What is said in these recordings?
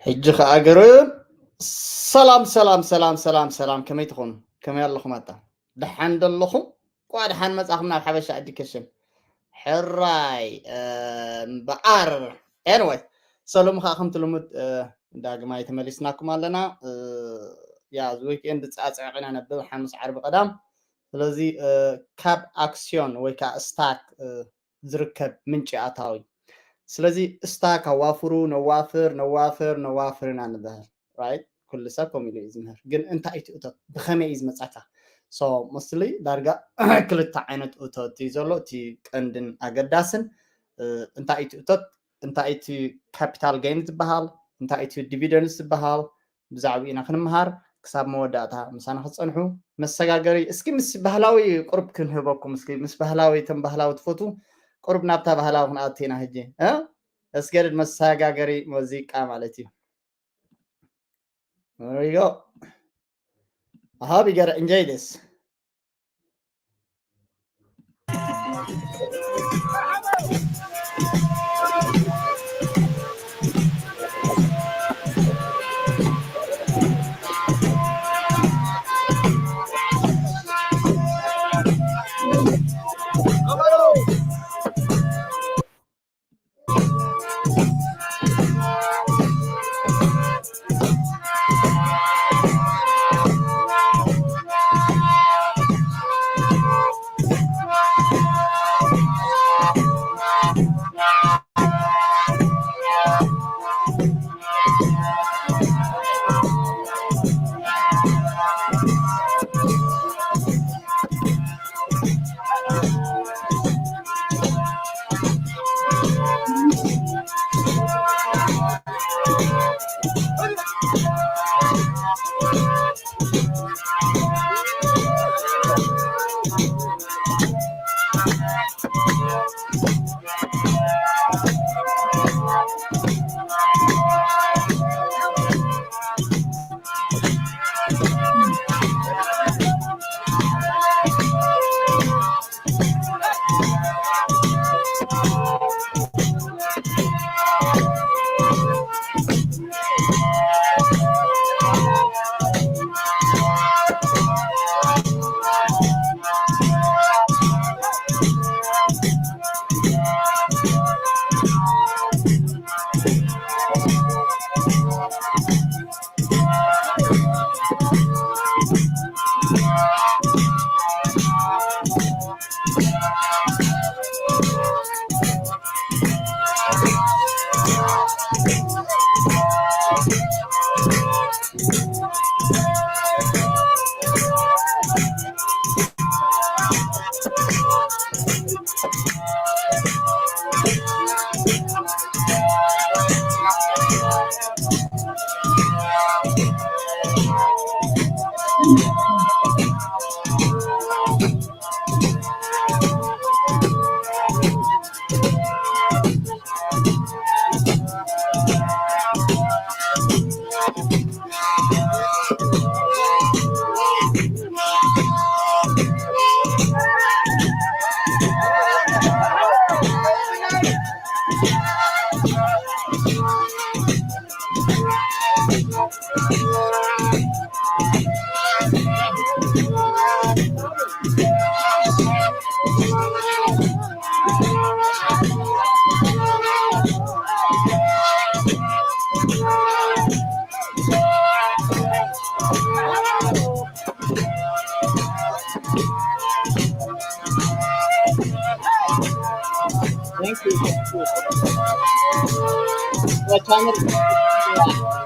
ሕጂ ኸኣ ገርብ። ሰላም ሰላም ሰላም ሰላም ሰላም፣ ከመይ ትኾኑ? ከመይ ኣለኹም? ኣታ ደሓን ደለኹም? ኳ ደሓን መጻኹም ናብ ሓበሻ ኤዱኬሽን። ሕራይ እምበኣር። Anyway፣ ሰሉም ኸኣ ከምቲ ልሙድ ዳግማይ ተመሊስናኩም ኣለና። ያ እዚ ዊክኤንድ ጻጽዕቕ ኢና ነብብ ሓሙስ ዓርቢ ቀዳም። ስለዚ ካብ ኣክስዮን ወይ ከዓ ስታክ ዝርከብ ምንጪ ኣታዊ። ስለዚ ስታክ ኣዋፍሩ፣ ነዋፍር ነዋፍር ነዋፍር ኢና ንበሃል። Right? ኩሉ ሰብ ከምኡ ኢሉ እዩ ዝምህር። ግን እንታይ እቲ እቶት? ብኸመይ እዩ ዝመጻካ? So mostly ዳርጋ ክልተ ዓይነት እቶት እዩ ዘሎ። እቲ ቀንድን ኣገዳስን እንታይ እቲ እቶት? እንታይ እቲ ካፒታል ጌን ዝበሃል? እንታይ እቲ ዲቪደንስ ዝበሃል? ብዛዕባ ኢና ክንምሃር። ክሳብ መወዳእታ ምሳና ክትጸንሑ መሰጋገሪ። እስኪ ምስ ባህላዊ ቁሩብ ክንህበኩም። እስኪ ምስ ባህላዊ፣ እቶም ባህላዊ ትፈቱ ቁሩብ ናብታ ባህላዊ ክንኣቱ ኢና ሕጂ። እ? እስገድድ መሰጋገሪ ሙዚቃ ማለት እዩ። There we go. I hope you get to enjoy this. Thank you. What time is it?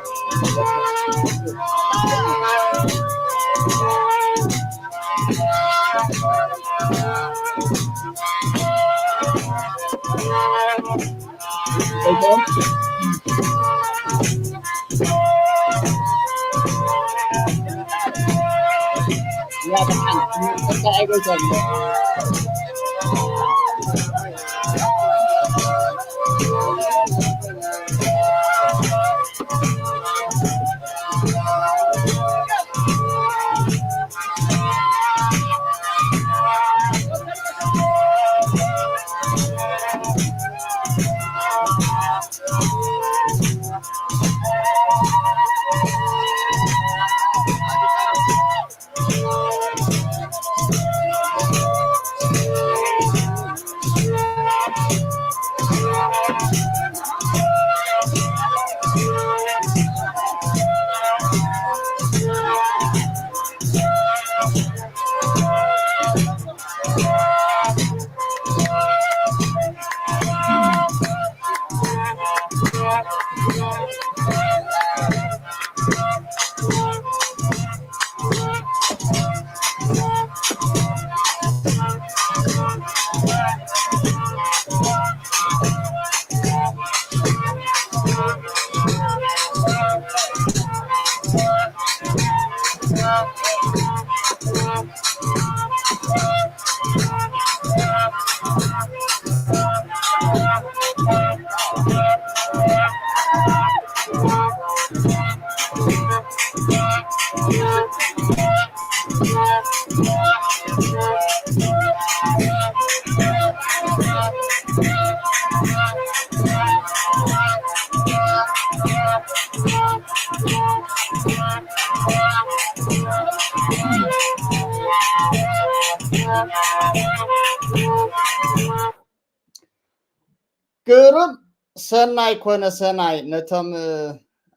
ግሩም። ሰናይ ኮነ ሰናይ። ነቶም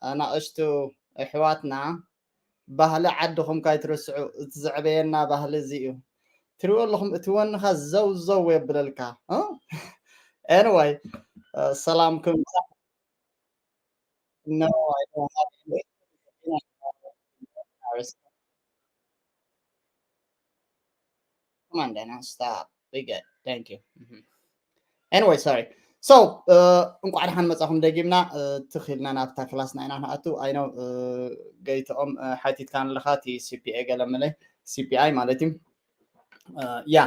ኣናእሽቱ ኣሕዋትና፣ ባህሊ ዓድኹም ካይትርስዑ። እቲ ዘዕበየና ባህሊ እዚ እዩ። ትሪእዎ ኣለኹም፣ እቲ ወንኻ ዘው ዘው የብለልካ። Anyway, ሰላምኩም። No, I don't have any. Come on, Dana, stop. We good. Thank you. Anyway, sorry. So, እንቋዕ ደሓን መጻኹም ደጊምና። ትኺልና ናብታ ክላስና ኢና ንኣቱ። I know ገይትኦም ሓቲትካን ኣለኻ፣ እቲ C P A ገለ መለ፣ C P I ማለት እዩ። ያ፣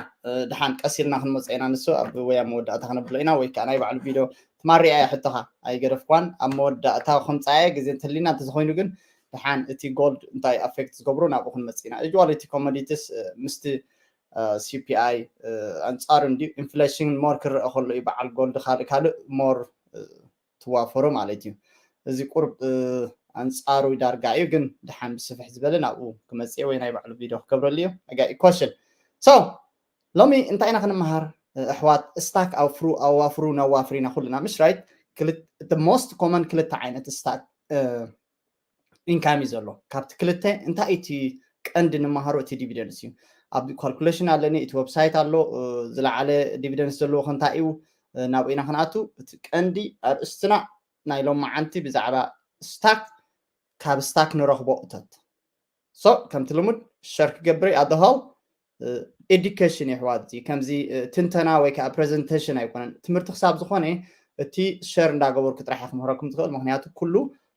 ደሓን ቀስ ኢልና ክንመጽኦ ኢና። ንሱ ኣብ ወይ ኣብ መወዳእታ ክነብሎ ኢና፣ ወይ ከዓ ናይ ባዕሉ ቪድዮ ትማሪያ እያ ሕቶኻ፣ ኣይገደፍኳን። ኣብ መወዳእታ ከምጻያ ግዜ እንተሊና እንተዝኾይኑ ግን ደሓን እቲ ጎልድ እንታይ ኣፌክት ዝገብሮ ናብኡ ክንመጽእ ኢና። እጅዋል እቲ ኮሞዲቲስ ምስቲ C P I ኣንጻሩ እንዲ ኢንፍሌሽን ሞር ክረአ ከሎ እዩ በዓል ጎልድ ካልእ ካልእ ሞር ትዋፈሮ ማለት እዩ። እዚ ቁርብ ኣንጻሩ ዳርጋ እዩ፣ ግን ድሓን ብስፍሕ ዝበለ ናብኡ ክመጽእ ወይ ናይ ባዕሉ ቪድዮ ክገብረሉ እዩ። I got your question. So ሎሚ እንታይ ኢና ክንመሃር ኣሕዋት? ስታክ ኣውፍሩ ኣዋፍሩ ነዋፍር ኢና ኩልና፣ ምሽ ራይት? The most common ክልተ ዓይነት ስታክ ኢንካም እዩ ዘሎ። ካብቲ ክልተ እንታይ እቲ ቀንዲ ንመሃሮ? እቲ ዲቪደንስ እዩ። ኣብ ካልኩሌሽን ኣለኒ፣ እቲ ዌብሳይት ኣሎ፣ ዝለዓለ ዲቪደንስ ዘለዎ ከንታይ እዩ፣ ናብኡ ኢና ክንኣቱ። እቲ ቀንዲ ኣርእስትና ናይ ሎማዓንቲ ብዛዕባ ስታክ፣ ካብ ስታክ ንረኽቦ እቶት። So ከምቲ ልሙድ ሸር ክገብር ኣደሃው ኤዱኬሽን የሕዋት፣ እዚ ከምዚ ትንተና ወይ ከዓ ፕሬዘንቴሽን ኣይኮነን። ትምህርቲ ክሳብ ዝኾነ እቲ ሸር እንዳገበርኩ ጥራሕ እየ ክምህረኩም ትኽእል። ምክንያቱ ኩሉ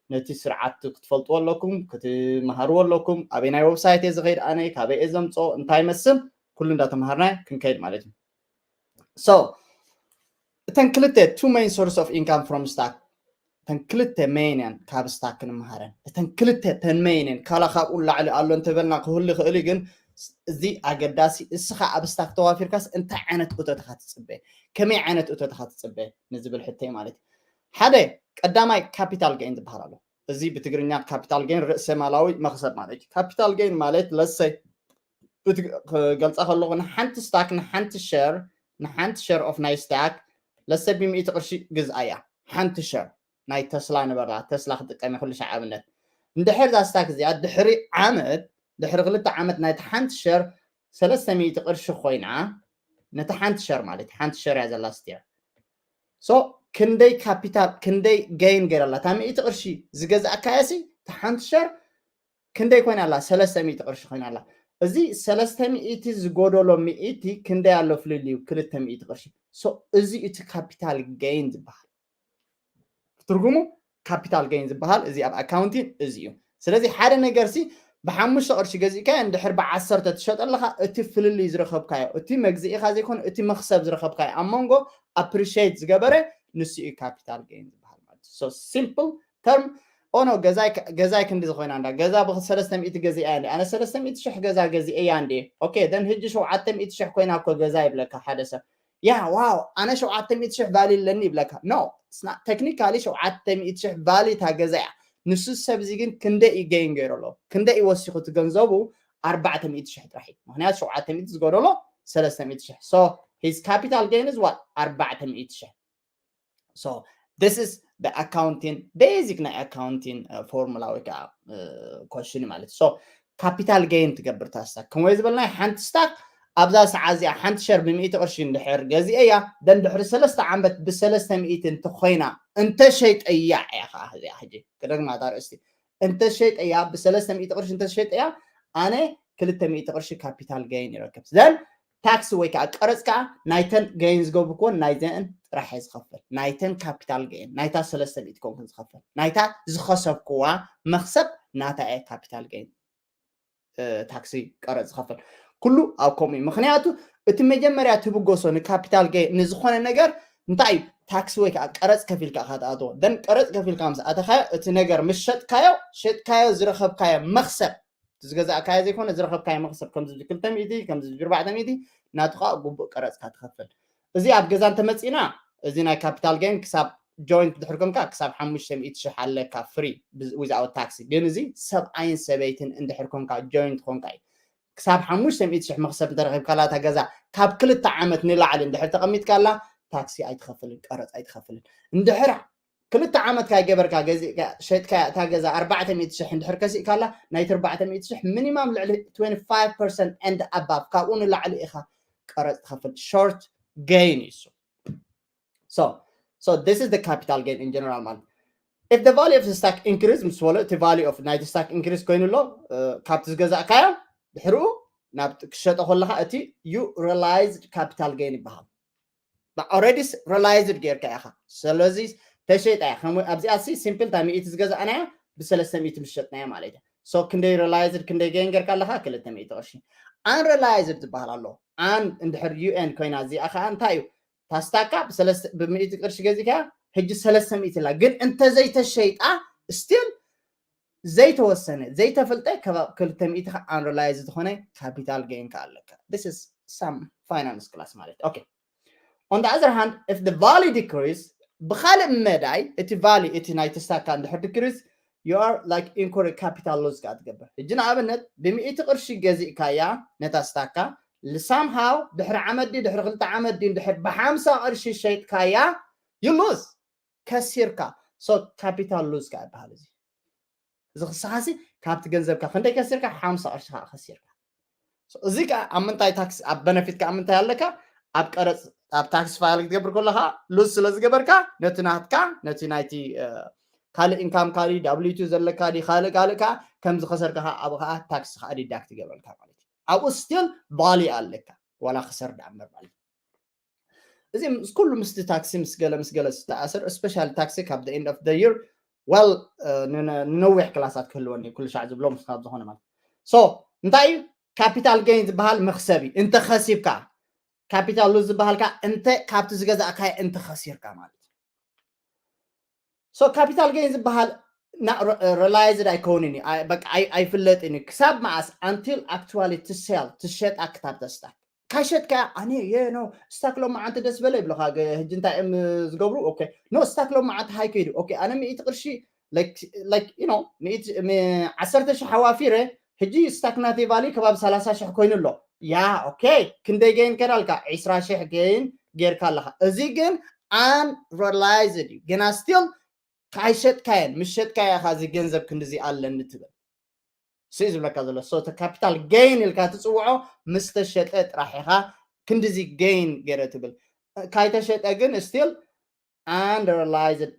ነቲ ስርዓት ክትፈልጥዎ ኣለኩም፣ ክትመሃርዎ ኣለኩም። ኣበይ ናይ ዌብሳይት እየ ዝኸይድ ኣነ፣ ካበይ እየ ዘምፅኦ፣ እንታይ መስል፣ ኩሉ እንዳተምሃርና ክንከይድ ማለት እዩ። So እተን ክልተ two main source of income from stock፣ እተን ክልተ ሜን እየን ካብ ስታክ ክንመሃረን። እተን ክልተ ተን ሜን እየን። ካላ ካብኡ ላዕሊ ኣሎ እንተበልና ክህሉ ይኽእል እዩ፣ ግን እዚ ኣገዳሲ። እስኻ ኣብ ስታክ ተዋፊርካስ እንታይ ዓይነት እቶት ኢኻ ትጽበ? ከመይ ዓይነት እቶት ኢኻ ትጽበ ንዝብል ሕቶይ ማለት እዩ። ሓደ ቀዳማይ ካፒታል ጌን ዝበሃል ኣሎ። እዚ ብትግርኛ ካፒታል ጌን ርእሰ ማላዊ መኽሰብ ማለት እዩ። ካፒታል ጌን ማለት ለሰይ ክገልፃ ከለኹ ንሓንቲ ስታክ ንሓንቲ ሸር ንሓንቲ ሸር ኦፍ ናይ ስታክ ለሰ ብሚእቲ ቅርሺ ግዝኣያ። ሓንቲ ሸር ናይ ተስላ ንበላ፣ ተስላ ክጥቀም ኩሉ ሻዕ ኣብነት። እንድሕር እዛ ስታክ እዚኣ ድሕሪ ዓመት፣ ድሕሪ ክልተ ዓመት ናይቲ ሓንቲ ሸር ሰለስተ ሚእቲ ቅርሺ ኮይና፣ ነቲ ሓንቲ ሸር ማለት ሓንቲ ሸር እያ ዘላ ስቲር። So ክንደይ ካፒታል፣ ክንደይ ገይን ገይራ ኣላ? እታ ሚእቲ ቅርሺ ዝገዛእካያ ሲ እታ ሓንቲ ሸር ክንደይ ኮይና ኣላ? ሰለስተ ሚእቲ ቅርሺ ኮይና ኣላ። እዚ ሰለስተ ሚእቲ ዝጎደሎ ሚእቲ ክንደይ ኣሎ ፍልልዩ? ክልተ ሚእቲ ቅርሺ። So እዚ እቲ ካፒታል ገይን ዝበሃል። ትርጉሙ ካፒታል ገይን ዝበሃል እዚ ኣብ ኣካውንቲንግ እዚ እዩ። ስለዚ ሓደ ነገር ሲ ብሓሙሽተ ቅርሺ ገዚእካዮ እንድሕር ብዓሰርተ ትሸጦ ኣለኻ፣ እቲ ፍልልይ ዝረኸብካዮ፣ እቲ መግዝኢኻ ዘይኮነ እቲ መኽሰብ ዝረኸብካዮ ኣብ መንጎ ኣፕሪሺየት ዝገበረ ንሱ እዩ ካፒታል ገይን ዝበሃል ማለት እዩ። So ሲምፕል ተርም። ኦኖ ገዛይ ገዛይ ክንዲ ዝኾይና እንዳ ገዛ ብሰለስተ ሚእቲ ገዚኣ እንዲ ኣነ ሰለስተ ሚእቲ ሽሕ ገዛ ገዚኤያ እንዲ። ኦኬ፣ ደን ህጂ ሸውዓተ ሚእቲ ሽሕ ኮይና እኮ ገዛ ይብለካ ሓደ ሰብ። ያ ዋው፣ ኣነ ሸውዓተ ሚእቲ ሽሕ ቫሊ ኣለኒ ይብለካ። ኖ፣ ቴክኒካሊ ሸውዓተ ሚእቲ ሽሕ ቫሊ እታ ገዛ እያ። ንሱ ሰብ እዚ ግን ክንደይ እዩ ገይን ገይሩ ኣሎ? ክንደይ እዩ ወሲኹ እቲ ገንዘቡ? ኣርባዕተ ሚእቲ ሽሕ ጥራሕ እዩ። ምክንያቱ ሸውዓተ ሚእቲ ዝጎደሎ ሰለስተ ሚእቲ ሽሕ። So his capital gain is what? ኣርባዕተ ሚእቲ ሽሕ። So this is the accounting basic ናይ ኣካውንቲንግ ፎርሙላ ወይ ከዓ ኮሽን ማለት። So ካፒታል ጌን ትገብር እታ ስታክ። ከምኡ ዝበልናይ ሓንቲ ስታክ ኣብዛ ሰዓት እዚኣ ሓንቲ ሸር ብሚእቲ ቅርሺ እንድሕር ገዚኤያ፣ then ድሕሪ ሰለስተ ዓመት ብሰለስተ ሚእቲ እንተኾይና፣ እንተሸይጠያ እያ ከዓ እዚኣ ሕጂ ክደግማ እታ ርእስቲ፣ እንተሸይጠያ፣ ብሰለስተ ሚእቲ ቅርሺ እንተሸይጠያ፣ ኣነ ክልተ ሚእቲ ቅርሺ ካፒታል ገይን ይረክብ። then ታክሲ ወይ ከዓ ቀረፅ ከዓ ናይተን ገይን ዝገብርክዎን ናይዘን ጥራሕ እየ ዝኸፍል። ናይተን ካፒታል ገይን፣ ናይታ ሰለስተ ሚእቲ ኮንኩን ዝኸፍል፣ ናይታ ዝኸሰብክዋ መኽሰብ ናታ እየ ካፒታል ገይን ታክሲ ቀረፅ ዝኸፍል። ኩሉ ኣብ ከምኡ እዩ። ምክንያቱ እቲ መጀመርያ ትብገሶ ንካፒታል ገይን ንዝኾነ ነገር እንታይ እዩ? ታክሲ ወይ ከዓ ቀረፅ ከፊልካ ኢኻ ትኣትዎ። then ቀረፅ ከፊልካ ምስ ኣተኻዮ እቲ ነገር ምስ ሸጥካዮ፣ ሸጥካዮ ዝረኸብካዮ መኽሰብ፣ እቲ ዝገዛእካዮ ዘይኮነ ዝረኸብካዮ መኽሰብ፣ ከምዚ ክልተ ሚእቲ፣ ከምዚ ኣርባዕተ ሚእቲ፣ ናቱ ከዓ ግቡእ ቀረፅካ ትኸፍል። እዚ ኣብ ገዛ እንተመፂና፣ እዚ ናይ ካፒታል ገይን ክሳብ ጆይንት ድሕር ኮንካ ክሳብ ሓሙሽተ ሚእቲ ሽሕ ኣለካ ፍሪ፣ without ታክሲ። ግን እዚ ሰብኣይን ሰበይትን እንድሕር ኮንካ፣ ጆይንት ኮንካ እዩ። ክሳብ ሓሙሽተ ሚእቲ ሽሕ መኽሰብ እንተረኺብካላ እታ ገዛ፣ ካብ ክልተ ዓመት ንላዕሊ እንድሕር ተቐሚጥካላ፣ ታክሲ ኣይትኸፍልን፣ ቀረፅ ኣይትኸፍልን። እንድሕር ክልተ ዓመት ካይ ገበርካ፣ ገዚእካ፣ ሸጥካ እታ ገዛ ኣርባዕተ ሚእቲ ሽሕ እንድሕር ከሲእካላ፣ ናይቲ ኣርባዕተ ሚእቲ ሽሕ ሚኒማም ልዕሊ twenty five percent and above፣ ካብኡ ንላዕሊ ኢኻ ቀረፅ ትኸፍል። ሾርት ገይን እዩ እሱ። So, so this is the capital gain in general ማለት። If the value of the stock increase፣ ምስ በሎ እቲ value of ናይቲ ስታክ ኢንክሪዝ ኮይኑ ኣሎ፣ እ፣ ካብቲ ዝገዛእካዮ ድሕርኡ ናብ ክሸጦ ከለኻ እቲ you realized capital gain ይበሃል። But already realized ጌርካ ኢኻ። ስለዚ ተሸይጣ እያ። ከም ኣብዚኣ ሲ ሲምፕል እታ ሚእቲ ዝገዛእናያ ብሰለስተ ሚእቲ ምስ ሸጥናያ ማለት እዩ። So ክንደይ ሪላይዝድ፣ ክንደይ ገይን ጌርካ ኣለኻ? ክልተ ሚእቲ ቅርሺ። ኣንሪላይዝድ ዝበሃል ኣሎ። ኣን እንድሕር ዩኤን ኮይና እዚኣ ኸዓ እንታይ እዩ? ታስታካ ብሰለስተ፣ ብሚእቲ ቅርሺ ገዚእካ፣ ሕጂ ሰለስተ ሚእቲ ኣላ። ግን እንተዘይተሸይጣ ስቲል ዘይተወሰነ፣ ዘይተፈልጠ ከባቢ ክልተ ሚእቲ ኸዓ ኣንሪላይዝ ዝኾነ ካፒታል ገይን ከ ኣለካ። This is some finance class ማለት። ኦኬ። On the other hand, if the value decrease፣ ብኻልእ መዳይ እቲ ቫልዩ እቲ ናይ ተስታካ እንድሕር ዲክሪዝ፣ you are like incur capital loss ከኣ ትገብር። ሕጂ ንኣብነት ብሚእቲ ቅርሺ ገዚእካያ ነታ ስታካ፣ somehow ድሕሪ ዓመት ድዩ ድሕሪ ክልተ ዓመት ድዩ እንድሕር ብሓምሳ ቅርሺ ሸይጥካያ፣ you lose፣ ከሲርካ። So capital loss ከኣ ይበሃል እዚ። እዚ ክስኻሲ ካብቲ ገንዘብካ ክንደይ ከሲርካ? ሓምሳ ቅርሺ ከኣ ከሲርካ። So እዚ ከኣ ኣብ ምንታይ ታክስ፣ ኣብ በነፊት ከኣ ምንታይ ኣለካ? ኣብ ቀረጽ፣ ኣብ ታክስ ፋይል ክትገብር ከለኻ ሉዝ ስለ ዝገበርካ ነቲ ናትካ፣ ነቲ ናይቲ፣ እ፣ ካልእ ኢንካም፣ ካልእ W two ዘለካ ድዩ፣ ካልእ ካልእ ከኣ ከም ዝኸሰርካ ከኣ ኣብኡ ከኣ ታክስ ከኣ ዲዳክት ይገብረልካ ማለት እዩ። ኣብኡ ስቲል ቫልዩ ኣለካ፣ ዋላ ክሰር ደኣ እምበር ማለት እዩ። እዚ ምስ ኩሉ ምስቲ ታክሲ ምስ ገለ ምስ ገለ ዝተኣሰር፣ ስፔሻሊ ታክሲ ካብ the end of the year፣ well፣ እ፣ ን-፣ ን-፣ ንነዊሕ ክላሳት ክህልወኒ ኩሉ ሻዕ ዝብሎ ምስ ካብ ዝኾነ ማለት። So እንታይ እዩ? ካፒታል ገይን ዝበሃል መኽሰብ እዩ። እንተ ኸሲብካ፣ ካፒታል ሉዝ ዝበሃል ከኣ እንተ ካብቲ ዝገዛእካዮ እንተ ኸሲርካ ማለት እዩ። So ካፒታል ገይን ዝበሃል ና-፣ ረ-፣ ሪላይዝድ ኣይከውንን እዩ። ኣይ-፣ በቃ ኣይ-፣ ኣይፍለጥን እዩ። ክሳብ መዓስ? Until actually to sell፣ ትሸጣ ክታብ ተስታክ። ካሸጥካ ኣነ የ ኖ ስታክ ሎማዓንቲ ደስ በለ ይብለኻ። ገ-፣ ሕጂ እንታይ እዮም ዝገብሩ? ኦኬ፣ ኖ ስታክ ሎማዓንቲ ሃይ ከይዱ። ኦኬ፣ ኣነ ሚእቲ ቅርሺ፣ ላይክ፣ ላይክ፣ ዩ ኖ፣ ሚእቲ፣ ሚ-፣ ዓሰርተ ሽሕ ኣዋፊረ፣ ሕጂ ስታክ ናተይ ቫልዩ ከባቢ ሰላሳ ሽሕ ኮይኑ ኣሎ። ያ፣ ኦኬ፣ ክንደይ ገይን ከዳልካ? ዕስራ ሽሕ ገይን ጌርካ ኣለኻ። እዚ ግን ኣንሪላይዝድ እዩ። ግና ስቲል ካይሸጥካየን፣ ምስ ሸጥካዮ ኢኻ እዚ ገንዘብ ክንድዚ ኣለኒ ትብል። ስዩ ዝብለካ ዘሎ። So፣ እቲ ካፒታል ገይን ኢልካ ትጽውዖ ምስ ተሸጠ ጥራሕ ኢኻ ክንድዚ ገይን ገይረ ትብል። ካይተሸጠ ግን ስቲል ኣንሪላይዝድ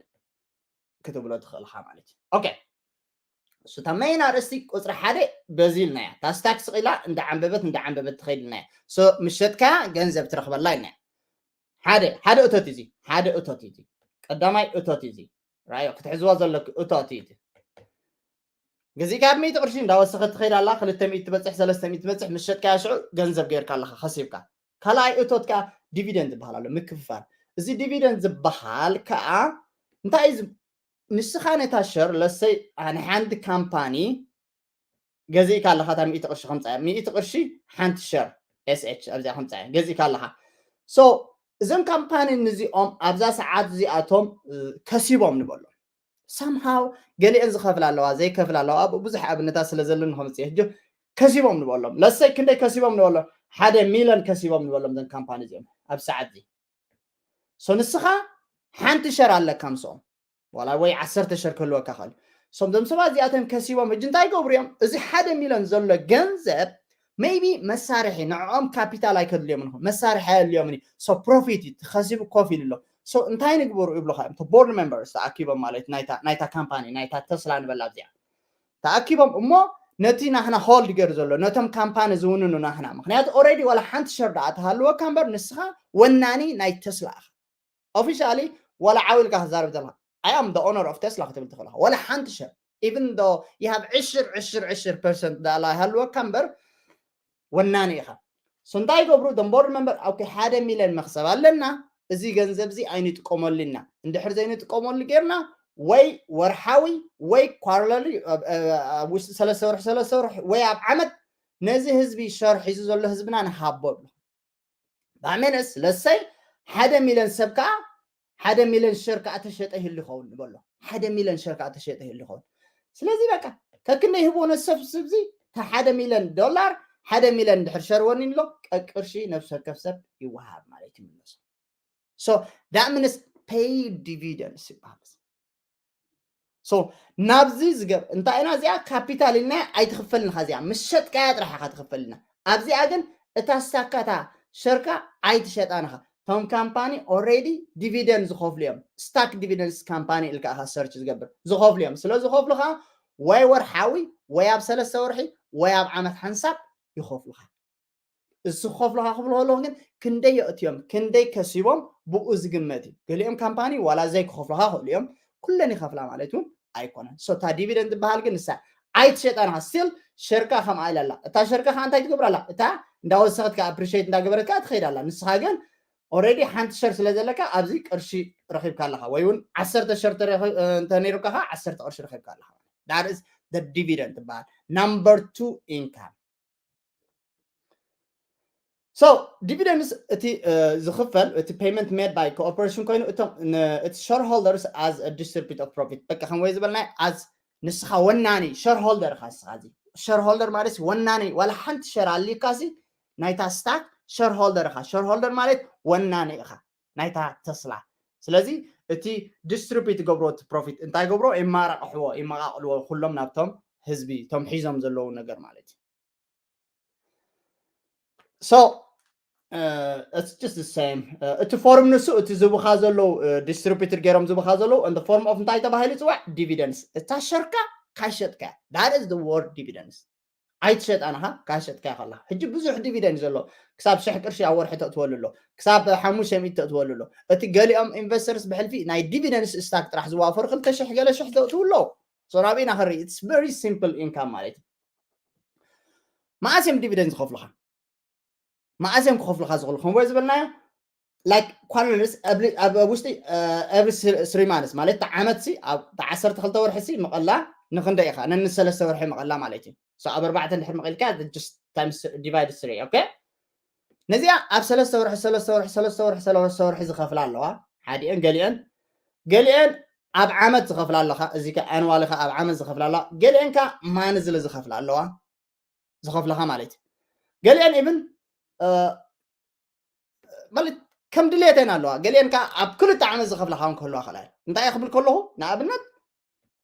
ክትብሎ ትኽእል ኢኻ ማለት እዩ። ኦኬ። So፣ እታ መይን ኣርእስቲ ቁጽሪ ሓደ በዚ ኢልናያ። እታ ስታክ ስቕ ኢላ እንዳዓንበበት፣ እንዳዓንበበት ትኸይድ ኢልናያ። So፣ ምስ ሸጥካያ ገንዘብ ትረኽበላ ኢልናያ። ሓደ፣ ሓደ እቶት እዩ እዚ። ሓደ እቶት እዩ እዚ። ቀዳማይ እቶት እዩ እዚ። ራዮ፣ ክትሕዝዎ ዘለኪ እቶት እዩ እዚ። ገዚእካ ብ ሚእቲ ቅርሺ እንዳወሰኸት ትኸይድ ኣላ፣ ክልተ ሚእቲ ትበጽሕ፣ ሰለስተ ሚእቲ ትበጽሕ፣ ምስ ሸጥካያ ሽዑ ገንዘብ ጌርካ ኣለኻ፣ ከሲብካ። ካልኣይ እቶት ከኣ ዲቪደንድ ዝበሃል ኣሎ፣ ምክፍፋል። እዚ ዲቪደንድ ዝበሃል ከኣ እንታይ እዩ ዝ-፣ ንስኻ ነታ ሸር፣ ለሰይ፣ ንሓንቲ ካምፓኒ ገዚእካ ኣለኻ፣ እታ ሚእቲ ቅርሺ ከምጻያ፣ ሚእቲ ቅርሺ ሓንቲ ሸር ኤስ ኤች ኣብዚኣ ከምጻያ ገዚእካ ኣለኻ። So፣ እዞም ካምፓኒ እዚኦም ኣብዛ ሰዓት እዚኣቶም፣ እ፣ ከሲቦም ንበሎም። Somehow ገሊአን ዝኸፍላ ኣለዋ፣ ዘይከፍላ ኣለዋ። ኣብኡ ብዙሕ ኣብነታት ስለ ዘለኒ ከምጽእ ሕጂ ከሲቦም ንበሎም። ለሰይ ክንደይ ከሲቦም ንበሎም? ሓደ ሚልዮን ከሲቦም ንበሎም እዘን ካምፓኒ እዚኦም ኣብ ሰዓት እዚ። So ንስኻ ሓንቲ ሸር ኣለካ ምስኦም። ዋላ ወይ ዓሰርተ ሸር ክህልወካ ይኽእል። So እዞም ሰባት እዚኣቶም ከሲቦም ሕጂ እንታይ ይገብሩ እዮም? እዚ ሓደ ሚልዮን ዘሎ ገንዘብ maybe መሳርሒ ንዕኦም ካፒታል ኣይከድልዮም ንኹ መሳርሒ ኣየድልዮም እዩ። So profit እዩ ተኸሲቡ ኮፍ ኢሉ ኣሎ። So እንታይ ንግበሩ ይብሉኻ እዮም board members ተኣኪቦም ማለት ናይታ ናይታ ካምፓኒ ናይታ ተስላ ንበላ ኣብዚኣ ተኣኪቦም እሞ ነቲ ናህና hold ገይሩ ዘሎ ነቶም ካምፓኒ ዝውንኑ ናህና ምክንያቱ already ዋላ ሓንቲ ሸር ደኣ ተሃልወካ እምበር ንስኻ ወናኒ ናይ ተስላ ኢኻ። Officially ዋላ ዓው ኢልካ ክዛረብ ዘለካ I am the owner of Tesla ክትብል ትኽእል ኢኻ። ዋላ ሓንቲ ሸር even though you have ዕሽር ዕሽር ዕሽር ፐርሰንት ዳላ ይሃልወካ እምበር ወናኒ ኢኻ። So እንታይ ይገብሩ እቶም board member okay ሓደ ሚልዮን መኽሰብ ኣለና፣ እዚ ገንዘብ እዚ ኣይንጥቀመሉ ኢና፣ እንድሕር ዘይንጥቀመሉ ጌርና ወይ ወርሓዊ ወይ quarterly ኣብ ውሽጢ ሰለስተ ወርሒ ሰለስተ ወርሒ ወይ ኣብ ዓመት ነዚ ህዝቢ ሸር ሒዙ ዘሎ ህዝብና ንሃቦ ይብሉ። That means let's say ሓደ ሚልዮን ሰብ ከዓ ሓደ ሚልዮን ሸር ከዓ ተሸጠ ይህሉ ይኸውን ንበሎ። ሓደ ሚልዮን ሸር ከዓ ተሸጠ ይህሉ ይኸውን። ስለዚ በቃ ከክንደይ ይህብዎ ነሰብ ስብዚ እታ ሓደ ሚልዮን ዶላር ሓደ ሚልዮን ድሕር ሸር ወኒን ኣሎ ቀቅርሺ ነብሰ ወከፍ ሰብ ይወሃብ ማለት ይምለሱ። So that means pay dividends ይበሃል። So ናብዚ ዝገብ እንታይ ኢና እዚኣ ካፒታል ኢልና ኣይትኽፈልንኻ እዚኣ ምስ ሸጥካያ ጥራሕ ኢኻ ትኽፈልና። ኣብዚኣ ግን እታ ስታካታ ሸርካ ኣይትሸጣንኻ። ቶም ካምፓኒ already dividend ዝኸፍሉ እዮም። Stock dividends ካምፓኒ ኢልካ ኢኻ ሰርች ዝገብር ዝኸፍሉ እዮም። ስለ ዝኸፍሉ ከዓ ወይ ወርሓዊ ወይ ኣብ ሰለስተ ወርሒ ወይ ኣብ ዓመት ሓንሳብ ይኸፍሉኻ። እዚ ክኸፍሉኻ ክብሉ ከለኹ ግን ክንደይ የእትዮም ክንደይ ከሲቦም ብኡ ዝግመት እዩ። ገሊኦም ካምፓኒ ዋላ ዘይክኸፍሉኻ ክእሉ እዮም። ኩለን ይኸፍላ ማለት እውን ኣይኮነን። So እታ ዲቪደንድ ትበሃል ግን ንሳ ኣይትሸጣን ኢኻ። Still ሸርካ ከምኣ ኢላ ኣላ። እታ ሸርካ ከዓ እንታይ ትገብር ኣላ? እታ እንዳወሰኸት ከዓ ኣፕሪሼት እንዳገበረት ከዓ ትኸይድ ኣላ። ንስኻ ግን already ሓንቲ ሸር ስለ ዘለካ ኣብዚ ቅርሺ ረኺብካ ኣለኻ ወይ እውን ዓሰርተ ሸር እንተነይሩካ ከዓ ዓሰርተ ቅርሺ ረኺብካ ኣለኻ። That is the dividend ትበሃል። Number two income። So dividends እቲ ዝኽፈል እቲ payment made by corporation ኮይኑ እቶም እቲ shareholders as distribute of profit በቃ ከም ወይ ዝበልናይ as ንስኻ ወናኒ shareholder ኢኻ። ንስኻ እዚ shareholder ማለት ወናኒ ዋላ ሓንቲ ሸር ኣልካሲ ናይታ ስታክ shareholder ኢኻ። Shareholder ማለት ወናኒ ኢኻ ናይታ ተስላ። ስለዚ እቲ ዲስትሪቢዩት ገብሮ እቲ ፕሮፊት እንታይ ገብሮ የማራቕሕዎ የመቃቕልዎ ኩሎም ናብቶም ህዝቢ እቶም ሒዞም ዘለዉ ነገር ማለት እዩ። So it's just the same። እቲ ፎርም ንሱ እቲ ዝቡኻ ዘለዉ ዲስትሪቢዩትድ ገይሮም ዝቡኻ ዘለዉ in the form of እንታይ ተባሂሉ ይፅዋዕ? Dividends። እታ ሸርካ ካሸጥካ that is the word dividends። ኣይትሸጣን ኢኻ ካሸጥካ ከላ ሕጂ ብዙሕ ዲቪደንድ ዘሎ ክሳብ ሽሕ ቅርሺ ኣብ ወርሒ ተእትወሉ ኣሎ ክሳብ ሓሙሽተ ሚእቲ ተእትወሉ ኣሎ። እቲ ገሊኦም ኢንቨስተርስ ብሕልፊ ናይ ዲቪደንድስ ስታክ ጥራሕ ዝዋፈሩ ክልተ ሽሕ ገለ ሽሕ ዘእትዉ ኣለዉ። So ናብኢና ክርኢ it's very simple income ማለት እዩ። መዓስ እዮም ዲቪደንድ ዝኸፍሉኻ? መዓስ እዮም ክኸፍሉኻ ዝኽእሉ ከምኡ ዝበልናዮ like quarterly ኣብ ውሽጢ every three months ማለት ዓመት ሲ ኣብ ዓሰርተ ክልተ ወርሒ ሲ መቐላ ንክንደ ኢኻ ነንሰለስተ ወርሒ መቐላ ማለት እዩ። So ኣብ ኣርባዕተ እንድሕር መቐልካ just times divide three okay። ነዚኣ ኣብ ሰለስተ ወርሒ ሰለስተ ወርሒ ሰለስተ ወርሒ ሰለስተ ወርሒ ዝኸፍላ ኣለዋ። ሓዲአን ገሊአን ገሊአን ኣብ ዓመት ዝኸፍላ ኣለኻ እዚ ኣንዋልኻ ኣብ ዓመት ዝኸፍላ ኣለዋ። ገሊአን ካ ማንዝሊ ዝኸፍላ ኣለዋ። ዝኸፍልኻ ማለት እዩ። ገሊአን ኢቭን ማለት ከም ድሌተን ኣለዋ። ገሊአን ከዓ ኣብ ክልተ ዓመት ዝኸፍልኻ እውን ክህልዋ ክእላ እዩ። እንታይ ክብል ከለኹ ንኣብነት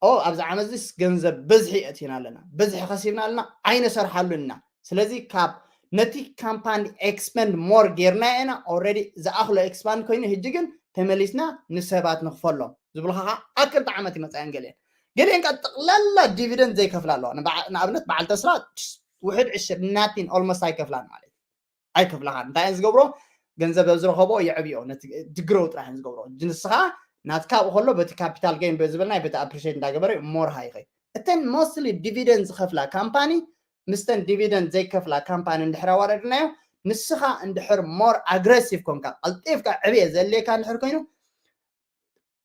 ኦ ኣብዚ ዓመት እዚስ ገንዘብ ብዝሒ የእቲና ኣለና፣ ብዝሒ ከሲብና ኣለና፣ ኣይነሰርሓሉን ኢና። ስለዚ ካብ ነቲ ካምፓኒ ኤክስፐንድ ሞር ጌርና ኢና ኦልሬዲ ዝኣኽሎ ኤክስፓንድ ኮይኑ ሕጂ ግን ተመሊስና ንሰባት ንኽፈሎም ዝብልኻ ከዓ ኣብ ክልተ ዓመት ይመፃ እየን ገሊአን ገሊአን ከዓ ጠቕላላ ዲቪደንድ ዘይከፍላ ኣለዋ። ንኣብነት በዓል ተስራ ውሕድ ዕሽር ናቲን ኦልሞስት ኣይከፍላን ማለት እዩ። ኣይከፍላኻን እንታይ እየን ዝገብሮ? ገንዘብ ዝረኸቦ የዕብዮ ድግረው ጥራሕ እየን ዝገብሮ። ንስኻ ናትካ ኣብኡ ከሎ በቲ ካፒታል ገይን ዝበልናይ በቲ ኣፕሪሼት እንዳገበረ ሞር ሃይኸ እተን ሞስትሊ ዲቪደንድ ዝኸፍላ ካምፓኒ ምስተን ዲቪደንድ ዘይከፍላ ካምፓኒ እንድሕር ኣዋዳድርናዮ ንስኻ እንድሕር ሞር ኣግረሲቭ ኮንካ ቀልጢፍካ ዕብየ ዘድልየካ እንድሕር ኮይኑ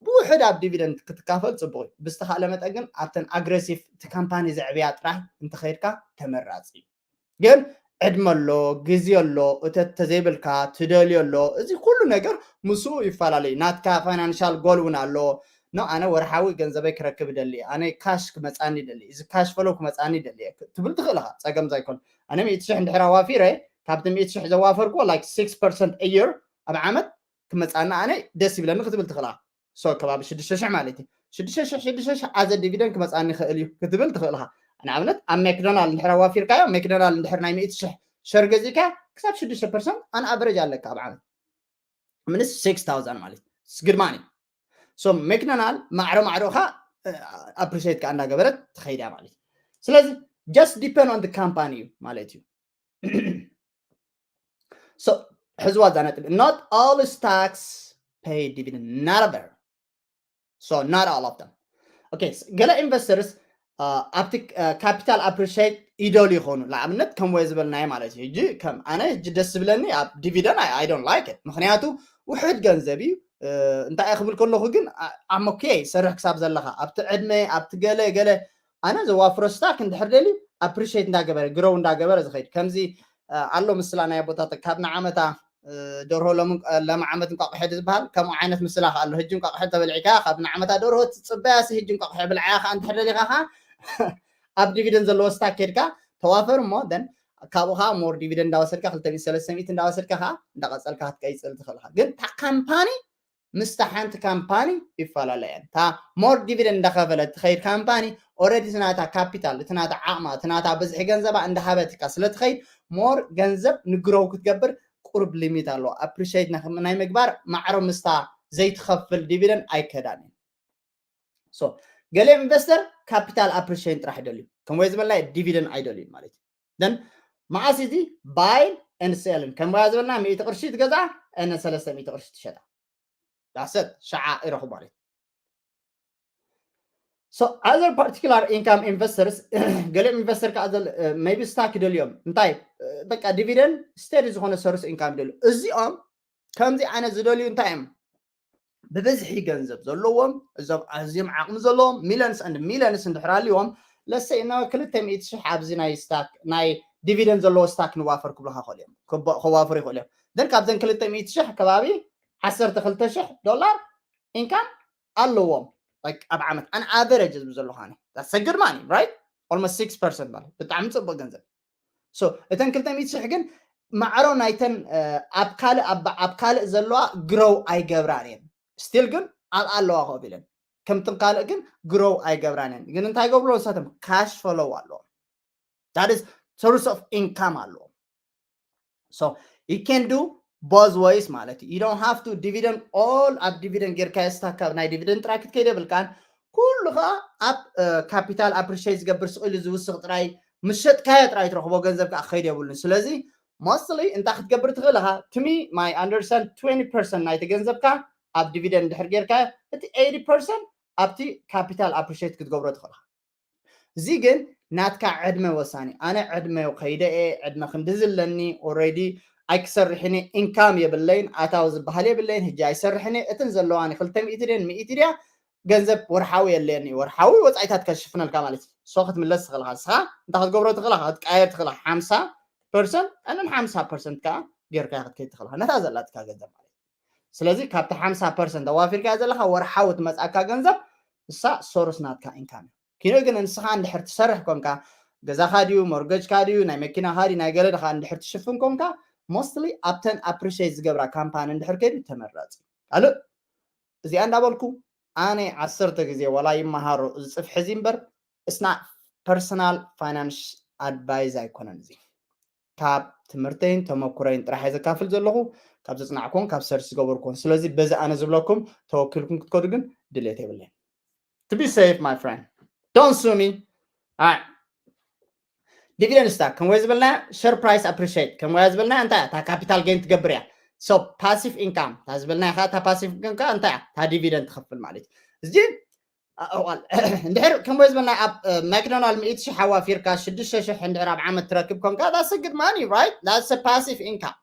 ብውሕድ ኣብ ዲቪደንድ ክትካፈል ፅቡቅ እዩ። ብዝተካእለ መጠን ግን ኣብተን ኣግረሲቭ እቲ ካምፓኒ ዘዕብያ ጥራሕ እንተኸይድካ ተመራፂ እዩ። ግን ዕድመ ኣሎ፣ ግዜ ኣሎ፣ እተት ተዘይብልካ ትደልዮ ኣሎ። እዚ ኩሉ ነገር ምስኡ ይፈላለዩ። ናትካ ፋይናንሻል ጎል እውን ኣሎ። ኖ ኣነ ወርሓዊ ገንዘበይ ክረክብ ይደሊ፣ ኣነ ካሽ ክመፃኒ ይደሊ፣ እዚ ካሽ ፈሎ ክመፃኒ ይደሊ ትብል ትኽእል ኢኻ። ፀገም ዘይኮን ኣነ ሚእቲ ሽሕ እንድሕር ኣዋፊረ ካብቲ ሚእቲ ሽሕ ዘዋፈርኩዎ like six percent a year ኣብ ዓመት ክመፃና ኣነ ደስ ይብለኒ ክትብል ትኽእላ። So ከባቢ ሽዱሽተ ሽሕ ማለት እዩ። ሽዱሽተ ሽሕ ሽዱሽተ ሽሕ ኣዘ ዲቪደንድ ክመፃኒ ይኽእል እዩ ክትብል ትኽእል ኢኻ። ንኣብነት ኣብ ማክዶናል እንድሕር ኣዋፊርካዮ፣ ማክዶናል እንድሕር ናይ ሚእቲ ሽሕ ሸር ገዚእካ ክሳብ ሽዱሽተ ፐርሰንት ኣን ኣቨሬጅ ኣለካ ኣብ ዓመት። ምንስ ስክስ ታውዘንድ ማለት ስግድማኒ። ሶ ማክዶናል ማዕሮ ማዕሮኻ ኣፕሪሼት ከዓ እንዳገበረት ትኸይዳ ማለት እዩ። ስለዚ just depend on the company እዩ ማለት እዩ። So ሕዝዋ እዛ ነጥብ፣ not all stocks pay dividend, not ever. So not all of them. Okay, ገለ ኢንቨስተርስ ኣብቲ ካፒታል ኣፕሪሼት ይደልዩ ይኾኑ። ንኣብነት ከም ወይ ዝበልናዮ ማለት እዩ። ሕጂ ከም ኣነ ሕጂ ደስ ዝብለኒ ኣብ ዲቪደን፣ I don't like it። ምክንያቱ ውሑድ ገንዘብ እዩ። እንታይ እየ ክብል ከለኹ ግን ኣም ኦኬ፣ ሰርሕ ክሳብ ዘለኻ ኣብቲ ዕድመ ኣብቲ ገለ ገለ ኣነ ዘዋፍሮ ስታክ እንድሕር ደልዩ ኣፕሪሼት እንዳገበረ ግሮው እንዳገበረ ዝኸይድ ከምዚ ኣሎ ምስላ ናይ ኣቦታት ካብ ንዓመታ ደርሆ ሎሚ ዓመት እንቋቑሖ ዝበሃል ከምኡ ዓይነት ምስላ ከ ኣሎ። ሕጂ እንቋቑሖ ተበልዒካ ካብ ንዓመታ ደርሆ ትፅበያ ሲ ሕጂ እንቋቑሖ ብልዓያ ከዓ እንድሕር ደሊኻ ከዓ ኣብ ዲቪደንድ ዘለዎ ስታክ ከድካ ተዋፈር እሞ ን ካብኡ ከዓ ሞር ዲቪደንድ እንዳወሰድካ ክልተ ሚእቲ ሰለስተ ሚእቲ እንዳወሰድካ ከዓ እንዳቐፀልካ ክትቀይፅል ትኽእል ኢኻ። ግን እታ ካምፓኒ ምስታ ሓንቲ ካምፓኒ ይፈላለ እየን። እታ ሞር ዲቪደንድ እንዳኸፈለት ትኸይድ ካምፓኒ ኦረዲ እቲ ናታ ካፒታል፣ እቲ ናታ ዓቕማ፣ እቲ ናታ ብዝሒ ገንዘባ እንዳሃበትካ ስለ ትኸይድ ሞር ገንዘብ ንግሮው ክትገብር ቁሩብ ሊሚት ኣለዎ። ኣፕሪሼት ናይ ምግባር ማዕሮ ምስታ ዘይትኸፍል ዲቪደንድ ኣይከዳን እዩ። ገለ ኢንቨስተር ካፒታል ኣፕሪሼት ጥራሕ ይደልዩ፣ ከም ወይ ዝበልና ዲቪደንድ ኣይደልዩን ማለት እዩ። ን መዓስ እዚ ባይ ን ሴልን ከም ወያ ዝበልና ሚእቲ ቅርሺ ትገዛ ን ሰለስተ ሚእቲ ቅርሺ ትሸጣ ዳሰት ሸዓ ይረኽቡ ማለት እዩ። So other particular income investors ገሊኦም ኢንቨስተር ከዓ maybe ስታክ ይደልዮም እንታይ በቃ ዲቪደንድ ስቴዲ ዝኾነ ሰርስ ኢንካም ይደልዩ። እዚኦም ከምዚ ዓይነት ዝደልዩ እንታይ እዮም? ብብዝሒ ገንዘብ ዘለዎም እዞም ኣዝዮም ዓቕሚ ዘለዎም ሚሊዮንስ ን ሚሊዮንስ እንድሕር ኣልዎም ለሰይ ና ክልተ ሚእቲ ሽሕ ኣብዚ ናይ ስታክ ናይ ዲቪደንድ ዘለዎ ስታክ ንዋፈር ክብሉካ ይኽእሉ እዮም፣ ከዋፍሩ ይኽእሉ እዮም። ን ካብዘን ክልተ ሚእቲ ሽሕ ከባቢ ዓሰርተ ክልተ ሽሕ ዶላር ኢንካም ኣለዎም ኣብ ዓመት ኣን ኣቨሬጅ ዝብ ዘለኳ ሰግድ ማኒ ራይት ኦልሞስት ሲክስ ፐርሰንት ማለት ብጣዕሚ ፅቡቅ ገንዘብ። እተን ክልተ ሚእቲ ሽሕ ግን ማዕሮ ናይተን ኣብ ካልእ ኣብ ካልእ ዘለዋ ግሮው ኣይገብራን እየን። ስቲል ግን ኣብ ኣለዋ ኮፍ ኢለን ከምትን ካልእ ግን ግሮው ኣይገብራን እየን። ግን እንታይ ገብርዎ ንሳቶም ካሽ ፈሎው ኣለዎም። That is source of income ኣለዎም። So you can do both ways ማለት እዩ። You don't have to dividend all ኣብ ዲቪደንድ ጌርካ ስታክ ካብ ናይ ዲቪደንድ ጥራይ ክትከይድ የብልካን። ኩሉ ከዓ ኣብ ካፒታል ኣፕሪሼት ዝገብር ስቕ ኢሉ ዝውስኽ ጥራይ ምስ ሸጥካዮ ጥራይ ትረኽቦ ገንዘብ ከዓ ክኸይድ የብሉን። ስለዚ ሞስትሊ እንታይ ክትገብር ትኽእል ኢኻ? ትሚ ማይ ኣንደርሰን ትወንቲ ፐርሰንት ናይቲ ገንዘብካ ኣብ ዲቪደንድ ድሕር ጌርካ እቲ ኤይቲ ፐርሰንት ኣብቲ ካፒታል ኣፕሪሼት ክትገብሮ ትኽእል ኢኻ። እዚ ግን ናትካ ዕድመ ወሳኒ። ኣነ ዕድመ ከይደ እየ፣ ዕድመ ክንዲ ዝለኒ ኦረዲ ኣይክሰርሕን እየ፣ ኢንካም የብለይን፣ ኣታዊ ዝበሃል የብለይን፣ ሕጂ ኣይሰርሕን እየ። እትን ዘለዋኒ ክልተ ሚእቲ ድየን ሚእቲ ድያ ገንዘብ ወርሓዊ የለየኒ፣ ወርሓዊ ወፃኢታት ከሽፍነልካ ማለት እዩ። ሶ ክትምለስ ትኽእልካ ንስኻ እንታይ ክትገብሮ ትኽእላ ክትቃየር ትኽእላ ሓምሳ ፐርሰንት ኣንን ሓምሳ ፐርሰንት ከዓ ጌርካ ክትከይድ ትኽእልካ ነታ ዘላትካ ገንዘብ ማለት እዩ። ስለዚ ካብቲ ሓምሳ ፐርሰንት ኣዋፊርካ ዘለካ ወርሓዊ ትመፅኣካ ገንዘብ እሳ ሶርስ ናትካ ኢንካም እዩ። ኪኖ ግን ንስኻ እንድሕር ትሰርሕ ኮንካ ገዛኻ ድዩ ሞርገጅካ ድዩ ናይ መኪናኻ ድዩ ናይ ገለ ድኻ እንድሕር ትሽፍን ኮንካ ሞስትሊ ኣብተን ኣፕሪሼት ዝገብራ ካምፓኒ እንድሕር ከይዱ ተመራፂ። ካልእ እዚኣ እንዳበልኩ ኣነ ዓሰርተ ግዜ ዋላ ይመሃሮ እዚ ፅፍሒ እዚ እምበር እስና ፐርሰናል ፋይናንስ ኣድቫይዝ ኣይኮነን። እዚ ካብ ትምህርተይን ተመኩረይን ጥራሕ እየ ዘካፍል ዘለኹ ካብ ዘፅናዕኩን ካብ ሰርች ዝገበርኩን። ስለዚ በዚ ኣነ ዝብለኩም ተወኪልኩም ክትከዱ ግን ድሌት የብለይን። To be safe my friend, don't sue me. ዲቪደንድ ስታክ ከም ወይ ዝበልና ሸር ፕራይስ ኣፕሪሼት ከም ወያ ዝበልና እንታይ እያ እታ ካፒታል ጌን ትገብር እያ። So ፓሲቭ ኢንካም እታ ዝበልና ኢኻ እታ ፓሲቭ ኢንካም እንታይ እያ እታ ዲቪደንድ ትኸፍል ማለት እዩ። እዚ እንድሕር ከም ወይ ዝበልና ኣብ ማክዶናልድ ሚእቲ ሽሕ ኣዋፊርካ ሽዱሽተ ሽሕ እንድሕር ኣብ ዓመት ትረክብ ኮንካ that's a good money right? That's a passive income.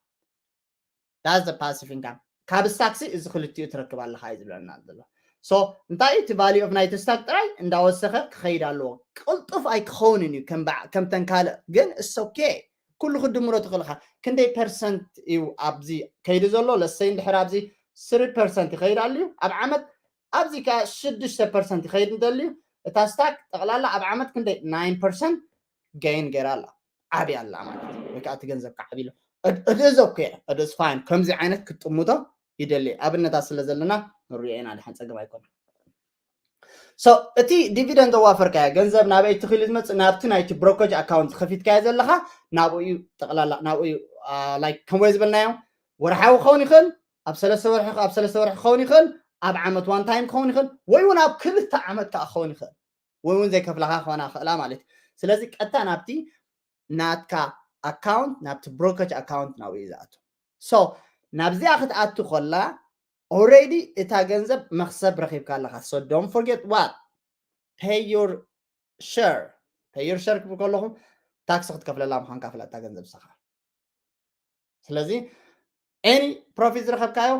That's the passive income. ካብ ስታክሲ እዚ ክልቲኡ ትረክብ ኣለካ እዩ ዝብለና ዘሎ። So እንታይ እቲ ቫልዩ ኦፍ ናይቲ ስታክ ጥራይ እንዳወሰኸ ክኸይድ ኣለዎ። ቅልጡፍ ኣይክኸውንን እዩ ከምተን ካልእ ግን እስ ኦኬ ኩሉ ክድምሮ ትኽእልካ። ክንደይ ፐርሰንት እዩ ኣብዚ ከይዱ ዘሎ? ለሰይ እንድሕር ኣብዚ ስሪ ፐርሰንት ይኸይድ ኣሉ እዩ ኣብ ዓመት ኣብዚ ከዓ ሽዱሽተ ፐርሰንት ይኸይድ እንተልዩ እታ ስታክ ጠቕላላ ኣብ ዓመት ክንደይ ናይን ፐርሰንት ገይን ገይራ ኣላ ዓብያ ኣላ ማለት እዩ። ወይ ከዓ እቲ ገንዘብ ከዓ ዓብሎ እድእዝ ኦኬ እድእዝ ፋይን ከምዚ ዓይነት ክትጥምቶ ይደሊ ኣብነታት ስለ ዘለና ንሪኦ ኢና ድሓን ፀገም ኣይኮነ። So እቲ dividend ዘዋፈርካዮ ገንዘብ ናበይ ትኽእል ዝመፅእ? ናብቲ ናይቲ brokerage account ከፊትካዮ ዘለኻ ናብኡ እዩ። ጠቕላላ ናብኡ እዩ። Like ከምኡ ዝበልናዮ ወርሓዊ ክኸውን ይኽእል፣ ኣብ ሰለስተ ወርሒ ኣብ ሰለስተ ወርሒ ክኸውን ይኽእል፣ ኣብ ዓመት one time ክኸውን ይኽእል፣ ወይ እውን ኣብ ክልተ ዓመት ከዓ ክኸውን ይኽእል፣ ወይ እውን ዘይከፍላኻ ክኾና ክኽእላ ማለት እዩ። ስለዚ ቀጥታ ናብቲ ናትካ account ናብቲ brokerage account ናብኡ እዩ ዝኣቱ። So ናብዚኣ ክትኣቱ ከላ already እታ ገንዘብ መኽሰብ ረኺብካ ኣለኻ። So don't forget what? Pay your share. Pay your share ክብል ከለኹ ታክሲ ክትከፍለላ ምዃንካ ፍለጥ እታ ገንዘብ ንስኻ። ስለዚ any profit ዝረኸብካዮ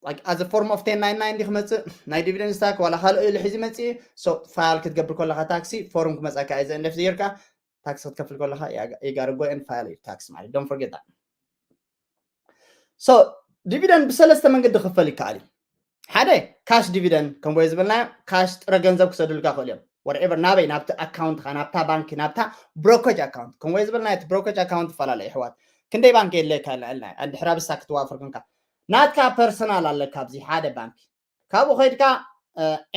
like as a form of ten ninety-nine እንዲ ክመፅእ ናይ dividend stock ዋላ ካልእ ኢሉ ሒዚ መፅእ። So file ክትገብር ከለኻ ታክሲ ፎርም ክመፀካ እዩ ዘእንደፍ ጌርካ ታክሲ ክትከፍል ከለኻ you gotta go and file your tax ማለት don't forget that. So dividend ብሰለስተ መንገዲ ክፈል ይከኣል እዩ። ሓደ cash dividend ከምኡ ዝበልናዮ ካሽ ጥረ ገንዘብ ክሰዱልካ ክእሉ እዮም። Whatever ናበይ ናብቲ ኣካውንትካ ናብታ ባንኪ ናብታ brokerage account ከምኡ ዝበልናዮ እቲ brokerage account ይፈላለ ይሕዋት። ክንደይ ባንኪ የድልየካ ኣለና እንድሕር ኣብ stock ክትዋፍር ኮንካ ናትካ personal ኣለካ ኣብዚ ሓደ ባንኪ ካብኡ ከይድካ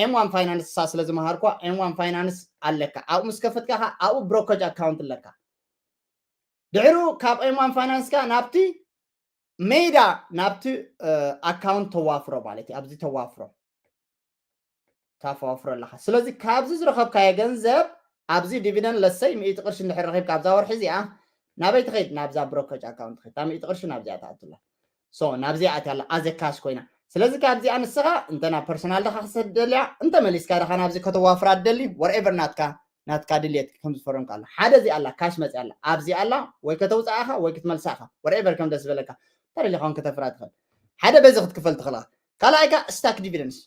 M one finance ሳ ስለ ዝመሃርኳ M one finance ኣለካ ኣብኡ ምስ ከፈትካ ኣብኡ brokerage account ኣለካ። ድሕሩ ካብ M one finance ካ ናብቲ ሜዳ ናብቲ account ተዋፍሮ ማለት እዩ። ኣብዚ ተዋፍሮ ታፈዋፍሮ ኣለካ። ስለዚ ካብዚ ዝረኸብካዮ ገንዘብ ኣብዚ dividend ለሰይ ሚእቲ ቅርሺ እንድሕር ረኺብካ ኣብዛ ወርሒ እዚኣ ናበይ ትኸይድ? ናብዛ brokerage account ትኸይድ። እታ ሚእቲ ቅርሺ ናብዚኣ ትኣትላ። So ናብዚኣ ኣትያ ኣላ as a cash ኮይና። ስለዚ ካብዚኣ ንስኻ እንተ ናብ personal ድኻ ክሰደልያ እንተ መሊስካ ድኻ ናብዚ ከተዋፍራ ትደሊ whatever ናትካ ናትካ ድልየት ከም ዝፈረምካ ኣሎ ሓደ እዚ ኣላ ካሽ መፅያ ኣላ ኣብዚ ኣላ ወይ ከተውፅኣኻ ወይ ክትመልሳኻ whatever ከም ደስ ዝበለካ ተደሊኻ እውን ከተፍራ ትኽእል ሓደ በዚ ክትክፈል ትኽእልካ ካልኣይካ stock dividends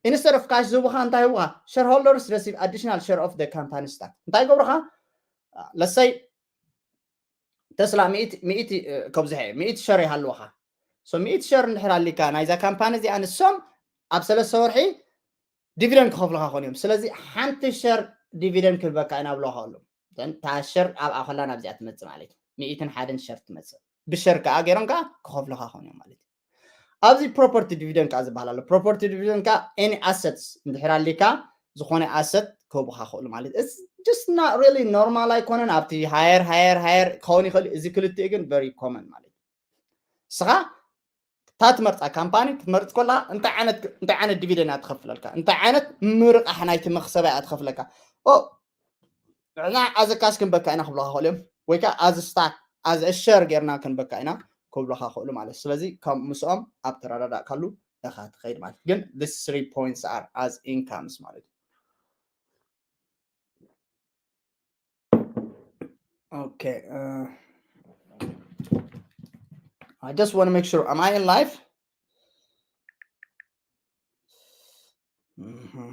instead of cash ዝህቡኻ እንታይ ህቡኻ shareholders receive additional share of the company stock እንታይ ገብሩኻ ለሰይ ተስላ ሚእቲ ከብዝሐ ሚእቲ ሸር ይሃልወኻ so ሚእቲ ሸር እንድሕር ኣሊካ ናይዛ ካምፓኒ እዚኣ ንሶም ኣብ ሰለስተ ወርሒ dividend ክኸፍልኻ ኾን እዮም ስለዚ ሓንቲ ሸር dividend ክህበካ ኢና ብለካ ኣሎ እታ ሸር ኣብኣ ከላ ናብዚኣ ትመፅእ ማለት እዩ ሚእትን ሓደን ሸር ትመፅእ ብሸር ከዓ ገይሮም ከዓ ክኸፍልኻ ኾን እዮም ማለት እዩ ኣብዚ property dividend ከዓ ዝበሃል ኣሎ property dividend ከዓ any assets እንድሕር ኣሊካ ዝኾነ asset ክህቡካ ክእሉ ማለት it's just not really normal ኣይኮነን ኣብቲ higher higher higher ክኸውን ይኽእል እዚ ክልቲኡ ግን very common ማለት እዩ ስኻ እታ ትመርፃ ካምፓኒ ክትመርፅ ከላ እንታይ ዓይነት እንታይ ዓይነት dividend እያ ትኸፍለልካ እንታይ ዓይነት ምርቃሕ ናይቲ መክሰባ እያ ትኸፍለካ ንሕና as a cash ክንበካ ኢና ክብሉካ ክእሉ እዮም ወይ ከዓ as a stock as a share ጌርና ክንበካ ኢና ክብሉካ ክእሉ ማለት ስለዚ ከም ምስኦም ኣብ ተረዳዳእካሉ ኢኻ ትኸይድ ማለት ግን this three points are as incomes ማለት እዩ Okay. Uh, I just want to make sure. Am I in live? Mm-hmm.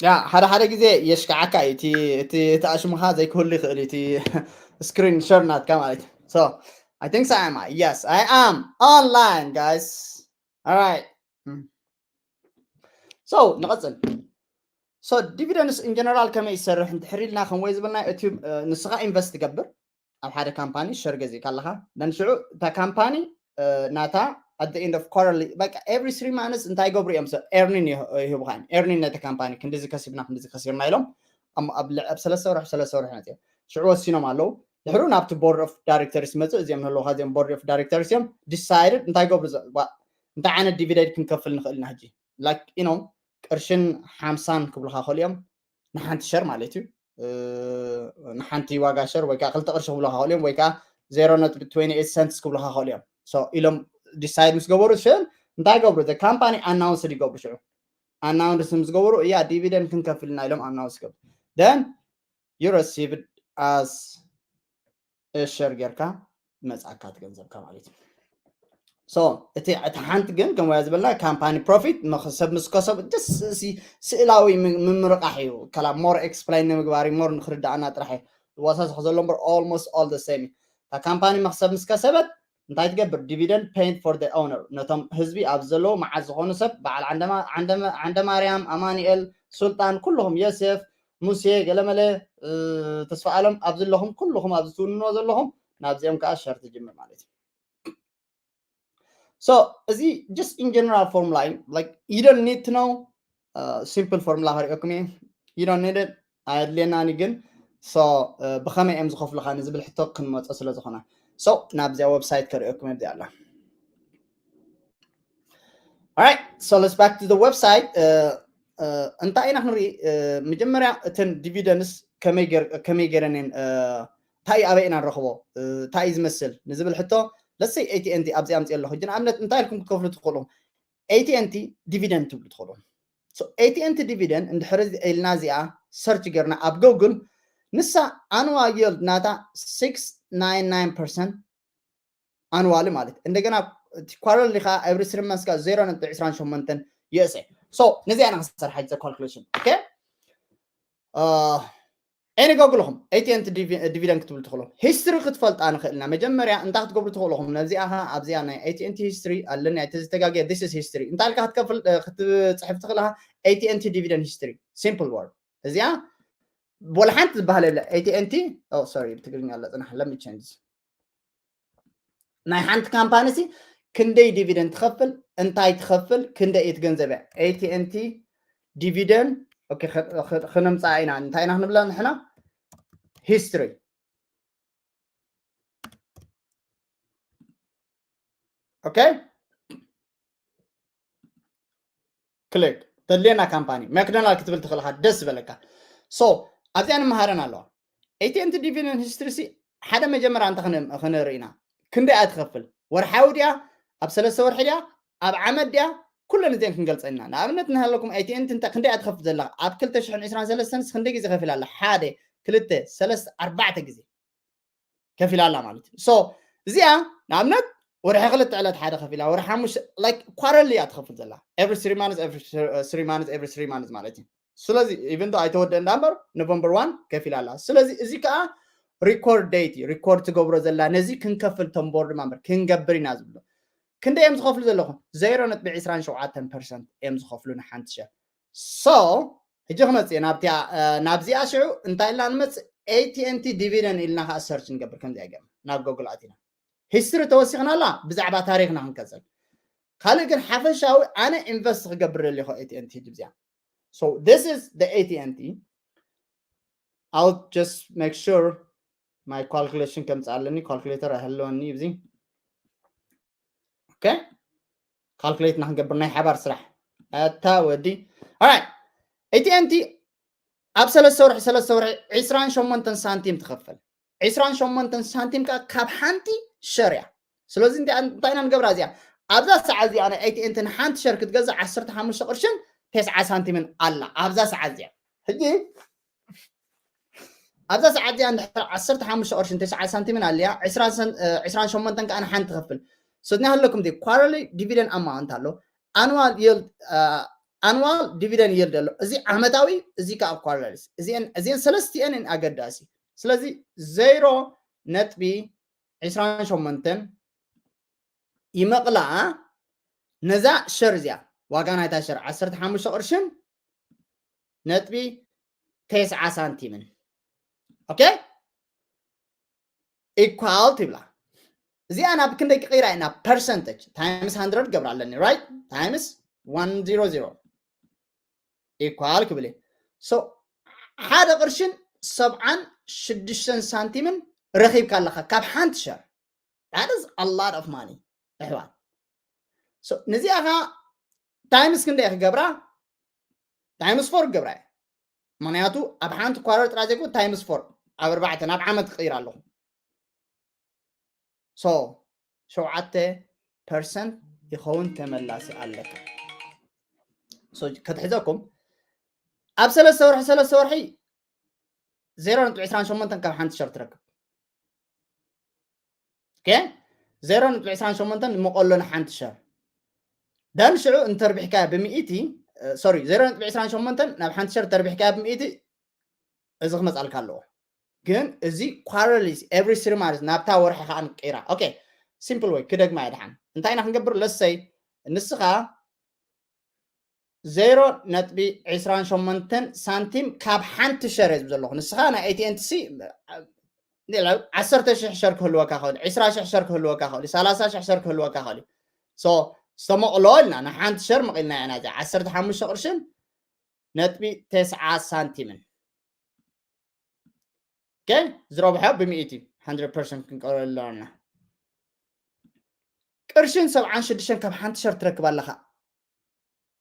Yeah, ሓደ ሓደ ግዜ የሽክዓካ እዩ እቲ እቲ እቲ ኣሽሙኻ ዘይክህሉ ይኽእል እዩ እቲ screen share ናትካ ማለት እዩ so I think so am I yes I am online guys all right so ንቐፅል so dividends in general ከመይ ይሰርሕ እንድሕር ኢልና ከም ወይ ዝበልና እቲ ንስኻ invest ትገብር ኣብ ሓደ ካምፓኒ ሸር ገዚእካ ኣለኻ ነንሽዑ እታ ካምፓኒ ናታ at the end of quarterly በቃ every three months እንታይ ይገብሩ እዮም ሰብ earning ይህቡኻ እዮም earning ነቲ ካምፓኒ ክንዲዚ ከሲብና ክንዲዚ ከሲርና ኢሎም ኣብ ሰለስተ ወርሒ ሰለስተ ወርሒ መፅኦም ሽዑ ወሲኖም ኣለዉ ድሕሩ ናብቲ board of directors ይመፅእ እዚኦም ንህልውኻ እዚኦም board of directors እዮም decided እንታይ ገብሩ እንታይ ዓይነት dividend ክንከፍል ንኽእል ኢና ሕጂ like you know ቅርሽን ሓምሳን ክብሉኻ ክእሉ እዮም ንሓንቲ ሸር ማለት እዩ ንሓንቲ ዋጋ ሸር ወይ ከዓ ክልተ ቅርሺ ክብሉኻ ክእሉ እዮም ወይ ከዓ zero ነጥቢ twenty eight cents ክብሉኻ ክእሉ እዮም ኢሎም decide ምስ ገበሩ ሽን እንታይ ገብሩ the company announce ይገብሩ ሽዑ announce ምስ ገበሩ እያ dividend ክንከፍልና ኢሎም announce ይገብሩ then you received as share ጌርካ መፅኣካ ትገንዘብካ ማለት እዩ so እቲ እቲ ሓንቲ ግን ከም ወያ ዝበልና ካምፓኒ profit ሰብ ምስ ከሰብ ደስ ስእላዊ ምምርቃሕ እዩ ከላ more explain ንምግባር more ንክርዳእና ጥራሕ እዩ ዝወሳስኽ ዘሎ እምበር almost all the same እታ ካምፓኒ መክሰብ ምስ ከሰበት እንታይ ትገብር dividend paid for the owner ነቶም ህዝቢ ኣብ ዘለዉ መዓት ዝኾኑ ሰብ በዓል ዓንደ ማርያም ኣማኑኤል ሱልጣን ኩልኹም ዮሴፍ ሙሴ ገለመለ ተስፋ ኣለም ኣብ ዘለኹም ኩልኹም ኣብዚ ትውንኖ ዘለኹም ናብዚኦም ከዓ ሸር ትጅምር ማለት እዩ So እዚ just in general formula እዩ። Like, you don't need to know simple formula ከሪኦኩም እየ። You don't need it። ኣየድልየናን እዩ ግን። So ብኸመይ እዮም ዝኸፍሉኻ ንዝብል ሕቶ ክንመፆ ስለ ዝኾነ፣ so ናብዚኣ website ከሪኦኩም እየ። እዚኣ ኣላ። Alright, so let's back to the website. እንታይ ኢና ክንርኢ? መጀመርያ እተን dividends ከመይ ገይረን፣ እንታይ ኣበይ ኢና ንረኽቦ፣ እንታይ እዩ ዝመስል ንዝብል ሕቶ፣ let's say AT&T ኣብዚ ኣምፅእ ኣለኹ። ሕጂ ንኣብነት እንታይ ኢልኩም ክትከፍሉ ትኽእሉ? AT&T dividend ትብሉ ትኽእሉ። So AT&T dividend እንድሕር ኢልና እዚኣ search ገርና ኣብ Google፣ ንሳ annual yield ናታ six nine nine percent annually ማለት፣ እንደገና quarterly ከዓ every three months ከዓ zero ነጥቢ ዕስራን ሸሞንተን USA። So ነዚኣ ኢና ክንሰርሓ calculation። Okay? Any Google-ኹም AT&T dividend ክትብሉ ትኽእሉ። History ክትፈልጣ ንኽእልና መጀመርያ እንታይ ክትገብሩ ትኽእሉ ኹም? ነዚኣ ኸ ኣብዚኣ ናይ AT&T history ኣለኒ፣ ኣይተዘተጋገየ፣ this is history እንታይ ኢልካ ክትከፍል ክትፅሕፍ ትኽእል? AT&T dividend history፣ simple word። እዚኣ ወላ ሓንቲ ዝበሃል የብላ። AT&T፣ oh sorry፣ ብትግርኛ ኣሎ፣ ፅናሕ፣ let me change። ናይ ሓንቲ ካምፓኒ ሲ ክንደይ dividend ትኸፍል፣ እንታይ ትኸፍል፣ ክንደይ እዩ ትገንዘብያ? AT&T dividend። Okay፣ ክነምፃ ኢና። እንታይ ኢና ክንብላ ንሕና? History። Okay፣ click። ተድልየና ካምፓኒ McDonald ክትብል ትኽእልካ፣ ደስ ዝበለካ። So ኣብዚኣ ንምሃረን ኣለዋ። AT&T dividend history ሲ ሓደ መጀመርያ እንተ ክንርኢ ኢና፣ ክንደይ እያ ትኸፍል? ወርሓዊ ድያ? ኣብ ሰለስተ ወርሒ ድያ? ኣብ ዓመት ድያ? ኩለን እዚአን ክንገልፀን ኢና። ንኣብነት እናሃለኩም AT&T እንታይ፣ ክንደይ እያ ትኸፍል ዘላ? ኣብ ክልተ ሽሕን ዕስራን ሰለስተን ክንደይ ግዜ ከፊላ ኣላ? ሓደ፣ ክልተ፣ ሰለስተ፣ ኣርባዕተ ግዜ ከፊላ ኣላ ማለት እዩ። So እዚኣ ንኣብነት ወርሒ ክልተ ዕለት ሓደ ከፊላ፣ ወርሒ ሓሙሽተ፣ like quarterly እያ ትኸፍል ዘላ። Every three months፣ every three months፣ every three months ማለት እዩ። ስለዚ even though ኣይተወደአ እንዳ እምበር November one ከፊላ ኣላ። ስለዚ እዚ ከዓ record date እዩ፣ record ትገብሮ ዘላ። ነዚ ክንከፍል ቶም board member ክንገብር ኢና ዝብሎ። ክንደይ እዮም ዝኸፍሉ ዘለኹ? Zero ነጥቢ ዕስራን ሸውዓተን percent እዮም ዝኸፍሉ ንሓንቲ share። So ሕጂ ክመፅእ ናብዚኣ ሽዑ እንታይ ኢልና ንመፅእ? AT&T dividend ኢልና ከዓ search ንገብር። ከምዚኣ ገርና ናብ Google ኣቲና history ተወሲኽና ኣላ፣ ብዛዕባ ታሪኽና ክንቀፅል። ካልእ ግን ሓፈሻዊ ኣነ invest ክገብር ደልየ AT&T ድብዚኣ። So this is the AT&T። I'll just make sure my calculation ከምፅእ ኣለኒ። Calculator ኣይህልወኒ እዩ እዚ። Okay፣ calculate ንክንገብር ናይ ሓባር ስራሕ። ኣታ ወዲ። Alright፣ AT&T ኣብ ሰለስተ ወርሒ፣ ሰለስተ ወርሒ ዕስራን ሸሞንተን ሳንቲም ትኸፍል። ዕስራን ሸሞንተን ሳንቲም ከዓ ካብ ሓንቲ share እያ። ስለዚ እንታይ ኢና ንገብራ እዚኣ? ኣብዛ ሰዓት እዚኣ ናይ AT&T ንሓንቲ share ክትገዝእ ዓሰርተ ሓሙሽተ ቅርሽን ተስዓ ሳንቲምን ኣላ። ኣብዛ ሰዓት እዚኣ ሕጂ ኣብዛ ሰዓት እዚኣ እንድሕር ዓሰርተ ሓሙሽተ ቅርሽን ተስዓ ሳንቲምን ኣልያ፣ ዕስራን ሸሞንተን ከዓ ንሓንቲ ትኸፍል። So ናይ ሃለኩም quarterly dividend amount ኣሎ፣ annual yield፣ annual dividend yield ኣሎ። እዚ ዓመታዊ፣ እዚ ከዓ quarterly። እዚአን ሰለስቲአን ኣገዳሲ። ስለዚ ዜሮ ነጥቢ ዕስራን ሸሞንተን ይመቕላ ነዛ share እዚኣ። ዋጋ ናይታ share ዓሰርተ ሓሙሽተ ቅርሽን ነጥቢ ተስዓ ሳንቲምን። Okay፣ equal ትብላ። እዚኣ ናብ ክንደይ ክቕይራ ኢና? Percentage times hundred ገብራ ኣለኒ፣ right? Times one zero zero equal ክብል እየ። So ሓደ ቅርሽን ሰብዓን ሽዱሽተን ሳንቲምን ረኺብካ ኣለኻ ካብ ሓንቲ share። That is a lot of money ኣሕዋት። So ነዚኣ ኸዓ times ክንደይ ክገብራ? Times four ክገብራ እየ። ምክንያቱ ኣብ ሓንቲ quarter ጥራይ ዘይኮነ times four፣ ኣብ ኣርባዕተ፣ ናብ ዓመት ክቕይር ኣለኹ። So ሸውዓተ percent ይኸውን ተመላሲ ኣለካ። So ከትሕዘኩም ኣብ ሰለስተ ወርሒ፣ ሰለስተ ወርሒ ዜሮ ነጥቢ ዕስራን ሸሞንተን ካብ ሓንቲ share ትረክብ። Okay፣ ዜሮ ነጥቢ ዕስራን ሸሞንተን ንመቐሎ ንሓንቲ share። Then ሽዑ እንተርቢሕካያ ብሚእቲ፣ sorry፣ ዜሮ ነጥቢ ዕስራን ሸሞንተን ናብ ሓንቲ share ተርቢሕካያ ብሚእቲ፣ እዚ ክመፃልካ ኣለዎ። ግን እዚ quarterly፣ every three months ናብታ ወርሒ ከዓ ንቀይራ። Okay፣ simple way ክደግማ እየ ድሓን። እንታይ ኢና ክንገብር? Let's say ንስኻ ዜሮ ነጥቢ ዕስራን ሸሞንተን ሳንቲም ካብ ሓንቲ share እየ ዝብል ዘለኹ። ንስኻ ናይ AT&T ሲ ዓሰርተ ሽሕ share ክህልወካ ይኽእል፣ ዕስራ ሽሕ share ክህልወካ ይኽእል፣ ሰላሳ ሽሕ share ክህልወካ ይኽእል። So ዝተመቕሎ ኢልና ንሓንቲ ሸር መቒልና ኢና እዚኣ ዓሰርተ ሓሙሽተ ቅርሽን ነጥቢ ተስዓ ሳንቲምን። ኦኬ፣ ዝረብሖ ብሚእቲ፣ hundred percent ክንቀበሎ ኣለና። ቅርሽን ሰብዓን ሽዱሽተን ካብ ሓንቲ ሸር ትረክብ ኣለኻ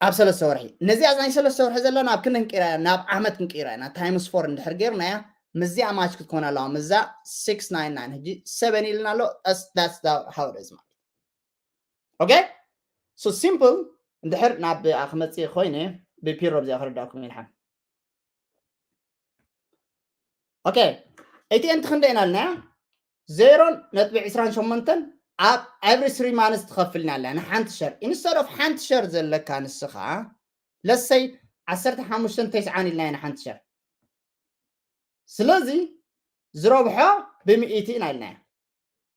ኣብ ሰለስተ ወርሒ። ነዚኣ ናይ ሰለስተ ወርሒ ዘለና ኣብ ክንደይ ክንቅይራ ኢና? ናብ ዓመት ክንቅይራ ኢና። ታይምስ ፎር እንድሕር ጌርናያ ምስዚኣ ማች ክትኮን ኣለዋ። ምስዛ ሲክስ ናይን ናይን ሕጂ ሰቨን ኢልና ኣሎ። That's, that's the, how it is ማለት። ኦኬ? So simple። እንድሕር ናብ ክመጽእ ኮይነ ብፒሮ ብዚኣ ክርዳእኩም ይልሓን። ኦኬ፣ ኤቲ ኤንት ክንደይ ኢና ኣለና? ዜሮ ነጥቢ ዕስራን ሸሞንተን ኣብ every three months ትኸፍልና ኣለና ንሓንቲ ሸር። Instead of ሓንቲ ሸር ዘለካ ንስኻ ለሰይ ዓሰርተ ሓሙሽተን ተስዓን ኢልና ኢና ሓንቲ ሸር። ስለዚ ዝረብሖ ብሚእቲ ኢና ኢልና።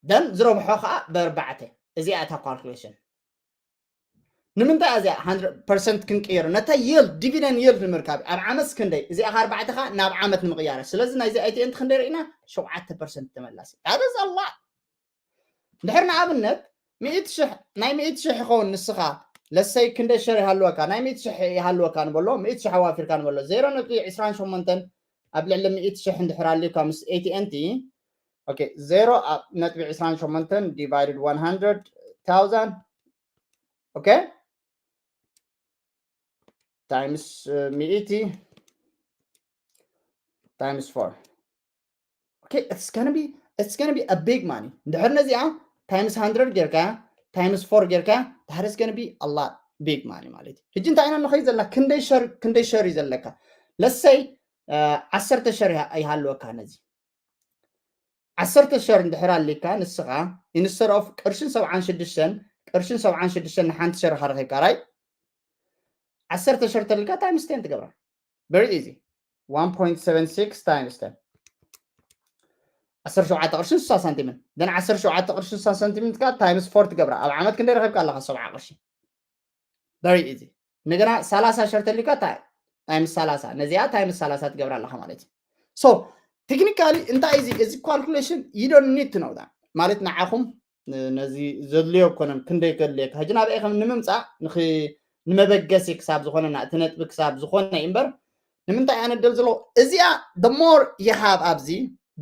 Then ዝረብሖ ከዓ ብኣርባዕተ። እዚኣ እታ ካልኩሌሽን። ንምንታይ እዚኣ hundred percent ክንቅየር? ነታ yield፣ dividend yield ንምርካብ ኣብ ዓመት ክንደይ? እዚኣ ካብ ኣርባዕተ ከዓ ናብ ዓመት ንምቕያር። ስለዚ ናይዚ ኤቲ ኤንት ክንደይ ርኢና? ሸውዓተ ፐርሰንት ተመላሲ። That is a lot። እንድሕር ንኣብነት ሚእቲ ሽሕ፣ ናይ ሚእቲ ሽሕ ይኸውን ንስኻ ለሰይ ክንደይ ሸር ይሃልወካ? ናይ ሚእቲ ሽሕ ይሃልወካ ንበሎ፣ ሚእቲ ሽሕ ኣዋፊርካ ንበሎ። ዜሮ ነጥቢ ዕስራን ሸሞንተን ኣብ ልዕሊ ሚእቲ ሽሕ እንድሕር ኣልዩካ ምስ ኤቲ ኤንቲ፣ ኦኬ፣ ዜሮ ነጥቢ ዕስራን ሸሞንተን divided one hundred thousand፣ ኦኬ፣ ታይምስ ሚእቲ ታይምስ ፎር። ኦኬ፣ it's gonna be, it's gonna be a big money። እንድሕር ነዚኣ ታይምስ ሃንድረድ ጌርካ፣ ታይምስ ፎር ጌርካ፣ that is gonna be a lot big money ማለት እዩ። ሕጂ እንታይ ኢና ንኸይድ ዘለና? ክንደይ ሸር፣ ክንደይ ሸር እዩ ዘለካ? ለሰይ ዓሰርተ ሸር ይሃ-፣ ይሃልወካ ነዚ። ዓሰርተ ሸር እንድሕር ኣሊካ ንስኻ፣ instead of ቅርሽን ሰብዓን ሽዱሽተን፣ ቅርሽን ሰብዓን ሽዱሽተን ንሓንቲ ሸር ኢኻ ረኺብካ፣ ራይት? ዓሰርተ ሸር ተልካ ታይምስ ቴን ትገብራ። Very easy። One point seven six times ten። ዓሰርተ ሸውዓተ ቅርሽን ስሳ ሳንቲምን። Then ዓሰርተ ሸውዓተ ቅርሽን ስሳ ሳንቲምን ከኣ ታይምስ ፎር ትገብራ። ኣብ ዓመት ክንደይ ረኺብካ ኣለኻ? ሰብዓ ቅርሺ። Very easy። እንደገና ሰላሳ ሸር ተልካ ታይ-፣ ታይምስ ሰላሳ። ነዚኣ ታይምስ ሰላሳ ትገብራ ኣለኻ ማለት እዩ። So፣ technically እንታይ እዚ፣ እዚ ካልኩሌሽን you don't need to know that። ማለት ንዓኹም ን-፣ ነዚ ዘድልዮ ኣይኮነን፣ ክንደይ ከድልየካ። ሕጂ ናብኣ ከም ንምምጻእ ንኽ-፣ ንመበገሲ ክሳብ ዝኾነና፣ እቲ ነጥቢ ክሳብ ዝኾነ እዩ እምበር፣ ንምንታይ ኣነ ደል ዘሎ፣ እዚኣ the more you have ኣብዚ፣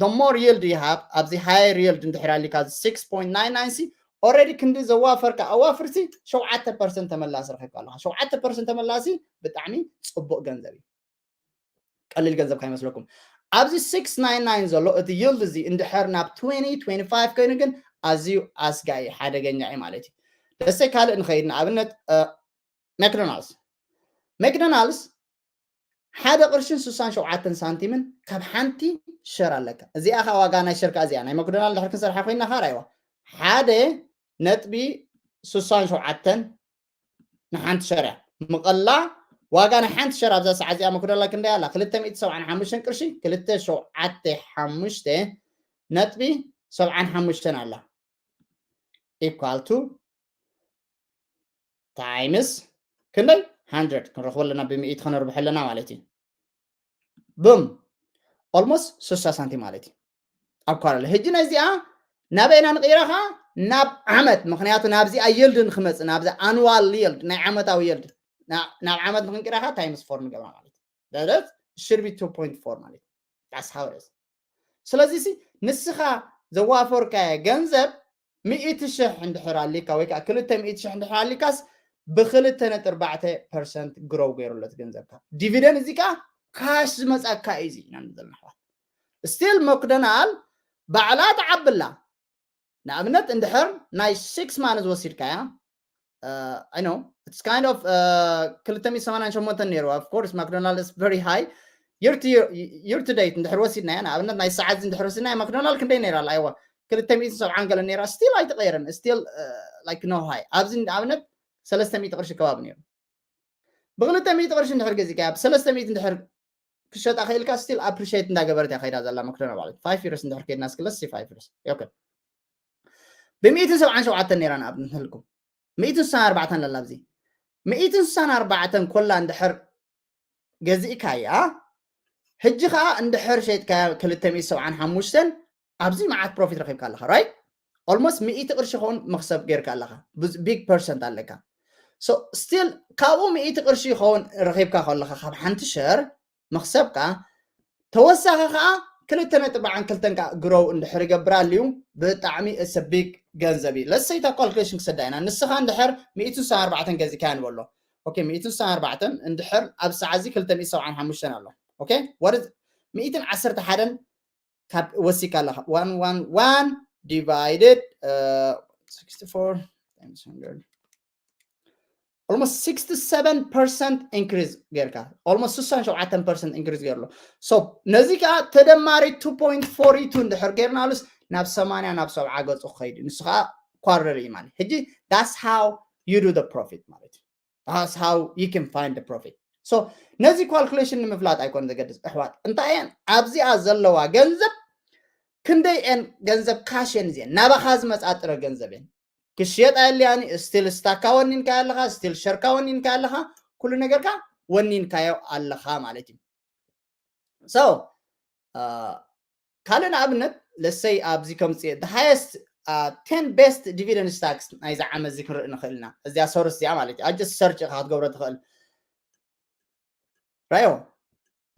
the more yield you have፣ ኣብዚ higher yield እንድሕር ኣሊካ፣ እዚ ሲክስ ፖይንት ናይን ናይን ሲ፣ already ክንዲ ዘዋፈርካ ኣዋፍርሲ ሸውዓተ ፐርሰንት ተመላሲ ረኺብካ ኣለኻ። ሸውዓተ ፐርሰንት ተመላሲ ብጣዕሚ ጽቡቕ ገንዘብ እዩ። ቀሊል ገንዘብ ካይመስለኩም። ኣብዚ ሲክስ ናይን ናይን ዘሎ እቲ yield እዚ እንድሕር ናብ ትዌንቲ ትዌንቲ ፋይቭ ኮይኑ ግን ኣዝዩ ኣስጋኢ ሓደገኛ እዩ ማለት እዩ። ደሰይ ካልእ ንኸይድ፣ ንኣብነት፣ እ፣ ማክዶናልድስ። ማክዶናልድስ ሓደ ቅርሽን ስሳን ሸውዓተን ሳንቲምን ካብ ሓንቲ ሸር ኣለካ። እዚኣ ኸዓ ዋጋ ናይ ሸርካ እዚኣ ናይ ማክዶናልድ ድሕር ክንሰርሓ ኮይና ኸዓ ራይዋ ሓደ ነጥቢ ስሳን ሸውዓተን ንሓንቲ ሸር እያ። ምቐላ ዋጋ ናይ ሓንቲ ሸር ኣብዛ ሰዓት እዚኣ ማክዶናልድ ክንደይ ኣላ? ክልተ ሚእቲ ሰብዓን ሓሙሽተን ቅርሺ፣ ክልተ ሸውዓተ ሓሙሽተ ነጥቢ ሰብዓን ሓሙሽተን ኣላ። Equal to ታይምስ ክንደይ? ሃንድረድ ክንረኽቦ ኣለና፣ ብሚእቲ ከነርብሖ ኣለና ማለት እዩ። ብም ኦልሞስት ስሳ ሳንቲም ማለት እዩ። ኣብ ኳረለ ሕጂ ነዚኣ ናበይና ንቕይራ ኸዓ? ናብ ዓመት። ምኽንያቱ ናብዚኣ የልድ ንክመጽእ፣ ናብዚ ኣኑዋል የልድ፣ ናይ ዓመታዊ የልድ፣ ና-፣ ናብ ዓመት ንክንቅይራ ኸዓ ታይምስ ፎር ንገብራ ማለት እዩ። That is should be two point four ማለት እዩ። That's how it is። ስለዚ ሲ ንስኻ ዘዋፈርካዮ ገንዘብ ሚእቲ ሽሕ እንድሕር ኣሊካ ወይ ከዓ ክልተ ሚእቲ ሽሕ እንድሕር ኣሊካስ ብክልተ ነጥቢ ኣርባዕተ ፐርሰንት ግሮው ገይሩለት ገንዘብካ። ዲቪደንድ እዚ ከዓ ካሽ ዝመፀካ እዩ። እዚ ኢና ንብል ዘለና ኣሕዋት። ስቲል ማክዶናል ባዕላ ትዓብላ። ንኣብነት እንድሕር ናይ ሲክስ ማንዝ ወሲድካያ፣ I know it's kind of ክልተ ሚእቲ ሰማንያን ሸሞንተን ነይሩ። Of course ማክዶናልድ is very high። Year to year, year to date እንድሕር ወሲድናያ፣ ንኣብነት ናይ ሰዓት እዚ እንድሕር ወሲድናያ፣ ማክዶናልድ ክንደይ ነይራ? ኣይዋ ክልተ ሚእቲ ሰብዓን ገለን ነይራ። ስቲል ኣይተቐየረን። ስቲል like no high። ኣብዚ ንኣብነት ሰለስተ ሚእቲ ቅርሺ ከባቢ ነይሩ። ብክልተ ሚእቲ ቅርሺ እንድሕር ገዚእካያ፣ ብሰለስተ ሚእቲ እንድሕር ክሸጣ ክኢልካ፣ ስቲል ኣፕሪሺየት እንዳገበረት እያ ከይዳ ዘላ ማክዶናልድ ማለት። ፋይቭ ይርስ እንድሕር ከይድና እስኪ፣ ለሲ ፋይቭ ይርስ። ኦኬ፣ ብሚእትን ሰብዓን ሸውዓተን ነይራ ንኣብነት ንህልኩም። ሚእትን ስሳን ኣርባዕተን ኣላ ኣብዚ። ሚእትን ስሳን ኣርባዕተን ኮላ እንድሕር ገዚእካያ፣ ሕጂ ኸዓ እንድሕር ሸይጥካያ ክልተ ሚእቲ ሰብዓን ሓሙሽተን፣ ኣብዚ መዓት ፕሮፊት ረኺብካ ኣለኻ፣ ራይት? Almost ሚእቲ ቅርሺ ይኸውን መኽሰብ ጌርካ ኣለኻ። Big percent ኣለካ። So still ካብኡ ሚእቲ ቅርሺ ይኸውን ረኺብካ ከለኻ ካብ ሓንቲ share መኽሰብካ ተወሳኺ ከዓ ክልተ ነጥቢ ዓን ክልተን ከዓ grow እንድሕር ይገብር ኣልዩ ብጣዕሚ it's a big ገንዘብ እዩ። Let's say እታ calculation ክሰዳ ኢና። ንስኻ እንድሕር ሚእትን ስሳን ኣርባዕተን ገዚእካያ ንበሎ። Okay፣ ሚእትን ስሳን ኣርባዕተን እንድሕር ኣብ ሰዓት እዚ ክልተ ሚእቲ ሰብዓን ሓሙሽተን ኣሎ። Okay፣ what is ሚእትን ዓሰርተ ሓደን ካብ ወሲካ ኣለኻ። One one one divided sixty-four times hundred, almost sixty-seven percent increase ጌርካ። Almost ስሳን ሸውዓተን percent increase ጌርሎ። So ነዚ ከዓ ተደማሪ two point four two እንድሕር ጌርናሉስ ናብ ሰማንያ ናብ ሰብዓ ገፁ ክኸይድ እዩ። ንሱ ከዓ quarter እዩ ማለት። ሕጂ that's how you do the profit ማለት እዩ። That's how you can find the profit. So ነዚ calculation ንምፍላጥ ኣይኮን ዘገድስ ኣሕዋት። እንታይ እየን ኣብዚኣ ዘለዋ ገንዘብ ክንደይ እየን ገንዘብ cash እየን እዚአን ናባኻ ዝመፃ ጥረ ገንዘብ እየን። ክሽየጥ ኣየልያን still ስታካ ወኒንካ ኣለኻ፣ still ሸርካ ወኒንካ ኣለኻ፣ ኩሉ ነገርካ ወኒንካዮ ኣለኻ ማለት እዩ። So ካልእ ንኣብነት let's say ኣብዚ ከምፅእ the highest ten best dividend stocks ናይዚ ዓመት እዚ ክንርኢ ንኽእል ኢና። እዚኣ source እዚኣ ማለት እዩ። I just search ኢኻ ክትገብሮ ትኽእል። ራዮ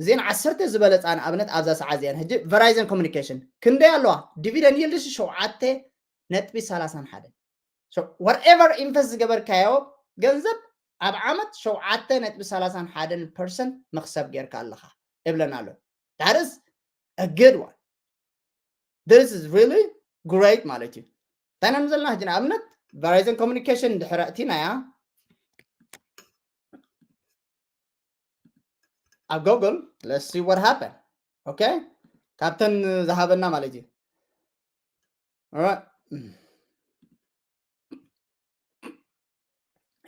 እዚአን ዓሰርተ ዝበለፃ ንኣብነት ኣብዛ ሰዓት እዚአን ሕጂ Verizon Communication ክንደይ ኣለዋ? Dividend yield ሸውዓተ ነጥቢ ሰላሳን ሓደን። So whatever invest ዝገበርካዮ ገንዘብ ኣብ ዓመት ሸውዓተ ነጥቢ ሰላሳን ሓደን percent መኽሰብ ጌርካ ኣለኻ እብለና ኣሎ። That is a good one. This is really great ማለት እዩ። እንታይ ኢና ዘለና ሕጂ ንኣብነት Verizon Communication እንድሕር ኣእቲናያ ኣብ Google let's see what happened. Okay፣ ካብተን ዝሃበና ማለት እዩ።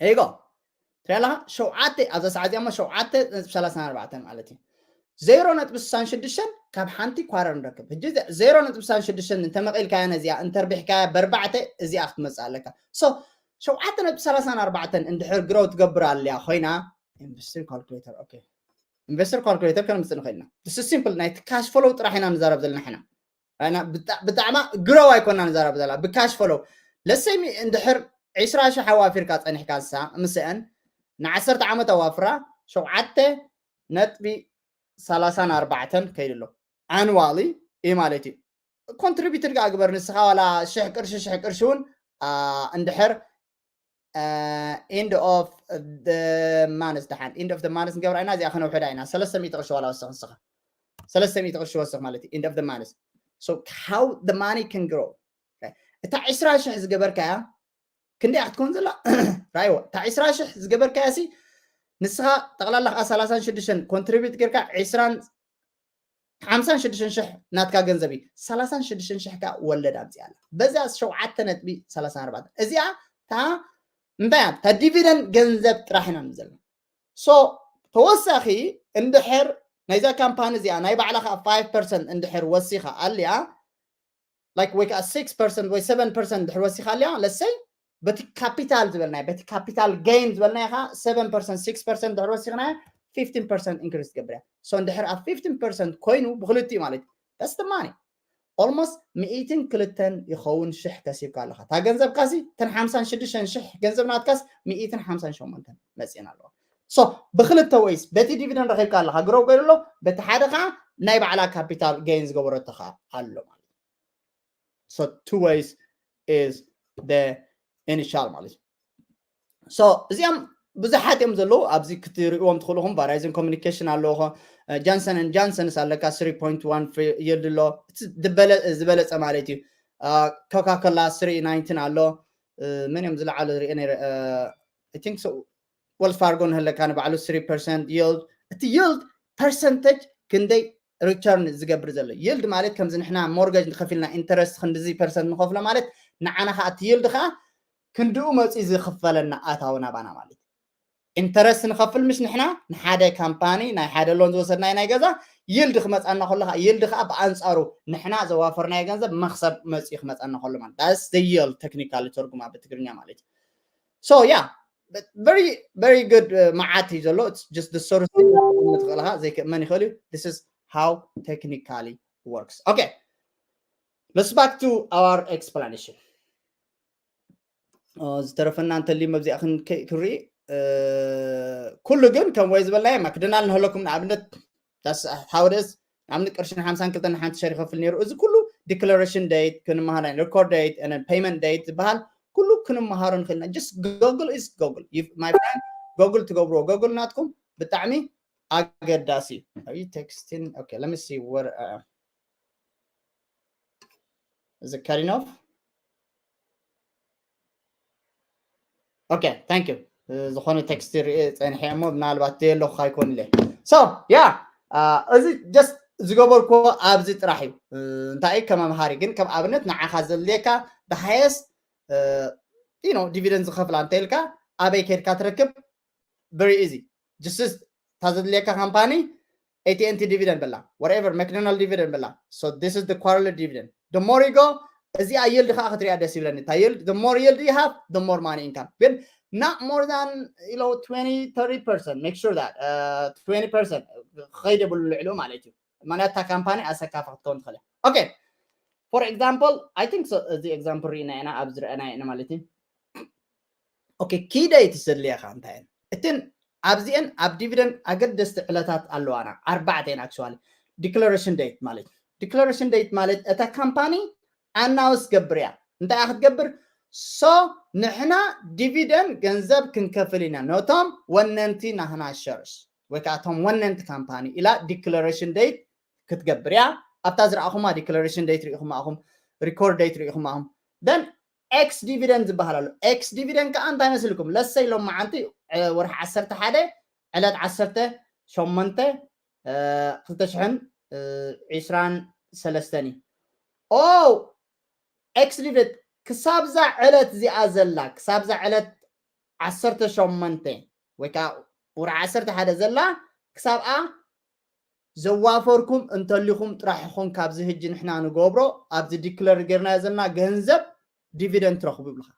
Here you go። ትሪኣ ኣለኻ ሸውዓተ ኣብዛ ሰዓት እዚኣ ሞ ሸውዓተ ነጥቢ ሰላሳን ኣርባዕተን ማለት እዩ። ዜሮ ነጥቢ ስሳን ሽዱሽተን ካብ ሓንቲ quarter ንረክብ። ሕጂ ዜሮ ነጥቢ ስሳን ሽዱሽተን እንተመቒልካያ ነዚኣ እንተርቢሕካያ በርባዕተ እዚኣ ክትመፅእ ኣለካ። So ሸውዓተ ነጥቢ ሰላሳን ኣርባዕተን እንድሕር grow ትገብር ኣልያ ኮይና investor calculator okay investor calculator ከነምፅእ ንኽእል ኢና። This is simple ናይቲ cash flow ጥራሕ ኢና ንዛረብ ዘለና ሕና። ብጣዕማ grow ኣይኮና ንዛረብ ዘላ ብ cash flow። Let's say እንድሕር ዕስራ ሽሕ ኣዋፊርካ ፀኒሕካ ንሳ ምስአን ንዓሰርተ ዓመት ኣዋፍራ ሸውዓተ ነጥቢ ሰላሳን ኣርባዕተን ከይዱ ኣሎ። Annually እዩ ማለት እዩ። Contributed ከዓ ግበር ንስኻ ዋላ ሽሕ ቅርሺ ሽሕ ቅርሺ እውን እንድሕር end of the month ደሓን end of the month ንገብራ ኢና። እዚኣ ከነውሕዳ ኢና። ሰለስተ ሚእቲ ቅርሺ ዋላ ወስኽ ንስኻ ሰለስተ ሚእቲ ቅርሺ ወስኽ ማለት እዩ። End of the month so how the money can grow። እታ ዕስራ ሽሕ ዝገበርካያ ክንደይ ክትኮን ዘላ ራይዎ። እታ ዕስራ ሽሕ ዝገበርካያ ሲ ንስኻ ጠቕላላ ከዓ ሰላሳን ሽዱሽተን contribute ጌርካ ዕስራን ሓምሳን ሽዱሽተን ሽሕ ናትካ ገንዘብ እዩ። ሰላሳን ሽዱሽተን ሽሕ ከዓ ወለድ ኣምፅኣ ኣላ። በዚኣ ሸውዓተ ነጥቢ ሰላሳን ኣርባዕተን እዚኣ እታ እንታይ እያ እታ dividend ገንዘብ ጥራሕ ኢና ንብል ዘለና። So ተወሳኺ እንድሕር ናይዛ ካምፓኒ እዚኣ ናይ ባዕላ ከዓ five percent እንድሕር ወሲኻ ኣልያ like ወይ ከዓ six percent ወይ seven percent እንድሕር ወሲኻ ኣልያ let's say በቲ capital ዝበልናዮ በቲ capital gain ዝበልናዮ ከዓ seven percent six percent እንድሕር ወሲኽናዮ fifteen percent increase ትገብር እያ። So እንድሕር ኣብ fifteen percent ኮይኑ ብክልቲኡ ማለት እዩ that's the money. Almost ሚእትን ክልተን ይኸውን ሽሕ ከሲብካ ኣለኻ። እታ ገንዘብካሲ እተን ሓምሳን ሽዱሽተን ሽሕ ገንዘብ ናትካስ ሚእትን ሓምሳን ሸሞንተን መፅየን ኣለዋ። So ብክልተ ways በቲ dividend ረኺብካ ኣለኻ grow ገይሩ ኣሎ፣ በቲ ሓደ ከዓ ናይ ባዕላ capital gain ዝገበረቶ ከዓ ኣሎ ማለት እዩ። So two ways is the initial ማለት እዩ። So እዚኦም ብዙሓት እዮም ዘለዉ ኣብዚ ክትሪእዎም ትኽእሉ ኢኹም። Verizon Communication ኣለዎ፣ Johnson and Johnson ኣለካ three point one yield ኣሎ ዝበለፀ ማለት እዩ። Coca Cola three nineteen ኣሎ። መን እዮም ዝለዓሉ ሪአ ነይረ? I think so Wells Fargo ንህለካ ንባዕሉ three percent yield። እቲ yield percentage ክንደይ return ዝገብር ዘሎ yield ማለት ከምዚ ንሕና mortgage ንኸፊልና interest ክንድዚ percent ንኸፍሎ ማለት ንዓና ከዓ እቲ yield ከዓ ክንድኡ መፂኡ ዝኽፈለና ኣታዊ ናባና ማለት interest ንኸፍል ምሽ ንሕና ንሓደ ካምፓኒ ናይ ሓደ loan ዝወሰድናዮ ናይ ገዛ yield ክመፃና ከሎ ከዓ yield ከዓ ብኣንፃሩ ንሕና ዘዋፈርናዮ ገንዘብ መኽሰብ መፂኡ ክመፃና ከሎ ማለት that's the yield technically ትርጉማ ብትግርኛ ማለት እዩ። So yeah very very good መዓት እዩ ዘሎ። It's just the source ትኽእልኻ ዘይክእመን ይኽእል እዩ። This is how technically works. Okay, let's back to our explanation. ዝተረፈና እንተልዩ መብዚኣ ክንርኢ። ኩሉ ግን ከም ወይ ዝበልናዮ ማክደናል ንህለኩም ንኣብነት ታስ how it is ንኣብነት ቅርሽን ሓምሳን ክልተን ሓንቲ ሸር ይኸፍል ነይሩ። እዚ ኩሉ ዲክለሬሽን ዴት ክንመሃር፣ ሪኮርድ ዴት፣ ፔመንት ዴት ዝበሃል ኩሉ ክንመሃሮ ንኽእልና። Just Google is Google my friend። ጎግል ትገብርዎ ጎግል ናትኩም ብጣዕሚ ኣገዳሲ እዩ። Are you texting? Okay, let me see what uh, is it cutting off? Okay, thank you. ዝኾነ ቴክስት ሪኤ ፀንሐ እሞ ምናልባት ዘየለኹ ኣይኮን ኢለ። So yeah, እዚ just ዝገበርኩዎ ኣብዚ ጥራሕ እዩ። እንታይ ከም መምሃሪ ግን ከም ኣብነት ንዓኻ ዘድልየካ the highest you know dividend ዝኸፍላ እንተ ኢልካ ኣበይ ከድካ ትረክብ? Very easy። Just እታ ዘድልየካ ካምፓኒ AT&T dividend በላ፣ whatever McDonald dividend በላ። So this is the quarterly dividend. The more you go እዚኣ yield ከዓ ክትሪኣ ደስ ይብለኒ። እታ yield the more yield you have the more money income ግን not more than you know twenty thirty percent. Make sure that uh, twenty percent ከይደ ብሉ ልዕሉ ማለት እዩ። ማለት እታ ካምፓኒ ኣሰካፋ ክትከውን ትኽእል እያ። Okay, for example I think so። እዚ example ርኢና ኢና ኣብዚ ረአና ኢና ማለት እዩ። Okay, key date ዘድልየካ እንታይ እየን? እትን ኣብዚአን ኣብ ዲቪደንድ ኣገደስቲ ዕለታት ኣለዋና። ኣርባዕተ እየን actually። Declaration date ማለት እዩ። Declaration date ማለት እታ ካምፓኒ ኣናውስ ገብር እያ። እንታይ እያ ክትገብር? So ንሕና ዲቪደንድ ገንዘብ ክንከፍል ኢና ነቶም ወነንቲ ናህና ሸርስ ወይ ከዓ እቶም ወነንቲ ካምፓኒ ኢላ ዲክለሬሽን ዴት ክትገብር እያ። ኣብታ ዝረኣኹማ ዲክለሬሽን ዴት ርኢኹማ ኣኹም፣ ሪኮርድ ዴት ርኢኹማ ኣኹም። Then ኤክስ ዲቪደንድ ዝበሃል ኣሎ። ኤክስ ዲቪደንድ ከዓ እንታይ መስልኩም? ለሰይ ሎም መዓንቲ ወርሒ ዓሰርተ ሓደ ዕለት ዓሰርተ ሸሞንተ ክልተ ሽሕን ዕስራን ሰለስተን እዩ። ኦ ኤክስ ዲቪደንድ ክሳብ እዛ ዕለት እዚኣ ዘላ ክሳብ እዛ ዕለት ዓሰርተ ሸሞንተ ወይ ከዓ ወርሒ ዓሰርተ ሓደ ዘላ ክሳብኣ ዘዋፈርኩም እንተሊኹም ጥራሕ ኢኹም። ካብዚ ህጂ ንሕና ንገብሮ ኣብዚ ዲክለር ጌርናዮ ዘለና ገንዘብ ዲቪደንድ ትረኽቡ ይብልኻ።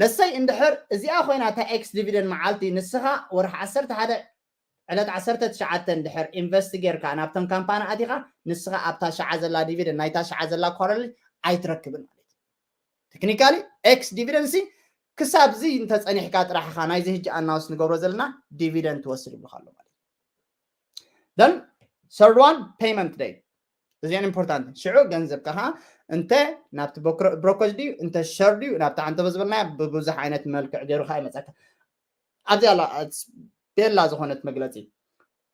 ለሰይ እንድሕር እዚኣ ኮይና እታ ኤክስ ዲቪደንድ መዓልቲ ንስኻ ወርሒ ዓሰርተ ሓደ ዕለት ዓሰርተ ትሽዓተ እንድሕር ኢንቨስት ጌርካ ናብተን ካምፓኒ ኣቲኻ ንስኻ ኣብታ ሸዓ ዘላ ዲቪደንድ ናይታ ሸዓ ዘላ ኳረሊ ኣይትረክብን ማለት እዩ። ቴክኒካሊ ኤክስ ዲቪደንድ ሲ ክሳብ እዚ እንተፀኒሕካ ጥራሕ ኢኻ ናይዚ ህጂ ኣናውስ ንገብሮ ዘለና ዲቪደንድ ትወስድ ይብልካ ኣሎ ማለት እዩ። Then third one payment date። እዚአን ኢምፖርታንት ሽዑ ገንዘብካ ከዓ እንተ ናብቲ ብሮከጅ ድዩ እንተ ሸር ድዩ ናብቲ ዓንተበ ዝበልናዮ ብብዙሕ ዓይነት መልክዕ ገይሩ ከዓ ይመፀካ። ኣብዚ ኣላ ቤላ ዝኾነት መግለፂ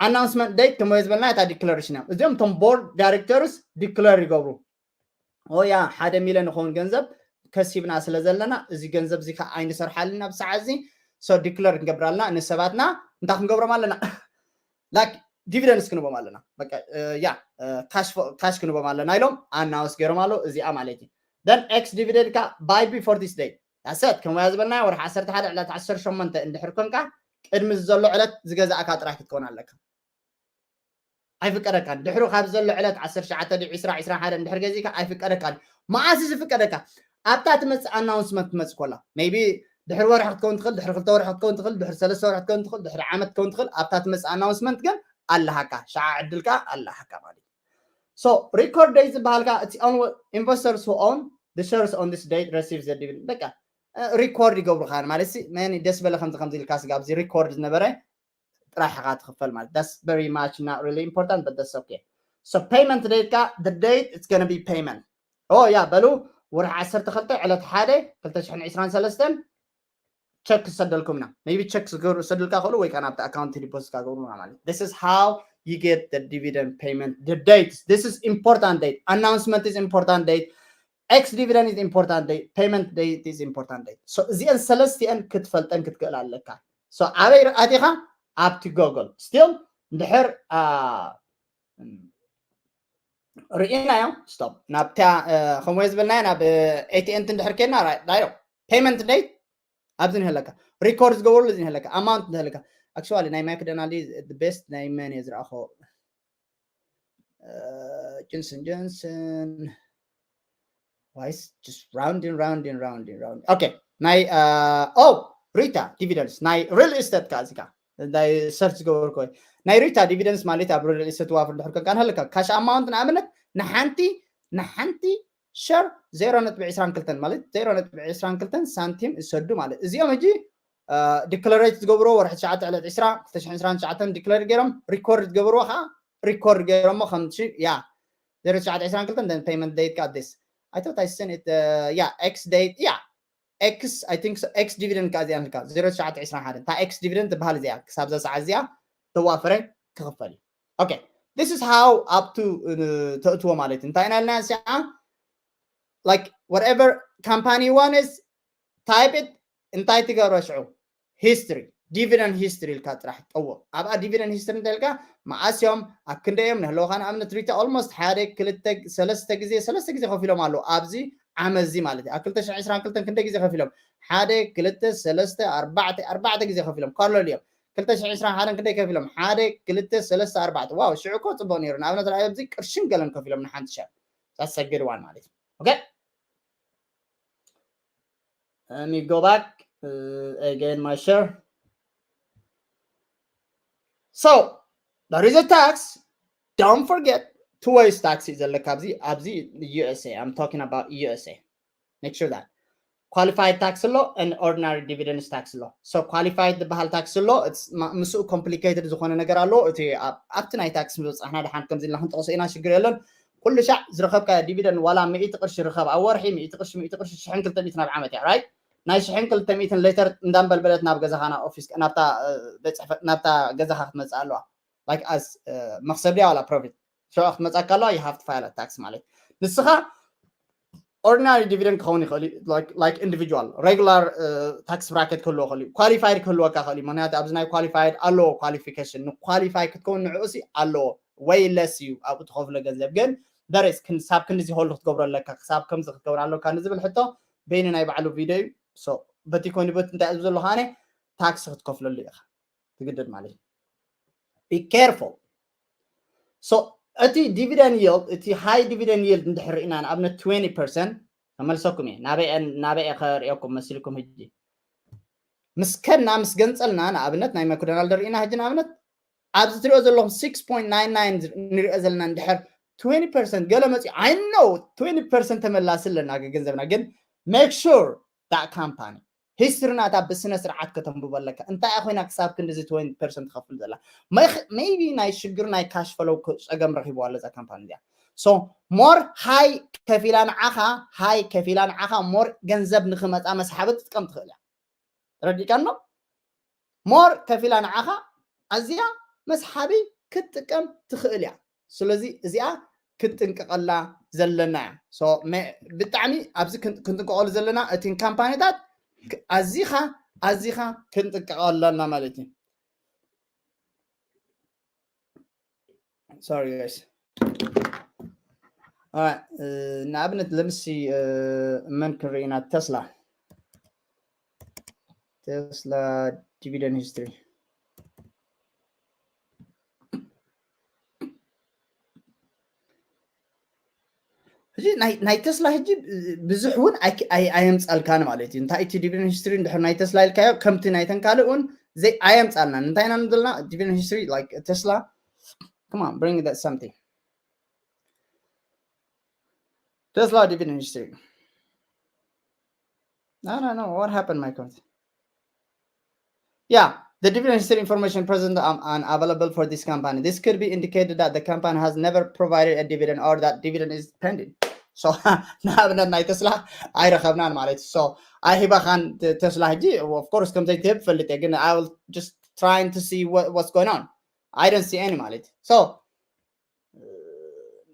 ኣናውንስመንት ዴት ከም ዝበልና እታ ዲክለሬሽን እዮም። እዚኦም እቶም ቦርድ ዳይሬክተርስ ዲክለር ይገብሩ። ኦያ ሓደ ሚሊዮን ይኸውን ገንዘብ ከሲብና ስለ ዘለና እዚ ገንዘብ እዚ ከዓ ኣይንሰርሓልን ኣብ ሰዓት እዚ። So ዲክለር ክንገብር ኣለና ንሰባትና እንታይ ክንገብሮም ኣለና? Like ዲቪደንድስ ክንቦም ኣለና። በቃ ያ ካሽ ክንቦም ኣለና ኢሎም ኣናውንስ ገይሮም ኣለዉ። እዚኣ ማለት እዩ። Then ኤክስ ዲቪደንድ ካ buy before this date። ዳሰት ከም ወያ ዝበልና ወርሒ ዓሰርተ ሓደ ዕለት ዓሰርተ ሸሞንተ እንድሕር ኮንካ ቅድሚ ዘሎ ዕለት ዝገዛእካ ጥራይ ክትከውን ኣለካ። ኣይፍቀደካን። ድሕሩ ካብ ዘሎ ዕለት ዓሰርተ ትሽዓተ ድዩ ዕስራ ዕስራን ሓደን ድሕር ገዚእካ ኣይፍቀደካን። መዓስ እዩ ዝፍቀደካ? ኣብታ ትመጽእ ኣናውንስመንት ትመጽእ ኮላ maybe ድሕሪ ወርሒ ክትከውን ትኽእል፣ ድሕሪ ክልተ ወርሒ ክትከውን ትኽእል፣ ድሕሪ ሰለስተ ወርሒ ክትከውን ትኽእል፣ ድሕሪ ዓመት ክትከውን ትኽእል። ኣብታ ትመጽእ ኣናውንስመንት ግን ኣለሃካ፣ ሸዓ ዕድልካ ኣለሃካ ማለት እዩ። So record date ዝበሃልካ እቲ investors who own the shares on this date receive the dividend በቃ ሪኮርድ ይገብሩካ ማለት ሲ መን ደስ በለ ከምዚ ከምዚ ኢልካ ስጋ ኣብዚ ሪኮርድ ዝነበረ ጥራሕ ኢኻ ትኽፈል ማለት that's very much not really important but that's okay። So payment date ካ the date it's gonna be payment ኦ ያ በሉ ወርሒ ዓሰርተ ክልተ ዕለት ሓደ ክልተ ሽሕን ዕስራን ሰለስተን ቸክ ክሰደልኩም ኢና። Maybe ቸክ ዝሰደልካ ክእሉ ወይ ከዓ ናብቲ ኣካውንት ዲፖዚት ክገብሩና ማለት this is how you get the dividend payment the dates this is important date announcement is important date ex dividend is important date payment date is important date so እዚአን ሰለስቲአን ክትፈልጠን ክትክእል ኣለካ። So ኣበይ ኣቲኻ ኣብቲ ጎግል still እንድሕር ርኢናዮ stop ናብታ ከምኡ ዝበልናዮ ናብ ኤቲኤንቲ እንድሕር ኬድና ዳይሮ ፔመንት ዴት ኣብዚ ንህለካ ሪኮርድ ዝገበሩሉ እዚ ንህለካ ኣማውንት ንህለካ actually ናይ ማክዶናልድ ቤስት ናይ መን እየ ዝረኣኾ ጆንሰን ጆንሰን why is just rounding rounding rounding rounding okay ናይ ኦ ሪታ ዲቪደንስ ናይ ሪል ኢስቴት ካ እዚካ ናይ ሰርች ዝገበርኮ ናይ ሪታ ዲቪደንስ ማለት ኣብ ሪል ኢስቴት ዋፍር ድሕር ከንካ ንህልካ ካሽ ኣማውንት ንኣብነት ንሓንቲ ንሓንቲ ሸር ዜሮ ነጥቢ ዕስራን ክልተን ማለት ዜሮ ነጥቢ ዕስራን ክልተን ሳንቲም ይሰዱ ማለት። እዚኦም ሕጂ ዲክለሬት ዝገብርዎ ወርሒ ትሽዓተ ዕለት ዕስራ ክልተ ሽሕን ዕስራን ትሽዓተን ዲክለር ገይሮም ሪኮርድ ዝገብርዎ ከዓ ሪኮርድ ገይሮሞ ከም ያ ዜሮ ትሽዓተ ዕስራን ክልተን then payment date got this I thought I sent it yeah X date yeah X I think so X dividend ከዓ እዚኣ ንልካ ዜሮ ትሽዓተ ዕስራን ሓደን እታ X dividend ትበሃል እዚኣ ክሳብ እዛ ሰዓት እዚኣ ተዋፈረ ክኽፈል እዩ። Okay, this is how up to ተእትዎ ማለት እዩ። እንታይ ኢና ኢልና እዚኣ like whatever company one is type it እንታይ ትገብሮ ሽዑ history dividend history ኢልካ ጥራሕ ጠዎ ኣብኣ dividend history እንተ ኢልካ መዓስ እዮም ኣብ ክንደይ እዮም ንህለውካ ንኣብነት ሪታ almost ሓደ ክልተ ሰለስተ ግዜ ሰለስተ ግዜ ከፊሎም ኣለዉ ኣብዚ ዓመት እዚ ማለት እዩ ኣብ ክልተ ሽሕን ዕስራን ክልተን ክንደይ ግዜ ከፊሎም ሓደ ክልተ ሰለስተ ኣርባዕተ ኣርባዕተ ግዜ ከፊሎም ካርለል እዮም ክልተ ሽሕን ዕስራን ሓደን ክንደይ ከፊሎም ሓደ ክልተ ሰለስተ ኣርባዕተ ዋው ሽዑ እኮ ፅቡቅ ነይሩ ንኣብነት ርኣዮ ኣብዚ ቅርሽን ገለን ከፊሎም ንሓንቲ ሸር that's a good one ማለት እዩ okay Let me go back uh, again my share. So there is a tax. Don't forget two ways tax is a ኣብዚ ኣብዚ USA. I'm talking about USA. Make sure that qualified tax law and ordinary dividends tax law. So qualified ዝበሃል tax law ምስኡ complicated ዝኾነ ነገር ኣለዎ። እቲ ኣብቲ ናይ tax ዝበፅሕና ድሓን ከምዚ ኢልና ክንጠቕሶ ኢና ሽግር የለን። ኩሉ ሻዕ ዝረኸብካዮ dividend ዋላ ሚእቲ ቅርሺ ርኸብ ኣብ ወርሒ ሚእቲ ቅርሺ ሚእቲ ቅርሺ ሽሕን ክልተ ሚእትን ኣብ ዓመት እያ right ናይ ሽሕን ክልተ ሚእትን ሌተር እንዳንበልበለት ናብ ገዛኻ ናብ ኦፊስ ናብታ ቤት ፅሕፈት ናብታ ገዛኻ ክትመፅእ ኣለዋ like as መክሰብ ድያ ዋላ profit ሽዑ ክትመፅኣካ ኣለዋ you have to file tax ማለት ንስኻ ordinary dividend ክኸውን ይኽእል like individual regular tax bracket ክህልዎ ይኽእል እዩ qualified ክህልወካ ይኽእል እዩ ምክንያቱ ኣብዚ ናይ qualified ኣለዎ qualification ን qualify ክትከውን ንዕኡ ሲ ኣለዎ way less እዩ ኣብኡ ትኸፍሎ ገንዘብ ግን there is ክሳብ ክንዲ ዝኸሉ ክትገብሮ ኣለካ ክሳብ ከምዚ ክትገብር ኣለካ ንዝብል ሕቶ በይኒ ናይ ባዕሉ ቪድዮ እዩ በቲ ኮይኑ በት እንታይ ዝብ ዘለኹ ኣነ ታክሲ ክትከፍለሉ ኢኻ ትግደድ ማለት እዩ be careful so እቲ dividend yield እቲ high dividend yield እንድሕር ርኢና ንኣብነት twenty percent ተመልሰኩም እየ ናበይ ከርእየኩም መሲልኩም ሕጂ ምስ ከድና ምስ ገንፀልና ንኣብነት ናይ መክዶናልድ ርኢና ሕጂ ንኣብነት ኣብዚ ትሪኦ ዘለኹም six point nine nine ንሪኦ ዘለና እንድሕር twenty percent ገለ መፂኡ I know twenty percent ተመላሲ ኣለና ገንዘብና ግን make sure that company history ናታ ብስነ ስርዓት ከተንብቦ ኣለካ እንታይ ኮይና ክሳብ ክንዲዚ twenty percent ትኸፍል ዘላ maybe ናይ ሽግር ናይ cash flow ፀገም ረኪብዋ ኣሎ እዛ company እዚኣ so more high ከፊላ ንዓኻ high ከፊላ ንዓኻ more ገንዘብ ንክመፃ መስሓቢ ትጥቀም ትኽእል እያ ረዲእካኖ more ከፊላ ንዓኻ ኣዝያ መስሓቢ ክትጥቀም ትኽእል እያ ስለዚ እዚኣ ክንጥንቀቐላ ዘለና እያ ብጣዕሚ ኣብዚ ክንጥንቀቐሉ ዘለና እቲ ካምፓኒታት ኣዚኻ ኣዚኻ ክንጥንቀቐሉ ኣለና ማለት እዩ sorry guys ንኣብነት ለምሲ መን ክንርኢና ተስላ ተስላ dividend history ሕጂ ናይ ተስላ ሕጂ ብዙሕ እውን ኣየምፃልካን ማለት እዩ እንታይ እቲ dividend history እንድሕር ናይ ተስላ ኢልካዮ ከምቲ ናይተን ካልእ እውን ዘይ ኣየምፃልናን እንታይ ኢና ዘለና dividend history like ተስላ come on bring that something ተስላ dividend history no no no what happened my card Yeah, the dividend history information present um, and available for this company. This could be indicated that the company has never provided a dividend or that dividend is pending. So, ንኣብነት ናይ ተስላ ኣይረኸብናን ማለት እዩ። So, ኣይሂባኻን ተስላ ሕጂ of course ከም ዘይትህብ ፈልጥ እየ ግን I will just trying to see what, what's going on. I don't see any ማለት እዩ። So,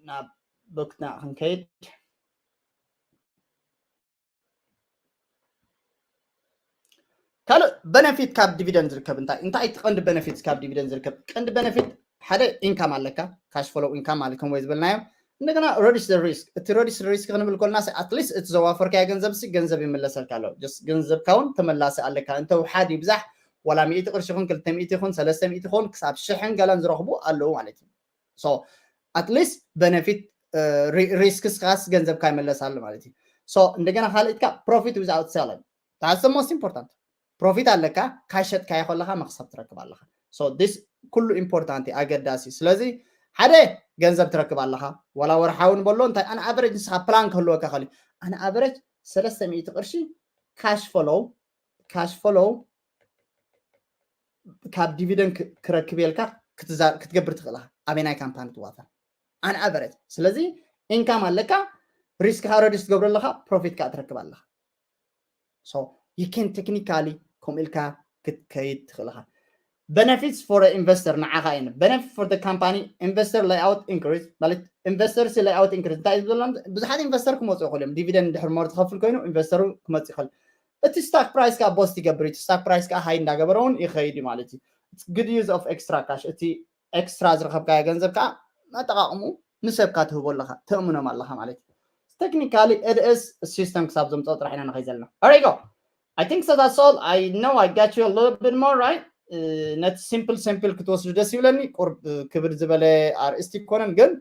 ናብ ቦክና ክንከይድ ካልእ በነፊት ካብ ዲቪደንድ ዝርከብ እንታይ እንታይ እቲ ቀንዲ በነፊት ካብ ዲቪደንድ ዝርከብ ቀንዲ በነፊት ሓደ ኢንካም ኣለካ ካሽ ፍሎው ኢንካም ማለት ከም ወይ ዝበልናዮ እንደገና reduce the risk እቲ reduce the risk ክንብል ከለና at least እቲ ዘዋፈርካዮ ገንዘብ ሲ ገንዘብ ይምለሰልካ ኣሎ just ገንዘብካ እውን ተመላሲ ኣለካ እንተ ውሓድ ይብዛሕ ዋላ ሚእቲ ቅርሺ ይኹን ክልተ ሚእቲ ይኹን ሰለስተ ሚእቲ ይኹን ክሳብ ሽሕን ገለን ዝረኽቡ ኣለዉ ማለት እዩ so at least benefit risks ካስ ገንዘብካ ይመለስ ኣሎ ማለት እዩ so እንደገና ካልእትካ profit without selling that's the most important profit ኣለካ ካሸጥካዮ ከለካ መክሰብ ትረክብ ኣለካ so this ኩሉ important እዩ ኣገዳሲ ስለዚ ሓደ ገንዘብ ትረክብ ኣለካ ዋላ ወርሓዊ ንበሎ እንታይ on average ንስኻ ፕላን ክህልወካ ከሊ ኣን ኣቨረጅ ሰለስተ ሚእቲ ቅርሺ ካሽ ፍሎው ካሽ ፍሎው ካብ ዲቪደንድ ክረክብ የልካ ክትገብር ትኽእል ኢኻ። ኣበይ ናይ ካምፓኒ ትዋፈር ኣን ኣቨረጅ። ስለዚ ኢንካም ኣለካ፣ ሪስክካ ረዲስ ትገብሮ ኣለካ፣ ፕሮፊት ከዓ ትረክብ ኣለካ። So you can technically ከምኡ ኢልካ ክትከይድ ትኽእል ኢኻ። Benefits for investor ንዓኻ እየን። Benefit for the company investor layout increase ማለት ኢንቨስተር ሲ ላይኣውት ኢንክሪዝ እንታይ እዩ ዝብለና? ብዙሓት ኢንቨስተር ክመፁ ይኽእሉ እዮም። ዲቪደንድ እንድሕር ሞር ትኸፍል ኮይኑ ኢንቨስተሩ ክመፅ ይኽእል። እቲ ስታክ ፕራይስ ከዓ ቦስት ይገብር እዩ። ስታክ ፕራይስ ከዓ ሃይ እንዳገበረ እውን ይኸይድ እዩ ማለት እዩ። Good use of extra cash። እቲ ኤክስትራ ዝረኸብካዮ ገንዘብ ከዓ ኣጠቃቕሙ ንሰብካ ትህቦ ኣለካ፣ ተእምኖም ኣለካ ማለት እዩ። Technically it is system ክሳብ ዘምፅኦ ጥራሕ ኢና ንኸይ ዘለና። There you go. I think so that's all. I know I got you a little bit more right. ነቲ ሲምፕል ሲምፕል ክትወስዱ ደስ ይብለኒ። ቁርብ ክብድ ዝበለ ኣርእስቲ ይኮነን ግን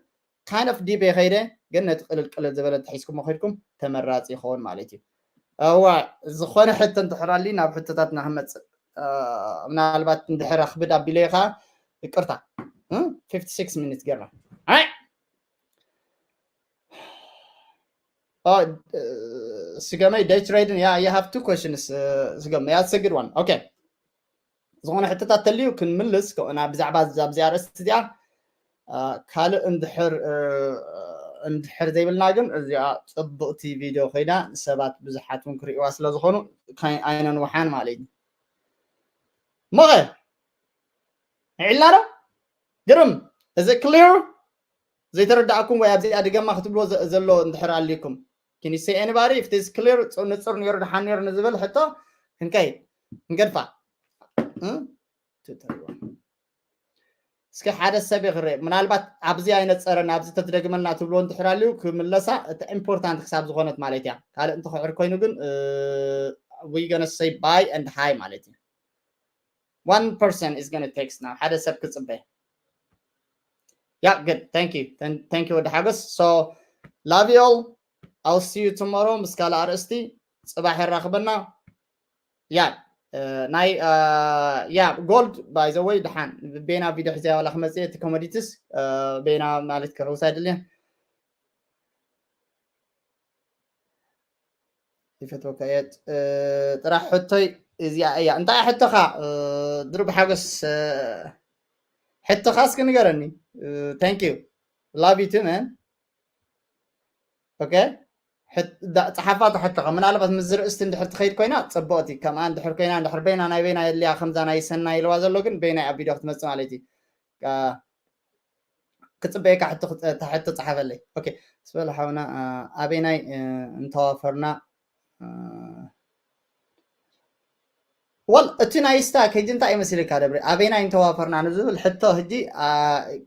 kind of ዲፕ ከይደ ግን ነቲ ቅልል ቅልል ዝበለ ተሒዝኩሞ ከይድኩም ተመራፂ ይኸውን ማለት እዩ። እዋ ዝኾነ ሕቶ እንድሕር ኣሊ ናብ ሕቶታትና ክመፅእ ምናልባት እንድሕር ኣክብድ ኣቢለ ከዓ ይቅርታ። fifty six minutes ገርና ኣይ ስገመይ day trading yeah you have two questions ስገመይ that's a good one okay ዝኾነ ሕቶታት ተልዩ ክንምልስ ብዛዕባ ኣብዚ ኣርእስቲ እዚኣ ካልእ እንድሕር እንድሕር ዘይብልና ግን እዚኣ ፅብቕቲ ቪድዮ ኮይና ሰባት ብዙሓት እውን ክርእዋ ስለዝኾኑ ኣይነንውሓን ማለት እዩ። ሞኸ ንዒልና ዶ ግርም እዚ ክሊር ዘይተረዳእኩም ወይ ኣብዚኣ ድገማ ክትብልዎ ዘሎ እንድሕር ኣልኩም can you say anybody if this clear ንፅር ነይሩ ድሓን ነይሩ ንዝብል ሕቶ ክንከይድ ክንገድፋ እስኪ ሓደ ሰብ ይኽረ ምናልባት ኣብዚ ኣይነፀረን ኣብዚ ተትደግመልና ትብልዎ እንድሕር ኣልዩ ክምለሳ እቲ ኢምፖርታንት ክሳብ ዝኾነት ማለት እያ። ካልእ እንትኽዕር ኮይኑ ግን we gonna say bye and hi ማለት እዩ። One person is gonna text now ሓደ ሰብ ክፅበ yeah good thank you thank you ወዲ ሓጎስ so love you all I'll see you tomorrow ምስ ካልእ ኣርእስቲ ፅባሕ የራኽበና yeah ናይ yeah gold by the way ድሓን ቤና ቪድዮ ሒዘያ ዋላ ክመፅእ እቲ commodities ቤና ማለት ክሕውስ ኣይደልየን ይፈትወካ እየ ጥራሕ ሕቶይ እዚኣ እያ እንታይ ሕቶኻ ድሩብ ሓጎስ ሕቶኻ እስኪ ንገረኒ thank you love you too man okay ፀሓፋ ተሕተኸ ምናልባት ምስ ዝርእስቲ እንድሕር ትኸይድ ኮይና ፅቡቕቲ ከምኣ እንድሕር ኮይና እንድሕር በይና ናይ በይና የድልያ ከምዛ ናይ ሰናይ ኢልዋ ዘሎ ግን በይናይ ኣብ ቪድዮ ክትመፅእ ማለት እዩ ክፅበየካ ሕቶ ፀሓፈለይ ስበል ሓውና ኣበይናይ እንተዋፈርና ወል እቲ ናይ ስታክ ሕጂ እንታይ ይመስልካ ደብሪ ኣበይናይ እንተዋፈርና ንዝብል ሕቶ ሕጂ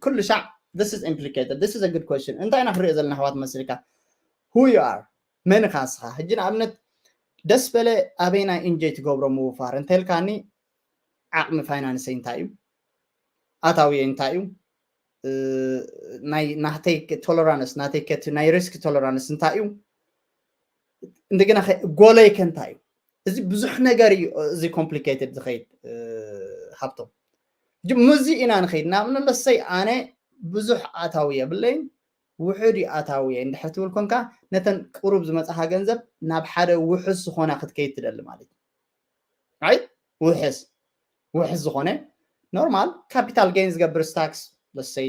ኩሉ ሻዕ this is implicated this is a good question እንታይ ኢና ክንሪኦ ዘለና ኣሕዋት መስልካ who you are መን ኢኻ ንስኻ ሕጂ ንኣብነት ደስ በለ ኣበይናይ ኢንጆይ ትገብሮ ምውፋር እንተልካኒ ዓቕሚ ፋይናንሰይ እንታይ እዩ ኣታውየ እንታይ እዩ ናይ ናተይ ቶለራንስ ናተይ ከቲ ናይ ሪስክ ቶለራንስ እንታይ እዩ እንደገና ጎለይ ከ እንታይ እዩ እዚ ብዙሕ ነገር እዩ እዚ complicated ዝኸይድ ሃብቶም ሕጂ ምዚ ኢና ንኸይድ ንኣብነት ለሰይ ኣነ ብዙሕ ኣታዊ የብለይን ውሑድ እዩ ኣታዊ እንድሕር ትብል ኮንካ ነተን ቅሩብ ዝመፅኻ ገንዘብ ናብ ሓደ ውሑስ ዝኾና ክትከይድ ትደሊ ማለት እዩ right ውሕስ ውሕስ ዝኾነ normal capital gain ዝገብር stocks let's say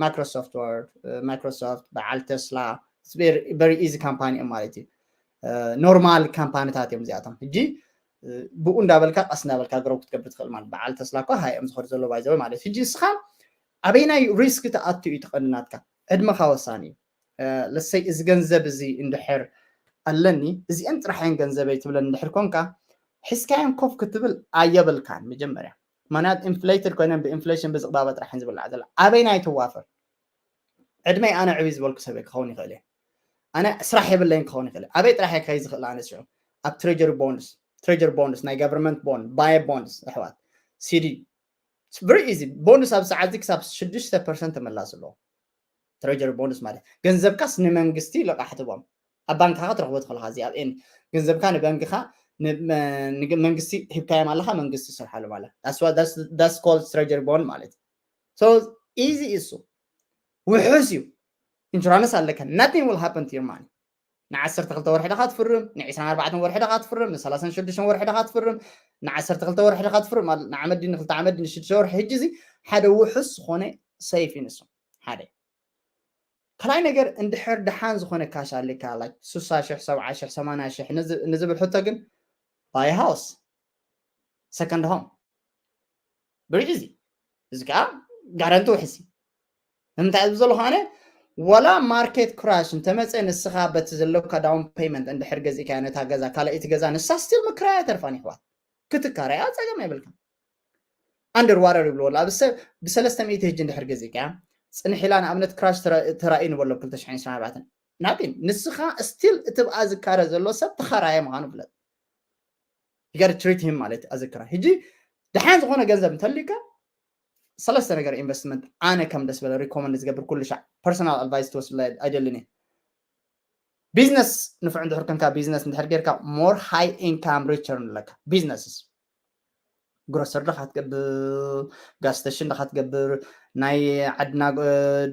Microsoft Word Microsoft በዓል Tesla very easy company እዮም ማለት እዩ normal ካምፓኒታት እዮም እዚኣቶም ሕጂ ብኡ እንዳበልካ ቀስ እንዳበልካ grow ክትገብር ትኽእል ማለት በዓል Tesla እኳ ሃይ እዮም ዝኸዱ ዘሎ by the way ማለት ሕጂ ንስኻ ኣበይናይ ሪስክ ትኣቱ እዩ ትቐንናትካ ዕድመኻ ወሳኒ እዩ let's say እዚ ገንዘብ እዚ እንድሕር ኣለኒ እዚአን ጥራሕ እየን ገንዘበይ ትብለን እንድሕር ኮንካ ሒዝካየን ኮፍ ክትብል ኣየብልካን መጀመርያ ምክንያት inflated ኮይነን ብ inflation ብዝቕባበ ጥራሕ እየን ዝብላዓ ዘላ ኣበይናይ ትዋፈር ዕድመይ ኣነ ዕብይ ዝበልኩ ሰብ ክኸውን ይኽእል እየ ኣነ ስራሕ የብለይን ክኸውን ይኽእል ኣበይ ጥራሕ እየ ክኸይ ዝኽእል ኣነ ሽዑ ኣብ treasury bonds treasury bonds ናይ government bond buy bonds ኣሕዋት CD very easy bonds ኣብ ሰዓት ክሳብ ሽዱሽተ ፐርሰንት ተመላስ ኣለዎ treasury bonds ማለት ገንዘብካስ ንመንግስቲ ልቓሕ ትቦም ኣብ ባንክኻ ትረኽቦ ትኽእልካ እዚ ኣብ ኤን ገንዘብካ ንባንክኻ መንግስቲ ሂብካዮም ኣለካ መንግስቲ ይሰርሓሉ ማለት that's called treasury bond ማለት so easy እሱ ውሑስ እዩ ኢንሹራንስ ኣለካ nothing will happen to your money ንዓሰርተ ክልተ ወርሒ ደኻ ትፍርም፣ ንዒስራን ኣርባዕተን ወርሒ ደኻ ትፍርም፣ ንሰላሳን ሽዱሽተን ወርሒ ደኻ ትፍርም፣ ንዓሰርተ ክልተ ወርሒ ደኻ ትፍርም፣ ንዓመት ድዩ ንክልተ ዓመት ድዩ ንሽዱሽተ ወርሒ፣ ሕጂ እዚ ሓደ ውሑስ ዝኾነ ሰይፍ እዩ ንሱ ሓደ። ካልኣይ ነገር እንድሕር ደሓን ዝኾነ ካሽ ኣለካ፣ like ስሳ ሽሕ፣ ሰብዓ ሽሕ፣ ሰማንያ ሽሕ ንዝብል ሕቶ ግን buy a house, second home ብርዒ እዚ እዚ ከዓ ጋረንቲ ውሕሲ ንምንታይ ዝብ ዘለኹ ኣነ ወላ ማርኬት ክራሽ እንተመፀ ንስኻ በቲ ዘለካ down payment እንድሕር ገዚእካያ ነታ ገዛ ካልኣይቲ ገዛ ንሳ still ምክራያ ተርፋን ይሕዋት ክትካረያ ፀገም የብልካ under water ይብልዎ ኣብ ሰብ ብሰለስተ ሚእቲ ህጂ እንድሕር ገዚእካያ ፅንሕ ኢላ ንኣብነት ክራሽ ተራእዩ ንበሎ ክልተ ሽሕን ዕስራን ኣርባዕተን ናቲን ንስኻ still እቲ ብኣ ዝካረ ዘሎ ሰብ ተኻራየ ምዃኑ ፍለጥ you gotta treat him ማለት ኣዘክራ ሕጂ ደሓን ዝኾነ ገንዘብ እንተልካ ሰለስተ ነገር ኢንቨስትመንት ኣነ ከም ደስ በለ recommend ዝገብር ኩሉ ሻዕ personal advice ትወስድ ኣይደልን እየ ቢዝነስ ንፍዕ እንድሕር ከንካ ቢዝነስ እንድሕር ጌርካ more high income return ኣለካ businesses grocer ዲኻ ትገብር gas station ዲኻ ትገብር ናይ ዓድና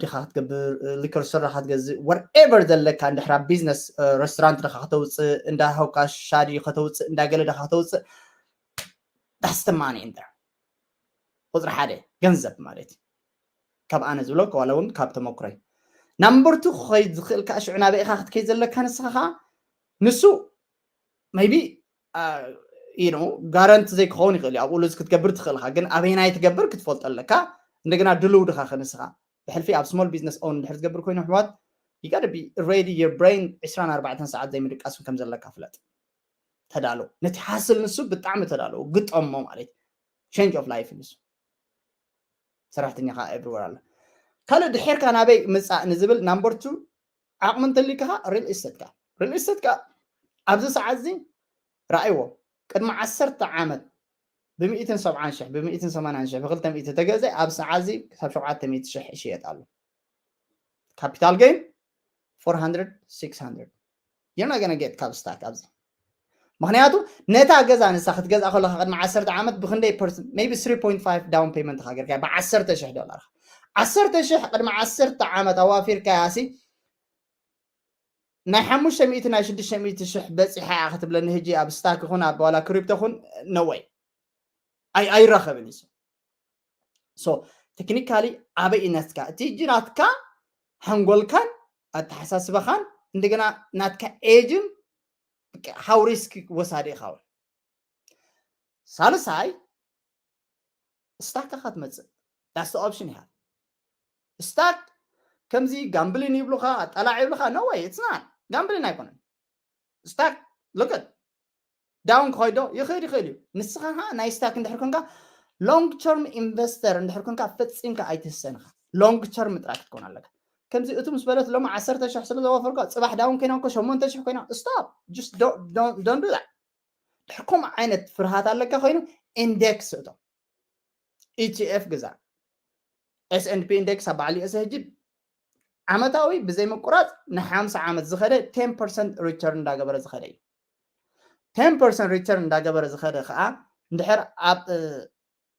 ዲኻ ክትገብር liquor store ዲኻ ትገዝእ whatever ዘለካ እንድሕራ business restaurant ዲኻ ከተውፅእ እንዳ ሆካ ሻዲ ከተውፅእ እንዳ ገለ ዲኻ ከተውፅእ that's the money in there ቁፅሪ ሓደ ገንዘብ ማለት እዩ ካብ ኣነ ዝብሎ ዋላ እውን ካብ ተመክሮይ number two ክኸይድ ዝኽእል ከዓ ሽዑ ናበይ ኢኻ ክትከይድ ዘለካ ንስኻ ከዓ ንሱ maybe you know ጋረንቲ ዘይክኸውን ይኽእል እዩ ኣብኡ ልዝ ክትገብር ትኽእል ኢኻ ግን ኣበይናይ ትገብር ክትፈልጦ ኣለካ እንደገና ድልው ድኻ ከንስኻ ብሕልፊ ኣብ small business own እንድሕር ዝገብር ኮይኑ ኣሕዋት you gotta be ready your brain ዕስራን ኣርባዕተን ሰዓት ዘይምድቃስ ከም ዘለካ ፍለጥ ተዳሎ ነቲ ሓስል ንሱ ብጣዕሚ ተዳሎ ግጠሞ ማለት change of life ንሱ ሰራሕተኛኻ everywhere ኣሎ ካልእ ድሕርካ ናበይ ምፃእ ንዝብል number two ዓቕሚ እንተሊካ real estate ካ real estate ካ ኣብዚ ሰዓት እዚ ረኣይዎ ቅድሚ ዓሰርተ ዓመት ብሚእትን ሰብዓን ሽሕ ብሚእትን ሰማንያን ሽሕ ብክልተ ሚእቲ ተገዘ ኣብ ሰዓት እዚ ክሳብ ሸውዓተ ሚእቲ ሽሕ ይሽየጥ ኣሎ capital gain four hundred six hundred you're not gonna get ካብ stock ኣብዚ ምክንያቱ ነታ ገዛ ንሳ ክትገዝኣ ከለካ ቅድሚ ዓሰርተ ዓመት ብክንደይ percent maybe three point five down payment ካ ጌርካ ብዓሰርተ ሽሕ ዶላር ዓሰርተ ሽሕ ቅድሚ ዓሰርተ ዓመት ኣዋፊርካያ ሲ ናይ ሓሙሽተ ሚእቲ ናይ ሽዱሽተ ሚእቲ ሽሕ በፂሓ እያ ክትብለኒ ህጂ ኣብ stock ይኹን ኣብ ዋላ crypto ይኹን no way ኣይራኸብን እዩ so technically ኣበይ እዩ ናትካ እቲ ህጂ ናትካ ሓንጎልካን ኣተሓሳስባኻን እንደገና ናትካ age ን how risk ወሳዲ ኢኻ ሳልሳይ stock ካ ትመፅእ that's the option you have stock ከምዚ gambling ይብሉኻ ኣጠላዕ ይብሉኻ no way it's not gambling ኣይኮነን stock look at down ክኸይዶ ይኽእል ይኽእል እዩ ንስኻ ናይ stock እንድሕር ኮንካ long term investor እንድሕር ኮንካ ፈፂምካ ኣይትህሰን ኢኻ long term ጥራይ ክትኮን ኣለካ ከምዚ እቱ ምስ በለት ሎሚ ዓሰርተ ሽሕ ስለ ዘወፈርካ ፅባሕ down ኮይና እኮ ሸሞንተ ሽሕ ኮይና stop just don't do that ድሕር ከምኡ ዓይነት ፍርሃት ኣለካ ኮይኑ index እቶ E T F ግዛ S and P index ኣብ በዓል U S ሕጂ ዓመታዊ ብዘይ ምቁራፅ ንሓምሳ ዓመት ዝኸደ ten percent return እንዳገበረ ዝኸደ እዩ ten percent return እንዳገበረ ዝኸደ ከዓ እንድሕር ኣብ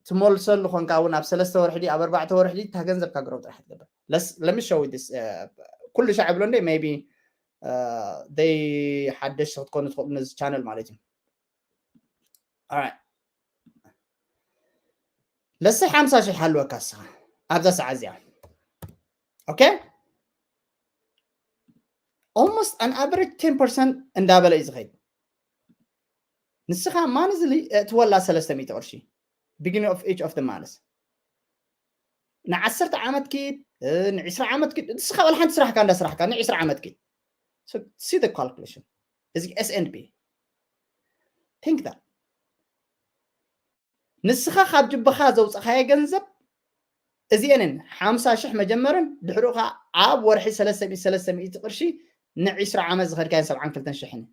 ትመልሰሉ ኮንካ እውን ኣብ ሰለስተ ወርሒ ድዩ ኣብ ኣርባዕተ ወርሒ ድዩ እታ ገንዘብካ ግረው ጥራሕ ትገብር let me show you this ኩሉ ሻዕ ይብሎ እንደ maybe they ሓደሽቲ ክትኮኑ ትኽእሉ ነዚ channel ማለት እዩ let's say ሓምሳ ሽሕ ሃልወካ እስኻ ኣብዛ ሰዓት እዚኣ okay almost an average ten percent እንዳበለ እዩ ዝኸይድ ንስኻ monthly እትወላ ሰለስተ ሚእቲ ቅርሺ beginning of each of the month ንዓሰርተ ዓመት ኪድ ንዕስራ ዓመት ኪድ ንስኻ ወላ ሓንቲ ስራሕካ እንዳ ስራሕካ ንዕስራ ዓመት ኪድ see the calculation እዚ S and P think that ንስኻ ካብ ጅብኻ ዘውፅኻዮ ገንዘብ እዚአንን ሓምሳ ሽሕ መጀመርን ድሕሩ ከዓ ኣብ ወርሒ ሰለስተ ሚእቲ ሰለስተ ሚእቲ ቅርሺ ንዒስራ ዓመት ዝኸድካዮን ሰብዓን ክልተን ሽሕን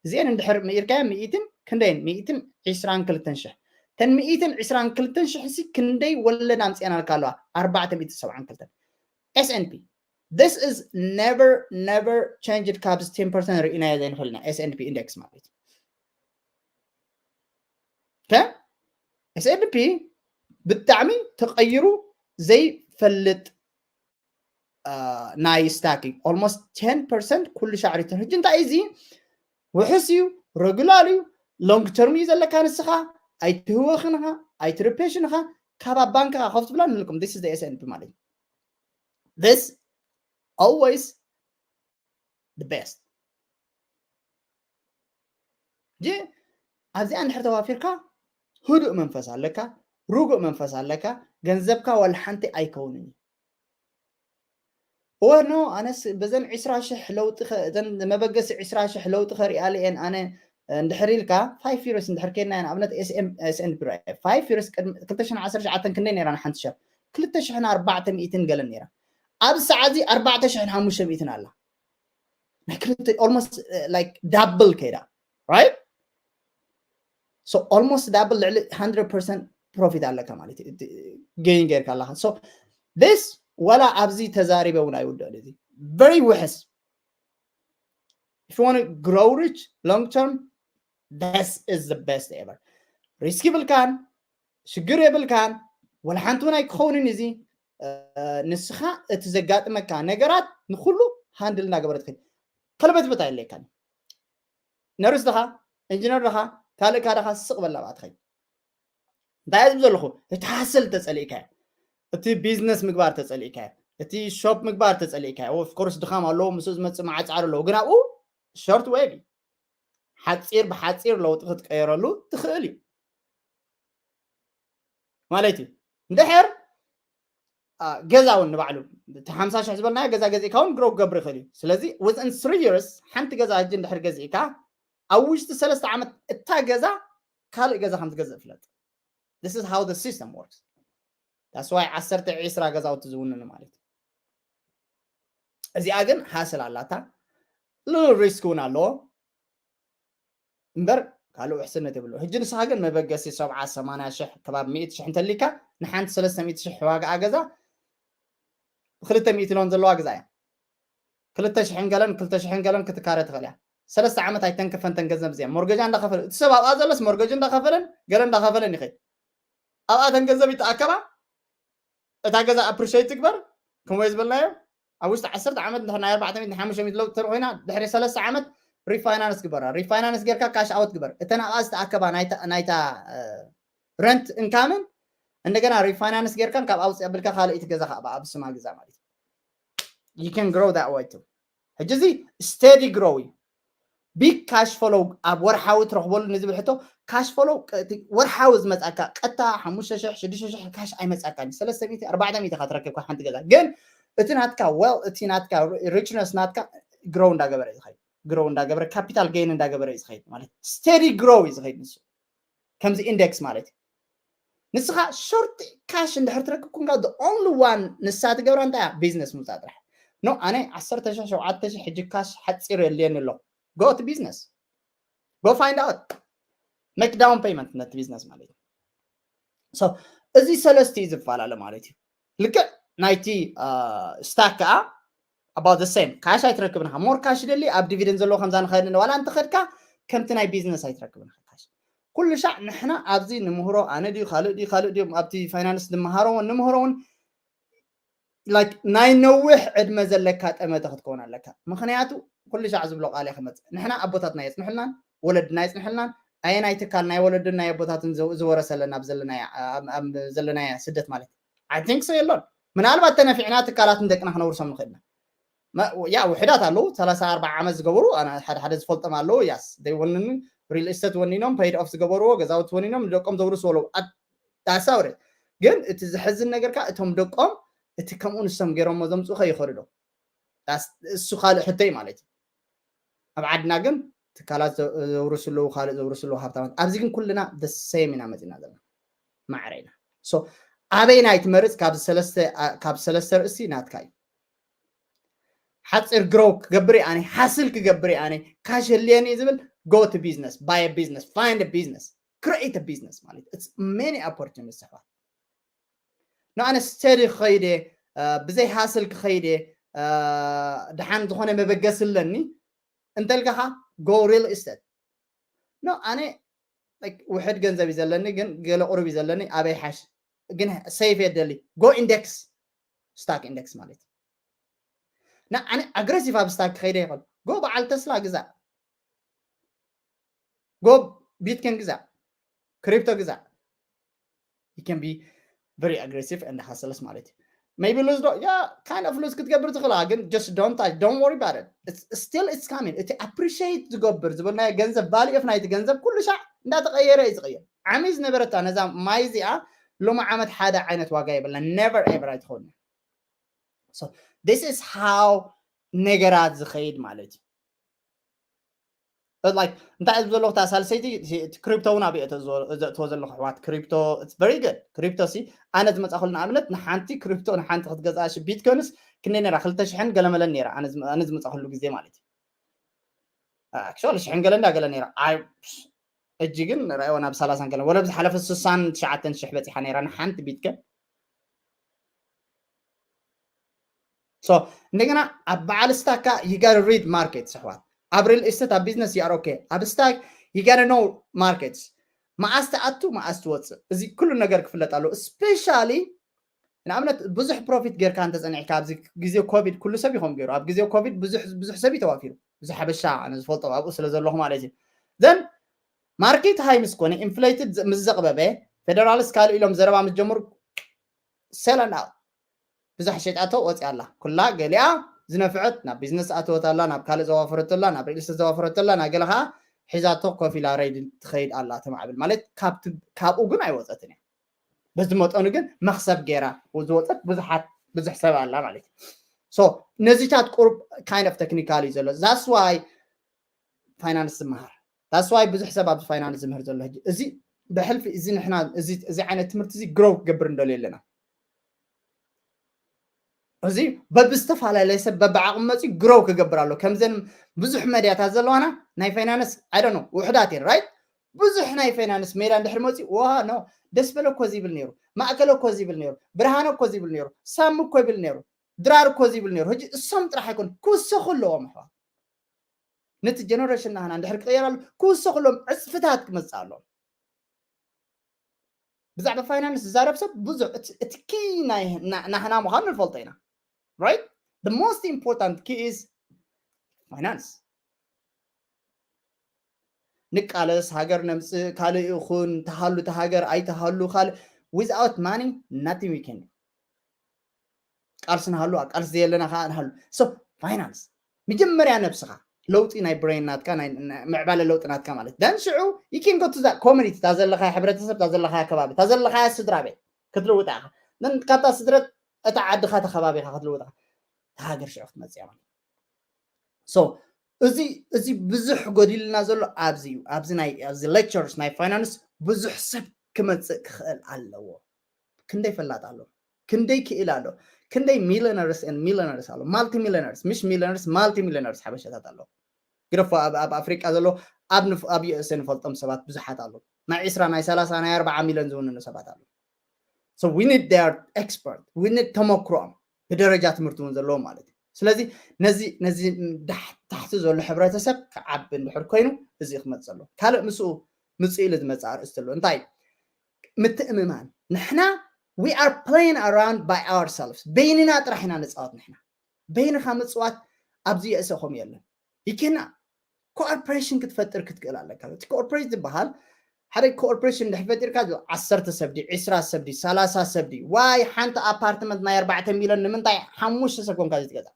እዚአን እንድሕር ምኢርካዮ ሚእትን ክንደይን ሚእትን ዒስራን ክልተን ሽሕ ተን ሚእትን ዒስራን ክልተን ሽሕ ሲ ክንደይ ወለድ ኣምፅአናልካ ኣለዋ ኣርባዕተ ሚእቲ ሰብዓን ክልተን S and P this is never never changed ካብዚ ten percent ርኢናዮ ዘይንኽእልና S and P index ማለት እዩ S and P ብጣዕሚ ተቐይሩ ዘይፈልጥ ናይ stock እዩ። Almost ten percent ኩሉ ሻዕ return። ሕጂ እንታይ እዚ ውሕስ እዩ፣ regular እዩ፣ long term እዩ ዘለካ ንስኻ። ኣይትህወኽን ኢኻ፣ ኣይትርፔሽን ኢኻ። ካብ ኣብ ባንክኻ ኮፍ ትብላ ንልኩም this is the S and P ማለት እዩ። This always the best። ጂ ኣብዚኣ እንድሕር ተዋፊርካ ህዱእ መንፈስ ኣለካ፣ ርጉእ መንፈስ ኣለካ፣ ገንዘብካ ዋላ ሓንቲ ኣይከውንን እዩ። እወ ኖ ኣነስ በዘን ዕስራ ሽሕ ለውጢ እዘን መበገሲ ዕስራ ሽሕ ለውጢ ከሪኣለ እየን ኣነ እንድሕር ኢልካ five years እንድሕር ከድና ንኣብነት S and P five years ቅድሚ ክልተ ሽሕን ዓሰርተ ትሽዓተን ክንደይ ነይራ ንሓንቲ ሸር ክልተ ሽሕን ኣርባዕተ ሚእትን ገለን ነይራ። ኣብ ሰዓዚ ኣርባዕተ ሽሕን ሓሙሽተ ሚእትን ኣላ። ናይ ክልተ almost like double ከይዳ right? So almost double ልዕሊ hundred percent profit ኣለካ ማለት እዩ። Gain ጌርካ ኣለካ። So this ዋላ ኣብዚ ተዛሪበ እውን ኣይውድእን እዚ very ውሕስ። If you want to grow rich long term, this is the best ever. Risk ይብልካን ሽግር የብልካን። ወላ ሓንቲ እውን ኣይክኸውንን እዚ ንስኻ እቲ ዘጋጥመካ ነገራት ንኩሉ handle እናገበረ ትኸይድ። ከለበትበት ኣየድልየካን። ነርስ ድኻ፣ ኢንጂነር ድኻ፣ ካልእ ካ ድኻ ስቕ በላ ብኣ ትኸይድ። እንታይ ዝብ ዘለኹ እቲ hustle ተጸሊእካዮ፣ እቲ business ምግባር ተጸሊእካዮ፣ እቲ shop ምግባር ተጸሊእካዮ። Of course ድኻም ኣለዎ፣ ምስኡ ዝመጽእ መዓጻር ኣለዎ፣ ግን ኣብኡ short wave እዩ። ሓጺር ብሓጺር ለውጢ ክትቀየረሉ ትኽእል እዩ ማለት እዩ። እንድሕር ገዛ እውን ንባዕሉ እቲ ሓምሳ ሽሕ ዝበልናዮ ገዛ ገዚእካ እውን grow ክገብር ይኽእል እዩ። ስለዚ within three years ሓንቲ ገዛ ሕጂ እንድሕር ገዚእካ ኣብ ውሽጢ ሰለስተ ዓመት እታ ገዛ ካልእ ገዛ ከም ትገዝእ ፍለጥ። This is how the system works. That's why ዓሰርተ ዒስራ ገዛውቲ ዝውንኑ ማለት እዩ። እዚኣ ግን hustle ኣላታ፣ little risk እውን ኣለዎ እምበር ካልእ ውሕስነት የብሉ። ሕጂ ንስኻ ግን መበገሲ ሰብዓ ሰማንያ ሽሕ ከባቢ ሚእቲ ሽሕ እንተሊካ ንሓንቲ ሰለስተ ሚእቲ ሽሕ ዋጋኣ ገዛ ብክልተ ሚእቲ loan ዘለዋ ግዛ እያ። ክልተ ሽሕን ገለን ክልተ ሽሕን ገለን ክትካረ ትኽእል እያ። ሰለስተ ዓመት ኣይተንክፈን ተን ገንዘብ እዚኣ ሞርገጃ እንዳኸፈለ እቲ ሰብ ኣብኣ ዘሎስ ሞርገጅ እንዳኸፈለን ገለ እንዳኸፈለን ይኸይድ። ኣብኣ ተን ገንዘብ ይተኣከባ እታ ገዛ appreciate ትግበር። ከምኡ ዝበልናዮ ኣብ ውሽጢ ዓሰርተ ዓመት እንድሕር ናይ ኣርባዕተ ሚእቲ ሓሙሽተ ሚእቲ ለውጢ ተር ኮይና ድሕሪ ሰለስተ ዓመት refinance ግበራ። Refinance ጌርካ cash out ግበር። እተን ኣብኣ ዝተኣከባ ናይታ rent income ን እንደገና refinance ጌርካን ካብ ኣውፅእ ኣብልካ ካልእ እቲ ገዛ ከዓ ብኣ ብስማ ግዛ ማለት እዩ። You can grow that way too። ሕጂ እዚ steady grow እዩ። Big cash flow ኣብ ወርሓዊ ትረኽበሉ ንዝብል ሕቶ cash flow ወርሓዊ ዝመፃካ ቀጥታ ሓሙሽተ ሽሕ ሽዱሽተ ሽሕ cash ኣይመፃካን። ሰለስተ ሚእቲ ኣርባዕተ ሚእቲ ኢኻ ትረክብ ካብ ሓንቲ ገዛ። ግን እቲ ናትካ wealth እቲ ናትካ richness ናትካ grow እንዳገበረ እዩ ዝኸይድ። Grow እንዳገበረ capital gain እንዳገበረ እዩ ዝኸይድ ማለት steady grow እዩ ዝኸይድ ንሱ። ከምዚ index ማለት እዩ። ንስኻ short cash እንድሕር ትረክብ ኩንካ the only one ንሳ ትገብራ እንታይ እያ? Business ምውፃእ ጥራሕ። No ኣነ ዓሰርተ ሽሕ ሸውዓተ ሽሕ ሕጂ cash ሓፂር የድልየኒ ኣሎ። Go to business. Go find out. Make down payment ነቲ business ማለት እዩ። So እዚ ሰለስተ እዩ ዝፈላለ ማለት እዩ። ልክዕ ናይቲ stock ከዓ about the same cash ኣይትረክብን ኢኻ። More cash ደሊ ኣብ dividend ዘለዎ ከምዛ ንኸድን ዋላ እንተኸድካ ከምቲ ናይ business ኣይትረክብን ኢኻ cash። ኩሉ ሻዕ ንሕና ኣብዚ ንምህሮ ኣነ ድዩ ካልእ ድዩ ካልእ ድዮም ኣብቲ finance ንመሃሮ እውን ንምህሮ እውን like ናይ ነዊሕ ዕድመ ዘለካ ጠመተ ክትከውን ኣለካ። ምኽንያቱ ኩሉ ሻዕ ዝብሎ ቃል እየ ክመፅእ። ንሕና ኣቦታትና የፅንሑልናን ወለድና የፅንሑልናን ኣየናይ ትካል ናይ ወለድን ናይ ኣቦታትን ዝወረሰ ኣለና ኣብ ዘለናያ ስደት ማለት I think so የሎን። ምናልባት ተነፊዕና ትካላት ንደቅና ክነውርሶም ንኽእልና። ያ ውሕዳት ኣለዉ ሰላሳ ኣርባዓ ዓመት ዝገበሩ ሓደ ሓደ ዝፈልጦም ኣለዉ። Yes they ወንኑ real estate ወኒኖም paid off ዝገበርዎ ገዛውቲ ወኒኖም ንደቆም ዘውርስዎ ኣለዉ። ዳሳውረ ግን እቲ ዝሕዝን ነገር ከዓ እቶም ደቆም እቲ ከምኡ ንሶም ገይሮሞ ዘምፅኡ ከይኸዱ ዶ እሱ ካልእ ሕቶ እዩ ማለት እዩ። ኣብ ዓድና ግን ትካላት ዘውርሱ ኣለዉ ካልእ ዘውርሱ ኣለዉ ሃብታማት ኣብዚ ግን ኩልና the same ኢና መፂና ዘለና ማዕረ ኢና። So ኣበይ ናይ ትመርፅ ካብ ሰለስተ ርእሲ ናትካ እዩ። ሓፂር grow ክገብር ኣነ hustle ክገብር ኣነ cash ህልየኒ ዝብል go to business buy a business find a business create a business ማለት it's many opportunities ኣሕዋት። ንኣነ steady ክኸይደ ብዘይ hustle ክኸይደ ድሓን ዝኾነ መበገሲ ኣለኒ እንተልካኻ go real estate። No ኣነ ውሕድ ገንዘብ እዩ ዘለኒ ግን ገለ ቁሩብ እዩ ዘለኒ ኣበይ ሓሽ ግን safe የደሊ go index stock index ማለት ንዓኒ ኣግረሲቭ ኣብ ስታክ ክኸይደ ይኽእል። ጎ በዓል ተስላ ግዛእ፣ ጎ ቢትኮይን ግዛእ፣ ክሪፕቶ ግዛእ። You can be very aggressive and hustles ማለት እዩ። Maybe lose ዶ? Yeah, kind of lose ክትገብር ትኽእላ፣ ግን just don't touch, don't worry about it. It's still, it's coming. እቲ appreciate ዝገብር ዝበልናዮ ገንዘብ፣ value of ናይቲ ገንዘብ ኩሉ ሻዕ እንዳተቐየረ እዩ ዝቕየር። ዓሚ ዝነበረታ ነዛ ማይ እዚኣ ሎሚ ዓመት ሓደ ዓይነት ዋጋ የብላ፣ never ever ኣይትኸውን። So this is how ነገራት ዝኸይድ ማለት እዩ። But like እንታይ እየ ዘለኹ፣ እታ ሳልሰይቲ ክሪፕቶ እውን ኣብየ እተእትዎ ዘለኹ ኣሕዋት፣ ክሪፕቶ it's very good። ክሪፕቶ ሲ ኣነ ዝመፃኹሉ ንኣብነት ንሓንቲ ክሪፕቶ ንሓንቲ ክትገዝኣ ሽ ቢትኮይንስ ክንደይ ነራ፣ ክልተ ሽሕን ገለመለን ነራ ኣነ ዝመፃኹሉ ግዜ ማለት እዩ። ኣክቹዋሊ ሽሕን ገለ እንዳ ገለ ነራ። ኣይ እጂ ግን ርኣይዎ ናብ ሰላሳን ገለ ወለ ብዝሓለፈ ስሳን ትሽዓተን ሽሕ በፂሓ ነራ ንሓንቲ ቢትኮይን። So እንደገና ኣብ በዓል ስታካ you gotta read market ኣሕዋት። ኣብ ሪል ኤስቴት ኣብ ቢዝነስ you are okay። ኣብ ስታክ you gotta know markets። መዓስ ትኣቱ መዓስ ትወፅእ፣ እዚ ኩሉ ነገር ክፍለጥ ኣለዎ። Especially ንኣብነት ብዙሕ ፕሮፊት ጌርካ እንተፀኒሕካ ኣብዚ ግዜ ኮቪድ ኩሉ ሰብ ይኾም ገይሩ። ኣብ ግዜ ኮቪድ ብዙሕ ብዙሕ ሰብ እዩ ተዋፊሩ። ብዙሕ ሓበሻ ኣነ ዝፈልጦ ኣብኡ ስለ ዘለኹ ማለት እዩ። Then ማርኬት ሃይ ምስ ኮነ፣ ኢንፍሌትድ ምስ ዘቕበበ፣ ፌደራልስ ካልእ ኢሎም ዘረባ ምስ ጀምሩ sell and out። ብዙሕ ሸይጣቶ ወፂኣ ኣላ። ኩላ ገሊኣ ዝነፍዐት ናብ ቢዝነስ ኣተወት ኣላ፣ ናብ ካልእ ዘዋፈረቶ ኣላ፣ ናብ ሪል ስቴት ዘዋፈረቶ ኣላ፣ ናብ ገለ ከዓ ሒዛቶ ኮፍ ኢላ ሬዲ ትኸይድ ኣላ ተማዕብል ማለት ካብቲ ካብኡ ግን ኣይወፀትን እያ። በዚ መጠኑ ግን መኽሰብ ገይራ ዝወፀት ብዙሓት ብዙሕ ሰብ ኣላ ማለት እዩ። So ነዚታት ቁሩብ kind of technical እዩ ዘሎ። That's why ፋይናንስ ዝመሃር። That's why ብዙሕ ሰብ ኣብዚ ፋይናንስ ዝምህር ዘሎ ሕጂ። እዚ ብሕልፊ እዚ ንሕና እዚ እዚ ዓይነት ትምህርቲ እዚ ግሮው ክገብር እንደልዮ ኣለና። እዚ በብዝተፈላለየ ሰብ በብዓቕሚ መፂኡ ግሮው ክገብር ኣሎ። ከምዘን ብዙሕ መድያታት ዘለዋና ናይ ፋይናንስ I don't know ውሕዳት እየን right። ብዙሕ ናይ ፋይናንስ ሜዳ እንድሕር መፂኡ ዋ ኖ ደስ በለ እኮ እዚ ይብል ነይሩ፣ ማእከለ እኮ እዚ ይብል ነይሩ፣ ብርሃነ እኮ እዚ ይብል ነይሩ፣ ሳሚ እኮ ይብል ነይሩ፣ ድራር እኮ እዚ ይብል ነይሩ። ሕጂ እሶም ጥራሕ ኣይኮን ክውሰኹ ኣለዎም ኣሕዋት። ነቲ ጀነሬሽን ናህና እንድሕር ክቕየር ኣሎ ክውሰኹ ኣለዎም፣ ዕፅፍታት ክመፅእ ኣለዎም። ብዛዕባ ፋይናንስ ዝዛረብ ሰብ ብዙሕ እቲ- እቲ ኪ ናይ ና- ናህና ምዃኑ ንፈልጦ ኢና right። The most important key is finance። ንቃለስ፣ ሃገር ነምፅእ፣ ካልእ ይኹን ተሃሉ ተሃገር ኣይተሃሉ ካልእ without money nothing we can do። ቃልሲ ንሃሉ ኣብ ቃልሲ ዘየለና ከዓ ንሃሉ። So finance መጀመርያ ነብስኻ ለውጢ ናይ ብሬን ናትካ ናይ ናይ ምዕባለ ለውጢ ናትካ ማለት then ሽዑ you can go to that community እታ ዘለኻያ ሕብረተሰብ እታ ዘለኻያ ከባቢ እታ ዘለኻያ ስድራ ቤት ክትልውጣ ኢኻ። Then ካብታ ስድረት እታ ዓድኻ እታ ከባቢኻ ክትልውጣ እታ ሃገር ሽዑ ክትመፅእ እያ ማለት So እዚ እዚ ብዙሕ ጎዲልና ዘሎ ኣብዚ እዩ። ኣብዚ ናይ ኣብዚ lectures ናይ ፋይናንስ ብዙሕ ሰብ ክመፅእ ክኽእል ኣለዎ። ክንደይ ፈላጥ ኣሎ፣ ክንደይ ክእል ኣሎ፣ ክንደይ ሚሊነርስ ን ሚሊነርስ ኣሎ፣ ማልቲ ሚሊነርስ ምሽ ሚሊነርስ ማልቲ ሚሊነርስ ሓበሻታት ኣሎ። ግደፎ ኣብ ኣብ ኣፍሪቃ ዘሎ ኣብ ንፍ ኣብ ዩ ኤስ ኤ ንፈልጦም ሰባት ብዙሓት ኣሎ። ናይ ዒስራ ናይ ሰላሳ ናይ ኣርባዓ ሚሊዮን ዝውንኑ ሰባት ኣሎ። So we need their expert we need ተመክሮኦም ብደረጃ ትምህርቲ እውን ዘለዎም ማለት እዩ። ስለዚ ነዚ ነዚ ዳሕ- ታሕቲ ዘሎ ሕብረተሰብ ክዓቢ እንድሕር ኮይኑ እዚ ክመፅእ ኣሎ። ካልእ ምስኡ ምፅእ ኢሉ ዝመፅእ ኣርእስቲ ኣሎ። እንታይ ምትእምማን ንሕና we are playing around by ourselves በይንና ጥራሕ ኢና ንፃወት ንሕና በይንኻ ምፅዋት ኣብዚ የእሰኹም የለን ይኪና ኮኦርፖሬሽን ክትፈጥር ክትክእል ኣለካ እቲ ኮኦርፖሬሽን ዝበሃል ሓደ ኮኦርፖሬሽን ድሕር ፈጢርካ ዓሰርተ ሰብ ድዩ ዕስራ ሰብ ድዩ ሰላሳ ሰብ ድዩ ዋይ ሓንቲ ኣፓርትመንት ናይ ኣርባዕተ ሚሊዮን ንምንታይ ሓሙሽተ ሰብ ኮንካ ዘይትገዛ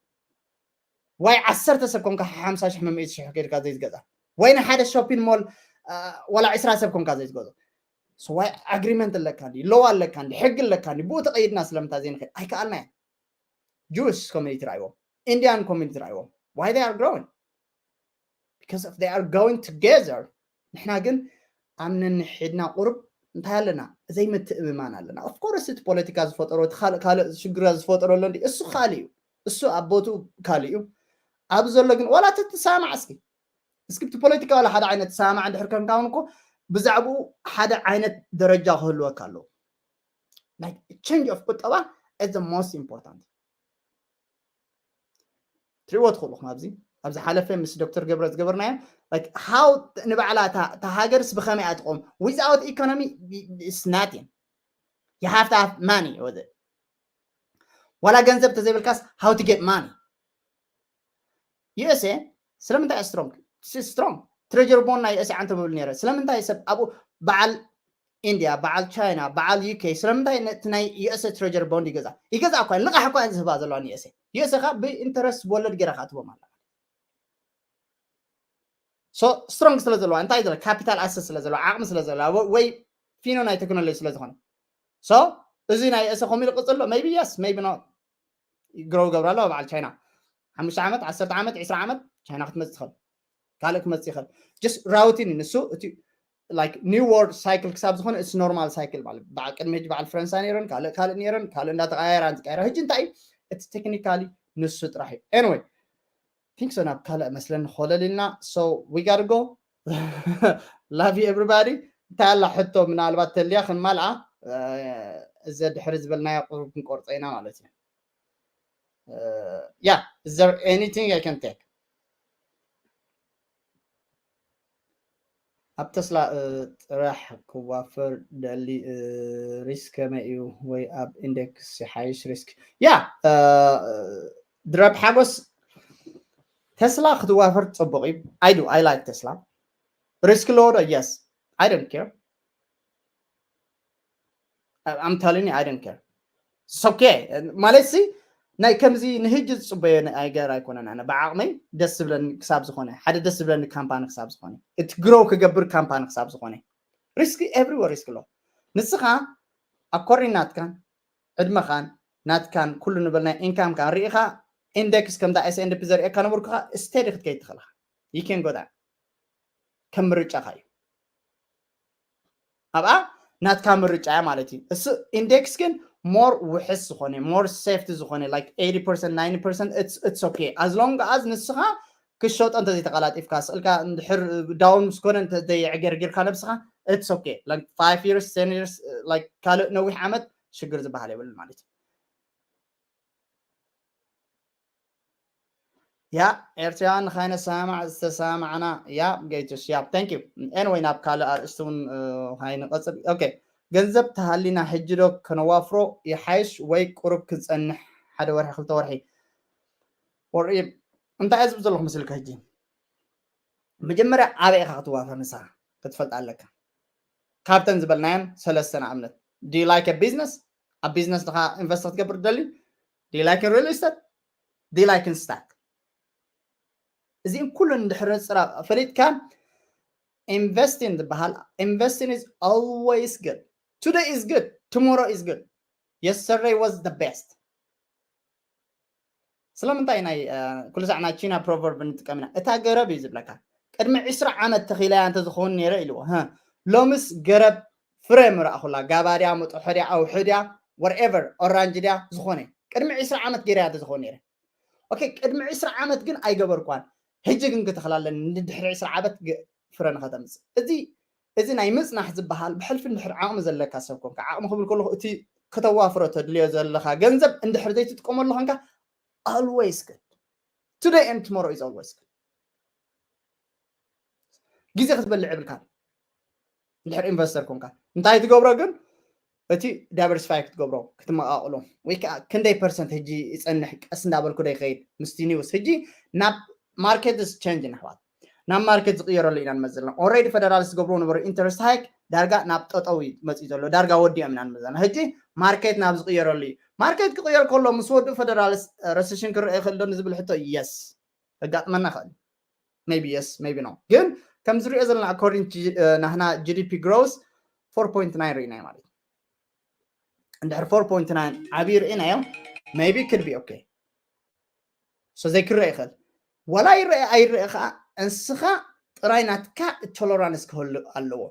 ዋይ ዓሰርተ ሰብ ኮንካ ሓምሳ ሽሕ መምእቲ ሽሕ ከይድካ ዘይትገዛ ወይ ንሓደ ሾፒን ሞል ዋላ ዕስራ ሰብ ኮንካ ዘይትገዞ ዋይ ኣግሪመንት ኣለካ ዲ ሎው ኣለካ ዲ ሕጊ ኣለካ ዲ ብኡ ተቐይድና ስለምንታይ ዘይንኽእል ኣይከኣልና ዩ ጁስ ኮሚኒቲ ርኣይዎም ኢንዲያን ኮሚኒቲ ርኣይዎም why they are growing because of they are going together ንሕና ግን ኣብ ነንሕድና ቁሩብ እንታይ ኣለና ዘይምትእምማን ኣለና of course እቲ ፖለቲካ ዝፈጠሮ እቲ ካልእ ካልእ ሽግራት ዝፈጠሮ ኣሎ እንዲ እሱ ካልእ እዩ እሱ ኣብ ቦትኡ ካልእ እዩ ኣብ ዘሎ ግን ዋላ እቲ ትሰማማዕ እስኪ እስኪ እቲ ፖለቲካ ዋላ ሓደ ዓይነት ትሰማማዕ እንድሕር ከንካ እውን እኮ ብዛዕባኡ ሓደ ዓይነት ደረጃ ክህልወካ ኣለዎ change of ቁጠባ is the most important ትሪእዎ ትኽእሉ ኢኹም ኣብዚ ኣብ ዝሓለፈ ምስ ዶክተር ገብረ ዝገበርናዮ how ንባዕላ እታ ሃገርስ ብኸመይ እያ ትቆም without economy is nothing you have to have money with it ዋላ ገንዘብ ተዘይብልካስ how to get money USA ስለምንታይ strong strong treasury bond ናይ USA ዓንተ ብብል ነረ ስለምንታይ ሰብ ኣብኡ በዓል ኢንዲያ በዓል ቻይና በዓል UK ስለምንታይ ነቲ ናይ USA treasury bond ይገዛ ይገዛ እኳ ልቃሕ እኳ ዝህባ ዘለዋ USA USA ካ ብኢንተረስት ወለድ ገይራ ክትቦም ኣላ so strong ስለ ዘለዋ እንታይ ዘለ capital asset ስለ ዘለዋ ዓቕሚ ስለ ዘለዋ ወይ ፊኖ ናይ ቴክኖሎጂ ስለ ዝኾነ so እዚ ናይ USA ከምኡ ኢሉ ቅፅሎ maybe yes maybe not grow ገብራ ኣለዋ በዓል ቻይና ሓሙሽተ ዓመት ዓሰርተ ዓመት ዕስራ ዓመት ቻይና ክትመፅእ ትኽእል ካልእ ክመፅእ ይኽእል just routing ንሱ እቲ like new world cycle ክሳብ ዝኾነ it's normal cycle ማለት በዓል ቅድሚ ሕጂ በዓል ፈረንሳ ነይረን ካልእ ካልእ ነይረን ካልእ እንዳተቀያየራ እንትቀያየራ ሕጂ እንታይ እዩ እቲ technically ንሱ ጥራሕ እዩ anyway think so ናብ ካልእ መስለኒ ኮለል ኢልና so we gotta go love you everybody እንታይ ኣላ ሕቶ ምናልባት ተልያ ክንማልኣ እዚ ድሕሪ ዝበልናዮ ቁሩብ ክንቆርፀ ኢና ማለት እዩ yeah is there anything I can take ኣብ ተስላ ጥራሕ ክዋፈር ደሊ risk ከመይ እዩ ወይ ኣብ index ይሓይሽ risk yeah ድረብ ሓጎስ ተስላ ክትዋፈር ፅቡቅ እዩ I do I like ተስላ risk ኣለዎ ዶ yes I don't care I'm telling you I don't care it's okay ማለት ሲ ናይ ከምዚ ንህጂ ዝፅበዮ ነገር ኣይኮነን ኣነ ብዓቕመይ ደስ ዝብለኒ ክሳብ ዝኾነ ሓደ ደስ ዝብለኒ ካምፓኒ ክሳብ ዝኾነ እቲ grow ክገብር ካምፓኒ ክሳብ ዝኾነ risk everywhere risk ኣሎ ንስኻ according ናትካን ዕድመኻን ናትካን ኩሉ ንብል ናይ income ካን ርኢኻ index ከምዛ S&P ዘርእየካ ነበርኩኻ steady ክትከይድ ትኽእልኻ you can go down ከም ምርጫኻ እዩ ኣብኣ ናትካ ምርጫ እያ ማለት እዩ እሱ index ግን more ውሕስ ዝኾነ more safety ዝኾነ like eighty percent ninety percent it's okay as long as ንስኻ ክሸጦ እንተዘይተቀላጢፍካ ስእልካ እንድሕር down ምስ ኮነ እንተዘየዕገርጊርካ ነብስኻ it's okay like five years ten years like ካልእ ነዊሕ ዓመት ሽግር ዝበሃል የብልን ማለት እዩ ያ ኤርትራውያን ንኻይነሰማማዕ ዝተሰማማዕና ያ ጌትሽ ያ thank you anyway ናብ ካልእ ኣርእስቲ እውን ኻይንቐፅል okay ገንዘብ ተሃሊና ሕጂ ዶ ከነዋፍሮ ይሓይሽ ወይ ቁሩብ ክንፀንሕ ሓደ ወርሒ ክልተ ወርሒ ወርኢ እንታይ እየ ዝብል ዘለኹ ምስልካ ሕጂ መጀመርያ ኣበይ ኢኻ ክትዋፈር ንስኻ ክትፈልጥ ኣለካ ካብተን ዝበልናየን ሰለስተ ንኣብነት do you like a business ኣብ business ንኻ invest ክትገብር ትደሊ do you like real estate do you like stock እዚን ኩሉን እንድሕር ንፅራ ፈሊጥካ investing ዝበሃል investing is always good today is good tomorrow is good yesterday was the best ስለምንታይ ናይ ኩሉ ሳዕ ናይ ቺና proverb ንጥቀም ኢና እታ ገረብ እዩ ዝብለካ ቅድሚ ዕስራ ዓመት ተኺለያ እንተ ዝኸውን ነይረ ኢልዎ ሎምስ ገረብ ፍረ ምረኣኹላ ጋባድያ መጥሖድያ ኣውሕድያ whatever ኦራንጅ ድያ ዝኾነ ቅድሚ ዕስራ ዓመት ገይረያ እንተ ዝኸውን ነይረ okay ቅድሚ ዕስራ ዓመት ግን ኣይገበርኳን ሕጂ ግን ክትኽላለኒ ንድሕሪ ዕስራ ዓመት ፍረ ንኸተምፅእ እዚ እዚ ናይ ምፅናሕ ዝበሃል ብሕልፊ እንድሕር ዓቕሚ ዘለካ ሰብ ኮንካ ዓቕሚ ክብል ከለኹ እቲ ከተዋፍሮ ተድልዮ ዘለካ ገንዘብ እንድሕር ዘይትጥቀመሉ ኮንካ always good today and tomorrow is always good ግዜ ክትበልዕ የብልካ እንድሕር ኢንቨስተር ኮንካ እንታይ ትገብሮ ግን እቲ diversify ክትገብሮ ክትመቃቅሎ ወይ ከዓ ክንደይ ፐርሰንት ሕጂ ይፀንሕ ቀስ እንዳበልኩ ዶ ይኸይድ ምስቲ news ሕጂ ናብ market is change ኣሕዋት ናብ market ዝቅየረሉ ኢና ንመፅእ ዘለና already federalist ዝገብርዎ ነበሩ interest hike ዳርጋ ናብ ጠጠው መፅኡ ዘሎ ዳርጋ ወዲኦም ኢና ንመፅእ ዘለና ሕጂ market ናብ ዝቅየረሉ እዩ market ክቅየር ከሎ ምስ ወዱ federalist recession ክረአ ይኽእል ዶ ንዝብል ሕቶ yes ከጋጥመና ይኽእል maybe yes maybe no ግን ከም ዝሪኦ ዘለና according to ናህና GDP growth four point nine ርኢናዮ ማለት እዩ እንድሕር four point nine ዓብዪ ርኢናዮ maybe could be okay so ዘይክረአ ይኽእል ዋላ ይረአ ኣይረአ ከዓ እንስኻ ጥራይ ናትካ tolerance ክህሉ ኣለዎ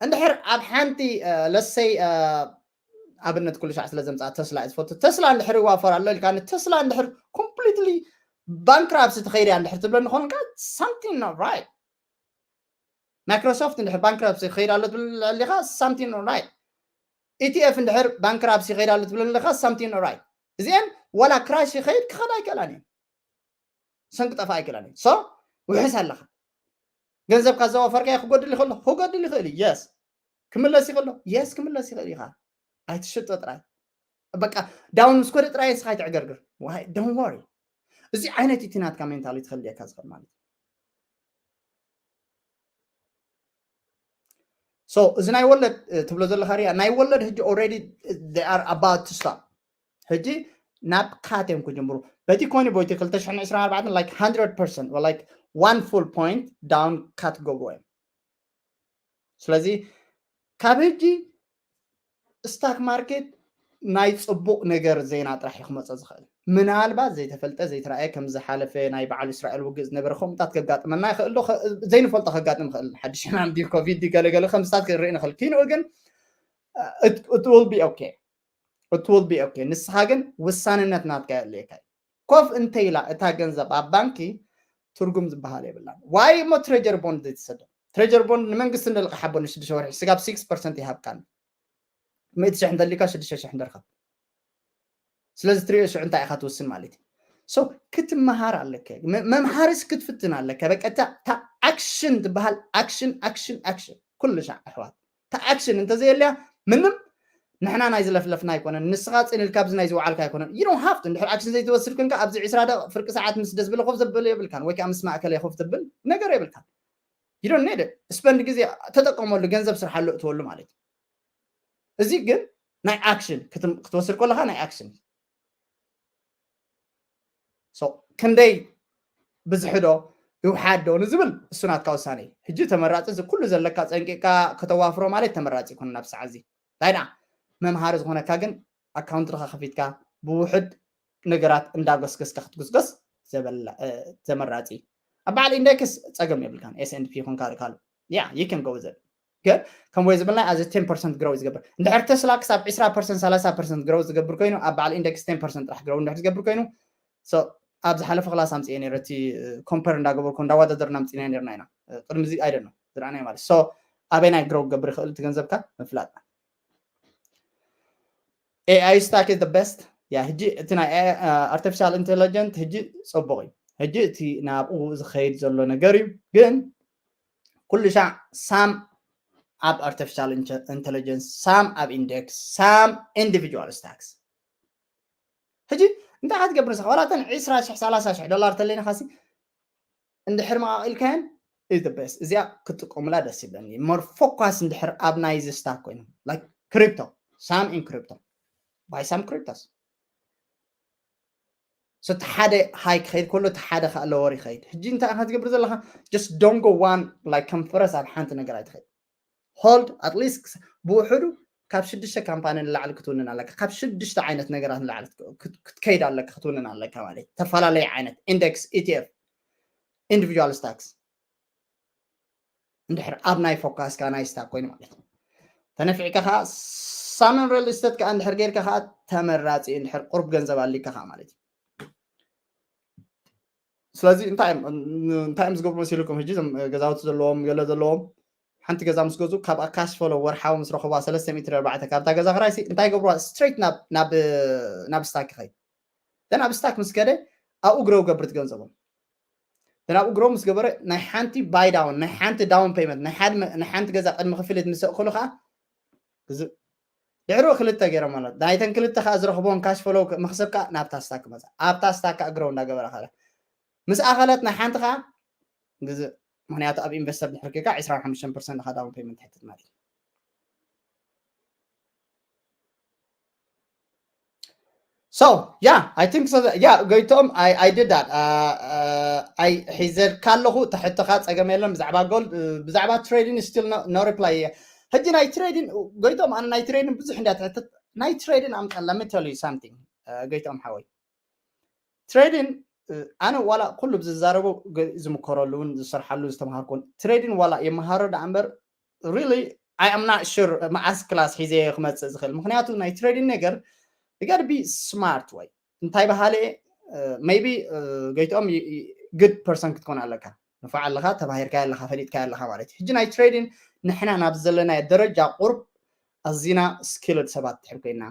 እንድሕር ኣብ ሓንቲ let's say ኣብነት ኩሉ ሻዕ ስለ ዘምፅኣ ተስላ እዩ ዝፈቱ ተስላ እንድሕር ይዋፈር ኣሎ ኢልካ ንተስላ እንድሕር completely bankruptcy ትኸይድ እያ እንድሕር ትብለኒ ኮንካ something not right Microsoft እንድሕር bankruptcy ክኸይድ ኣሎ ትብል ኣለኻ something not right ETF እንድሕር bankruptcy ክኸይድ ኣሎ ትብል ኣለኻ something not right እዚአን ዋላ crash ይኸይድ ክኸዳ ኣይክእላን እየን ሰንኪ ጠፋ ኣይክእላን እየን so ውሕስ ኣለኻ ገንዘብካ ዘዋፈርካዮ ክጎድል ይኽእሎ ክጎድል ይኽእል እዩ yes ክምለስ ይኽእሎ yes ክምለስ ይኽእል እዩ ከዓ ኣይትሽጦ ጥራይ በቃ down ምስ ኮደ ጥራይ ንስኻ ኣይትዕገርግር don't worry እዚ ዓይነት እቲ ናትካ mentality ክህልየካ ዝኽእል ማለት እዩ። So እዚ ናይ ወለድ ትብሎ ዘለካ ሪኣ ናይ ወለድ ሕጂ already they are about to stop። ሕጂ ናብ cut እዮም ክጅምሩ። በቲ ኮይኑ ቦይቲ ክልተ ሽሕን ዕስራን ኣርባዕተን like hundred percent or like one full point down cut ክገብርዎ እዮም። ስለዚ ካብ ሕጂ stock market ናይ ፅቡቕ ነገር ዜና ጥራሕ እዩ ክመፀ ዝኽእል። ምናልባት ዘይተፈልጠ ዘይተረኣየ ከም ዝሓለፈ ናይ በዓል እስራኤል ውግእ ዝነበረ ከምኡታት ከጋጥመና ይኽእል ዶ ዘይንፈልጦ ከጋጥም ይኽእል። ሓድሽ ሕማም ድዩ ኮቪድ ድዩ ገለገለ ከምዝታት ክንርኢ ንኽእል። ኪንኡ ግን it will be okay. It will be okay. ንስኻ ግን ውሳንነት ናትካ የድልየካ እዩ። ኮፍ እንተኢላ እታ ገንዘብ ኣብ ባንኪ ትርጉም ዝበሃል የብላን። ዋይ እሞ ትሬጀሪ ቦንድ ዘይትሰዶ? ትሬጀሪ ቦንድ ንመንግስቲ ንልቃሕ ኣቦ ንሽዱሽተ ወርሒ ስጋብ six percent ይሃብካን። ሚእቲ ሽሕ እንተሊካ ሽዱሽተ ሽሕ እንደርኸብ። ስለዚ ትሪኦ ሽዑ እንታይ ኢኻ ትውስን ማለት እዩ። So ክትመሃር ኣለከ፣ መምሃርስ ክትፍትን ኣለከ። በቃ እታ ኣክሽን ትበሃል ኣክሽን ኣክሽን ኣክሽን ኩሉ ሻዕ ኣሕዋት እታ ኣክሽን እንተዘየልያ ምንም ንሕና ናይ ዝለፍለፍና ኣይኮነን። ንስኻ ፅን ኢልካ ኣብዚ ናይ ዝወዓልካ ኣይኮነን። You don't have to እንድሕር ኣክሽን ዘይትወስድ ኮንካ ኣብዚ ዕስራ ደቂቕ ፍርቂ ሰዓት ምስ ደስ ብለ ኮፍ ዘብል የብልካን ወይ ከዓ ምስ ማእከል ኮፍ ዘብል ነገር የብልካን። You don't need it. ስፐንድ ግዜ ተጠቀመሉ፣ ገንዘብ ስርሓሉ እትወሉ ማለት እዩ። እዚ ግን ናይ ኣክሽን ክትወስድ ከለካ ናይ ኣክሽን ክንደይ ብዝሕዶ ይውሓዶ ንዝብል እሱ ናትካ ውሳነ እዩ። ሕጂ ተመራፂ እዚ ኩሉ ዘለካ ፀንቂቅካ ከተዋፍሮ ማለት ተመራፂ ይኮነ ናብ ሰዓት እዚ እንታይ ደኣ መምሃሪ ዝኾነካ ግን ኣካውንት ድኻ ከፊትካ ብውሕድ ነገራት እንዳጎስገስካ ክትጉስጎስ ተመራፂ። ኣብ በዓል ኢንደክስ ፀገም የብልካን። S and P ይኹን ካልእ ካልእ yeah you can go with it. ግን ከም ወይ ዝብልናይ ኣዚ ten percent grow ዝገብር እንድሕር ተስላ ክሳብ ዕስራ percent ሰላሳ percent grow ዝገብር ኮይኑ ኣብ በዓል ኢንደክስ ten percent ጥራሕ grow እንድሕር ዝገብር ኮይኑ ኣብ ዝሓለፈ ክላስ ኣምፅኤ ነረ እቲ ኮምፐር እንዳገበርኩ እንዳወዳደርና ኣምፅና ነርና ኢና። ቅድሚ እዚ ኣይደ ነው ዝረኣናይ ማለት so ኣበይ ናይ grow ክገብር ይኽእል እቲ ገንዘብካ ምፍላጥ። AI stock is the best. ያ ሕጂ እቲ ናይ artificial intelligence ሕጂ ፅቡቅ እዩ። ሕጂ እቲ ናብኡ ዝኸይድ ዘሎ ነገር እዩ። ግን ኩሉ ሻዕ ሳም ኣብ artificial intelligence ሳም ኣብ ኢንደክስ ሳም individual stocks። ሕጂ እንታይ ክትገብር ንስኻ ዋላ እተን ዕስራ ሽሕ ሰላሳ ሽሕ ዶላር ተለይንኻ ሲ እንድሕር መቃቂልካየን is the best። እዚኣ ክትጥቀሙላ ደስ ይብለኒ። more focus እንድሕር ኣብ ናይዚ stock ኮይኑ like crypto some in crypto buy some cryptos። So እቲ ሓደ high ክኸይድ ከሎ እቲ ሓደ ከዓ lower ይኸይድ። ሕጂ እንታይ ኢኻ ትገብር ዘለኻ? Just don't go one like ከም ፈረስ ኣብ ሓንቲ ነገር ኣይትኸይድ። Hold at least ብውሕዱ ካብ ሽዱሽተ ካምፓኒ ንላዕሊ ክትውንን ኣለካ። ካብ ሽዱሽተ ዓይነት ነገራት ንላዕሊ ክትከይድ ኣለካ ክትውንን ኣለካ ማለት ተፈላለየ ዓይነት index፣ E T F፣ individual stocks እንድሕር ኣብ ናይ ፎካስካ ናይ ስታክ ኮይኑ ማለት እዩ። ተነፊዕካ ከዓ ሳምን ሪል ስቴት ከዓ እንድሕር ጌርካ ከዓ ተመራፂ እንድሕር ቁርብ ገንዘብ ኣሊካ ከዓ ማለት እዩ። ስለዚ እንታይ እዮም ዝገብሩ መሲልኩም? ሕጂ ገዛውቲ ዘለዎም ገለ ዘለዎም ሓንቲ ገዛ ምስ ገዙ ካብኣ ካሽ ፈሎ ወርሓዊ ምስ ረኸቧ ሰለስተ ሚእቲ ኣርባዕተ ካብታ ገዛ ክራይ እንታይ ገብርዋ? ስትሬት ናብ ስታክ ይኸይድ። ደን ኣብ ስታክ ምስ ከደ ኣብኡ ግረው ገብር ትገንዘቦም። ደን ኣብኡ ግረው ምስ ገበረ ናይ ሓንቲ ባይ ዳውን ናይ ሓንቲ ዳውን ፔመንት ናይ ሓንቲ ገዛ ቅድሚ ክፍሊት ምስ ኣእክሉ ከዓ ድሕሩ ክልተ ገይሮም ማለት ናይተን ክልተ ከዓ ዝረኽቦን ካሽ ፈሎ መክሰብ ከዓ ናብታ ስታክ መፃ ኣብታ ስታክ ከዓ ግረው እንዳገበረ ከለ ምስ ኣኸለት ናይ ሓንቲ ከዓ ግዝእ ምክንያቱ ኣብ ኢንቨስተር ድሕር ጌርካ ዕስራን ሓሙሽተን ፐርሰንት ኢኻ ዳውን ፔመንት ትሕትት ማለት እዩ። So yeah, I think so. Yeah, ጎይቶም I, I did that. Uh, uh, I ሒዘልካ ኣለኹ ተሕቶኻ ፀገም የለን ብዛዕባ ጎልድ ብዛዕባ ትሬዲን still no, no reply እየ። ሕጂ ናይ ትሬዲን ጎይቶም ኣነ ናይ ትሬዲን ብዙሕ እንዳ ትሕትት ናይ ትሬዲን ኣምቀ let me tell you something ጎይቶም ሓወይ ትሬዲን ኣነ ዋላ ኩሉ ዝዛረቦ ዝምከረሉ እውን ዝሰርሓሉ ዝተምሃርኩን ትሬዲን ዋላ የመሃሮ ደኣ እምበር really I am not sure መዓስ ክላስ ሒዘ ክመፅእ ዝኽእል ምክንያቱ ናይ ትሬዲን ነገር you gotta be smart ወይ እንታይ በሃለ maybe ጎይትኦም good person ክትኮን ኣለካ ንፋዕ ኣለካ ተባሂርካ ኣለካ ፈሊጥካ ኣለካ ማለት እዩ። ሕጂ ናይ ትሬዲን ንሕና ናብ ዘለናዮ ደረጃ ቁርብ ኣዚና skilled ሰባት ድሕር ኮይና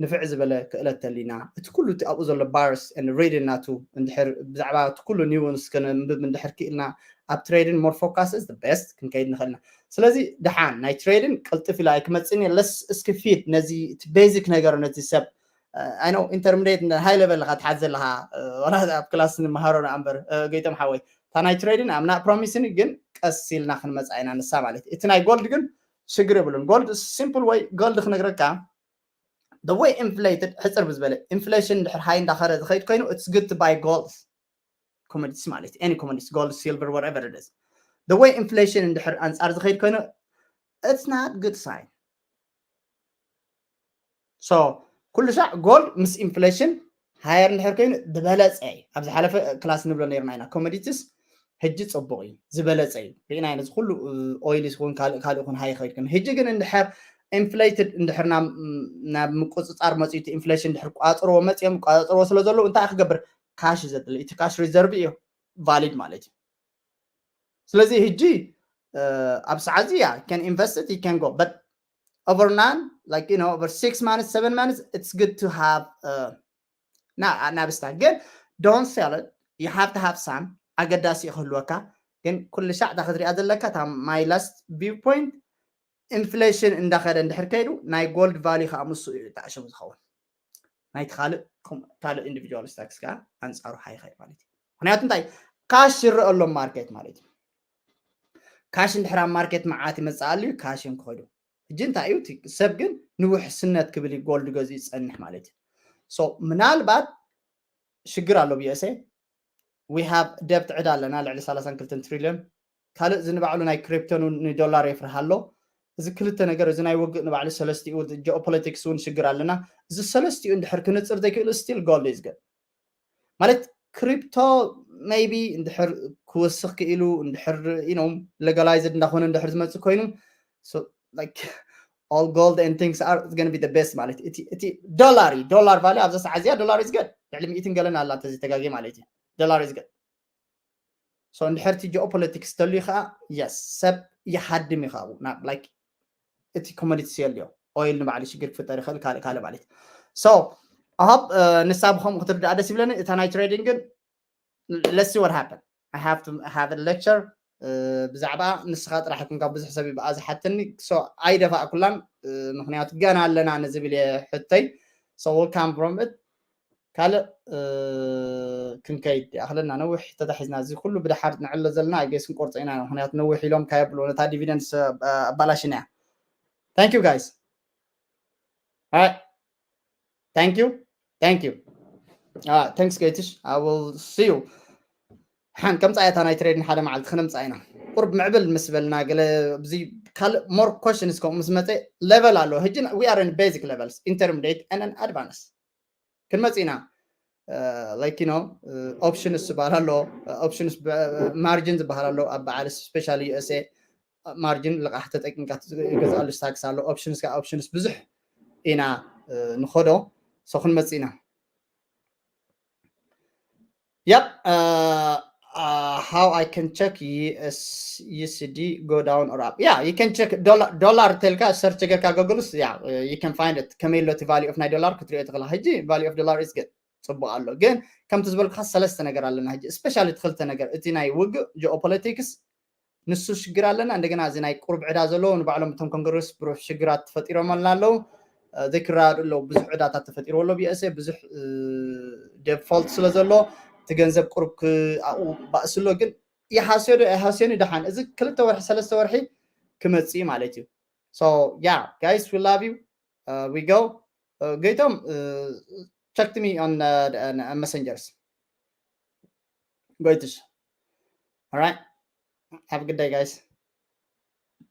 ንፍዕ ዝበለ ክእለት ተሊና እቲ ኩሉ እቲ ኣብኡ ዘሎ bars and reading ናቱ እንድሕር ብዛዕባ እቲ ኩሉ nuance ከነንብብ እንድሕር ክኢልና ኣብ ትሬዲን more focus is the best ክንከይድ ንኽእል ኢና። ስለዚ ደሓን ናይ ትሬዲን ቅልጥፍ ኢሉ ኣይክመፅን እየ less እስኪ feed ነዚ እቲ basic ነገር ነዚ ሰብ I know intermediate high level ኢኻ ትሓዝ ዘለኻ፣ ዋላ ኣብ ክላስ ንመሃሮ ንኣምበር። ገይቶም ሓወይ፣ እታ ናይ ትሬድን I'm not promising ግን ቀስ ኢልና ክንመፃ ኢና ንሳ ማለት እዩ። እቲ ናይ ጎልድ ግን ሽግር የብሉን። ጎልድ ሲምፕል ወይ ጎልድ ክነግረካ፣ the way inflated፣ ሕፅር ብዝበለ፣ ኢንፍሌሽን እንድሕር ሃይ እንዳኸረ ዝኸይድ ኮይኑ it's good to buy gold፣ commodities ማለት እዩ። Any commodities, gold, silver, whatever it is, the way inflation እንድሕር ኣንፃር ዝኸይድ ኮይኑ it's not good sign። So ኩሉ ሻዕ ጎልድ ምስ ኢንፍሌሽን ሃየር እንድሕር ኮይኑ ዝበለፀ እዩ። ኣብ ዝሓለፈ ክላስ ንብሎ ነርና ኢና፣ ኮሞዲቲስ ሕጂ ፅቡቅ እዩ፣ ዝበለፀ እዩ። ርኢና ኢና፣ እዚ ኩሉ ኦይል ይኹን ካልእ ካልእ ይኹን ሃይ ይኸይድ ኮይኑ፣ ሕጂ ግን እንድሕር ኢንፍሌትድ እንድሕር ናብ ምቁፅፃር መፅኡ፣ ኢንፍሌሽን እንድሕር ቋፅርዎ መፅኦም ቋፅርዎ ስለ ዘለዉ እንታይ ክገብር? ካሽ እዩ ዘድሊ። እቲ ካሽ ሪዘርቭ እዩ፣ ቫሊድ ማለት እዩ። ስለዚ ሕጂ ኣብ ሰዓት እዚ ያ can invest it, you can go, but over nine, like, you know, over six months, seven months, it's good to have, uh, ናብ ስታክ ግን don't sell it, you have to have some፣ ኣገዳሲ እዩ ክህልወካ። ግን ኩሉ ሻዕ እታ ክትሪኣ ዘለካ እታ my last viewpoint፣ ኢንፍሌሽን እንዳኸደ እንድሕር ከይዱ ናይ ጎልድ ቫልዩ ከዓ ምስኡ እዩ ተኣሽሙ ዝኸውን። ናይቲ ካልእ ካልእ ኢንዲቪጁዋል ስታክስ ከዓ ኣንፃሩ ሃይ ይኸይድ ማለት እዩ። ምክንያቱ እንታይ? ካሽ ይረአ ኣሎ ማርኬት ማለት እዩ። ካሽ እንድሕር ኣብ ማርኬት መዓት ይመፅእ ኣሎ እዩ፣ ካሽ እዮም ክኸዱ። ሕጂ እንታይ እዩ እቲ ሰብ ግን ንውሕስነት ክብል እዩ ጎልድ ገዚኡ ዝፀንሕ ማለት እዩ። So ምናልባት ሽግር ኣሎ ብየሰ፣ we have ደብት ዕዳ ኣለና ልዕሊ ሰላሳን ክልተን ትሪልዮን። ካልእ እዚ ንባዕሉ ናይ ክሪፕቶን ንዶላር የፍርሃ ኣሎ። እዚ ክልተ ነገር እዚ ናይ ውግእ ንባዕሉ ሰለስቲኡ፣ ጂኦፖለቲክስ እውን ሽግር ኣለና። እዚ ሰለስቲኡ እንድሕር ክንፅር ዘይክእሉ still gold is good ማለት ክሪፕቶ maybe እንድሕር ክወስኽ ክኢሉ እንድሕር you know legalized እንዳኾነ እንድሕር ዝመፅእ ኮይኑ all gold and things are going to be the best ማለት እቲ ዶላር እዩ። ዶላር ቫልዩ ኣብዛ ሰዓት እዚኣ ዶላር is good፣ ልዕሊ ሚእትን ገለን ኣላ ተዘይተጋግየ ማለት እዩ። ዶላር is good። So እንድሕር እቲ ጂኦፖለቲክስ ተልዩ ከዓ yes ሰብ ይሃድም እዩ። ካብኡ ናብ like እቲ ኮሞዲቲስ የልዮ፣ ኦይል ንባዕሉ ሽግር ክፍጠር ይኽእል፣ ካልእ ካልእ ማለት እዩ። So I hope ንሳ ብከምኡ ክትርዳኣ ደስ ይብለኒ። እታ ናይ ትሬዲንግ ግን let's see what happen, I have to have a lecture ብዛዕባ ንስኻ ጥራሕ ይኩንካ ብዙሕ ሰብ ብኣ ዝሓተኒ። So ኣይደፋእኩላን ምክንያቱ ገና ኣለና ንዝብል እየ ሕቶይ። So we'll come from it። ካልእ ክንከይድ ይኣኽለና፣ ነዊሕ ተታሒዝና። እዚ ኩሉ ብድሓር ንዕሎ ዘለና I guess ክንቆርጾ ኢና፣ ምክንያቱ ነዊሕ ኢሎም ካየብሉ ነታ ዲቪደንስ ኣባላሽና እያ። Thank you guys. All right, thank you, thank you. Thanks ገይትሽ፣ I will see you። ሓን ከምፃ እያ እታ ናይ ትሬድን ሓደ መዓልቲ ክነምፃ ኢና። ቁርብ ምዕብል ምስ በልና ገለ ብዙ ካልእ more questions ከምኡ ምስ መፀ፣ ሌቨል ኣሎ። ሕጂ we are in basic levels, intermediate and advanced። ክንመፅ ኢና። Like you know ኦፕሽንስ ዝበሃል ኣሎ፣ ኦፕሽንስ ማርጅን ዝበሃል ኣሎ። ኣብ በዓል ስፔሻሊ USA ማርጅን ልቃሕ ተጠቂምካ ትገዝኣሉ ስታክስ ኣሎ። ኦፕሽንስ ከዓ ኦፕሽንስ ብዙሕ ኢና ንኸዶ። So ክንመፅ ኢና። Yep. How I can check USD go down or up? Yeah, you can check dollar ተልካ ሰርች ገርካ ጎግልስ yeah, you can find it። ከመይ ኣሎ እቲ ቫልዩ ኦፍ ናይ ዶላር ክትሪኦ ትኽእላ። ሕጂ ቫልዩ ኦፍ ዶላር is good፣ ፅቡቅ ኣሎ። ግን ከምቲ ዝበልኩካ ሰለስተ ነገር ኣለና ሕጂ፣ ስፔሻሊ እቲ ክልተ ነገር፣ እቲ ናይ ውግእ ጂኦፖለቲክስ ንሱ ሽግር ኣለና። እንደገና እዚ ናይ ቁሩብ ዕዳ ዘለዎ ንባዕሎም እቶም ኮንግረስ ብሩሕ ሽግራት ተፈጢሮም ኣለና ኣለዉ። ዘይክረዳዱ ኣለዉ። ብዙሕ ዕዳታት ተፈጢርዎ ኣሎ ብኤስኤ፣ ብዙሕ ዴፎልት ስለ ዘሎ እቲ ገንዘብ ቁሩብ ክኣኡ ባእሲ ኣሎ። ግን ይሃስዮ ዶ ኣይሃስዮን ደሓን እዚ ክልተ ወርሒ ሰለስተ ወርሒ ክመፅእ ማለት እዩ። So yeah, guys, we love you. We go. ገይቶም check me on messengers። ጎይትሽ። All right, have a good day, guys.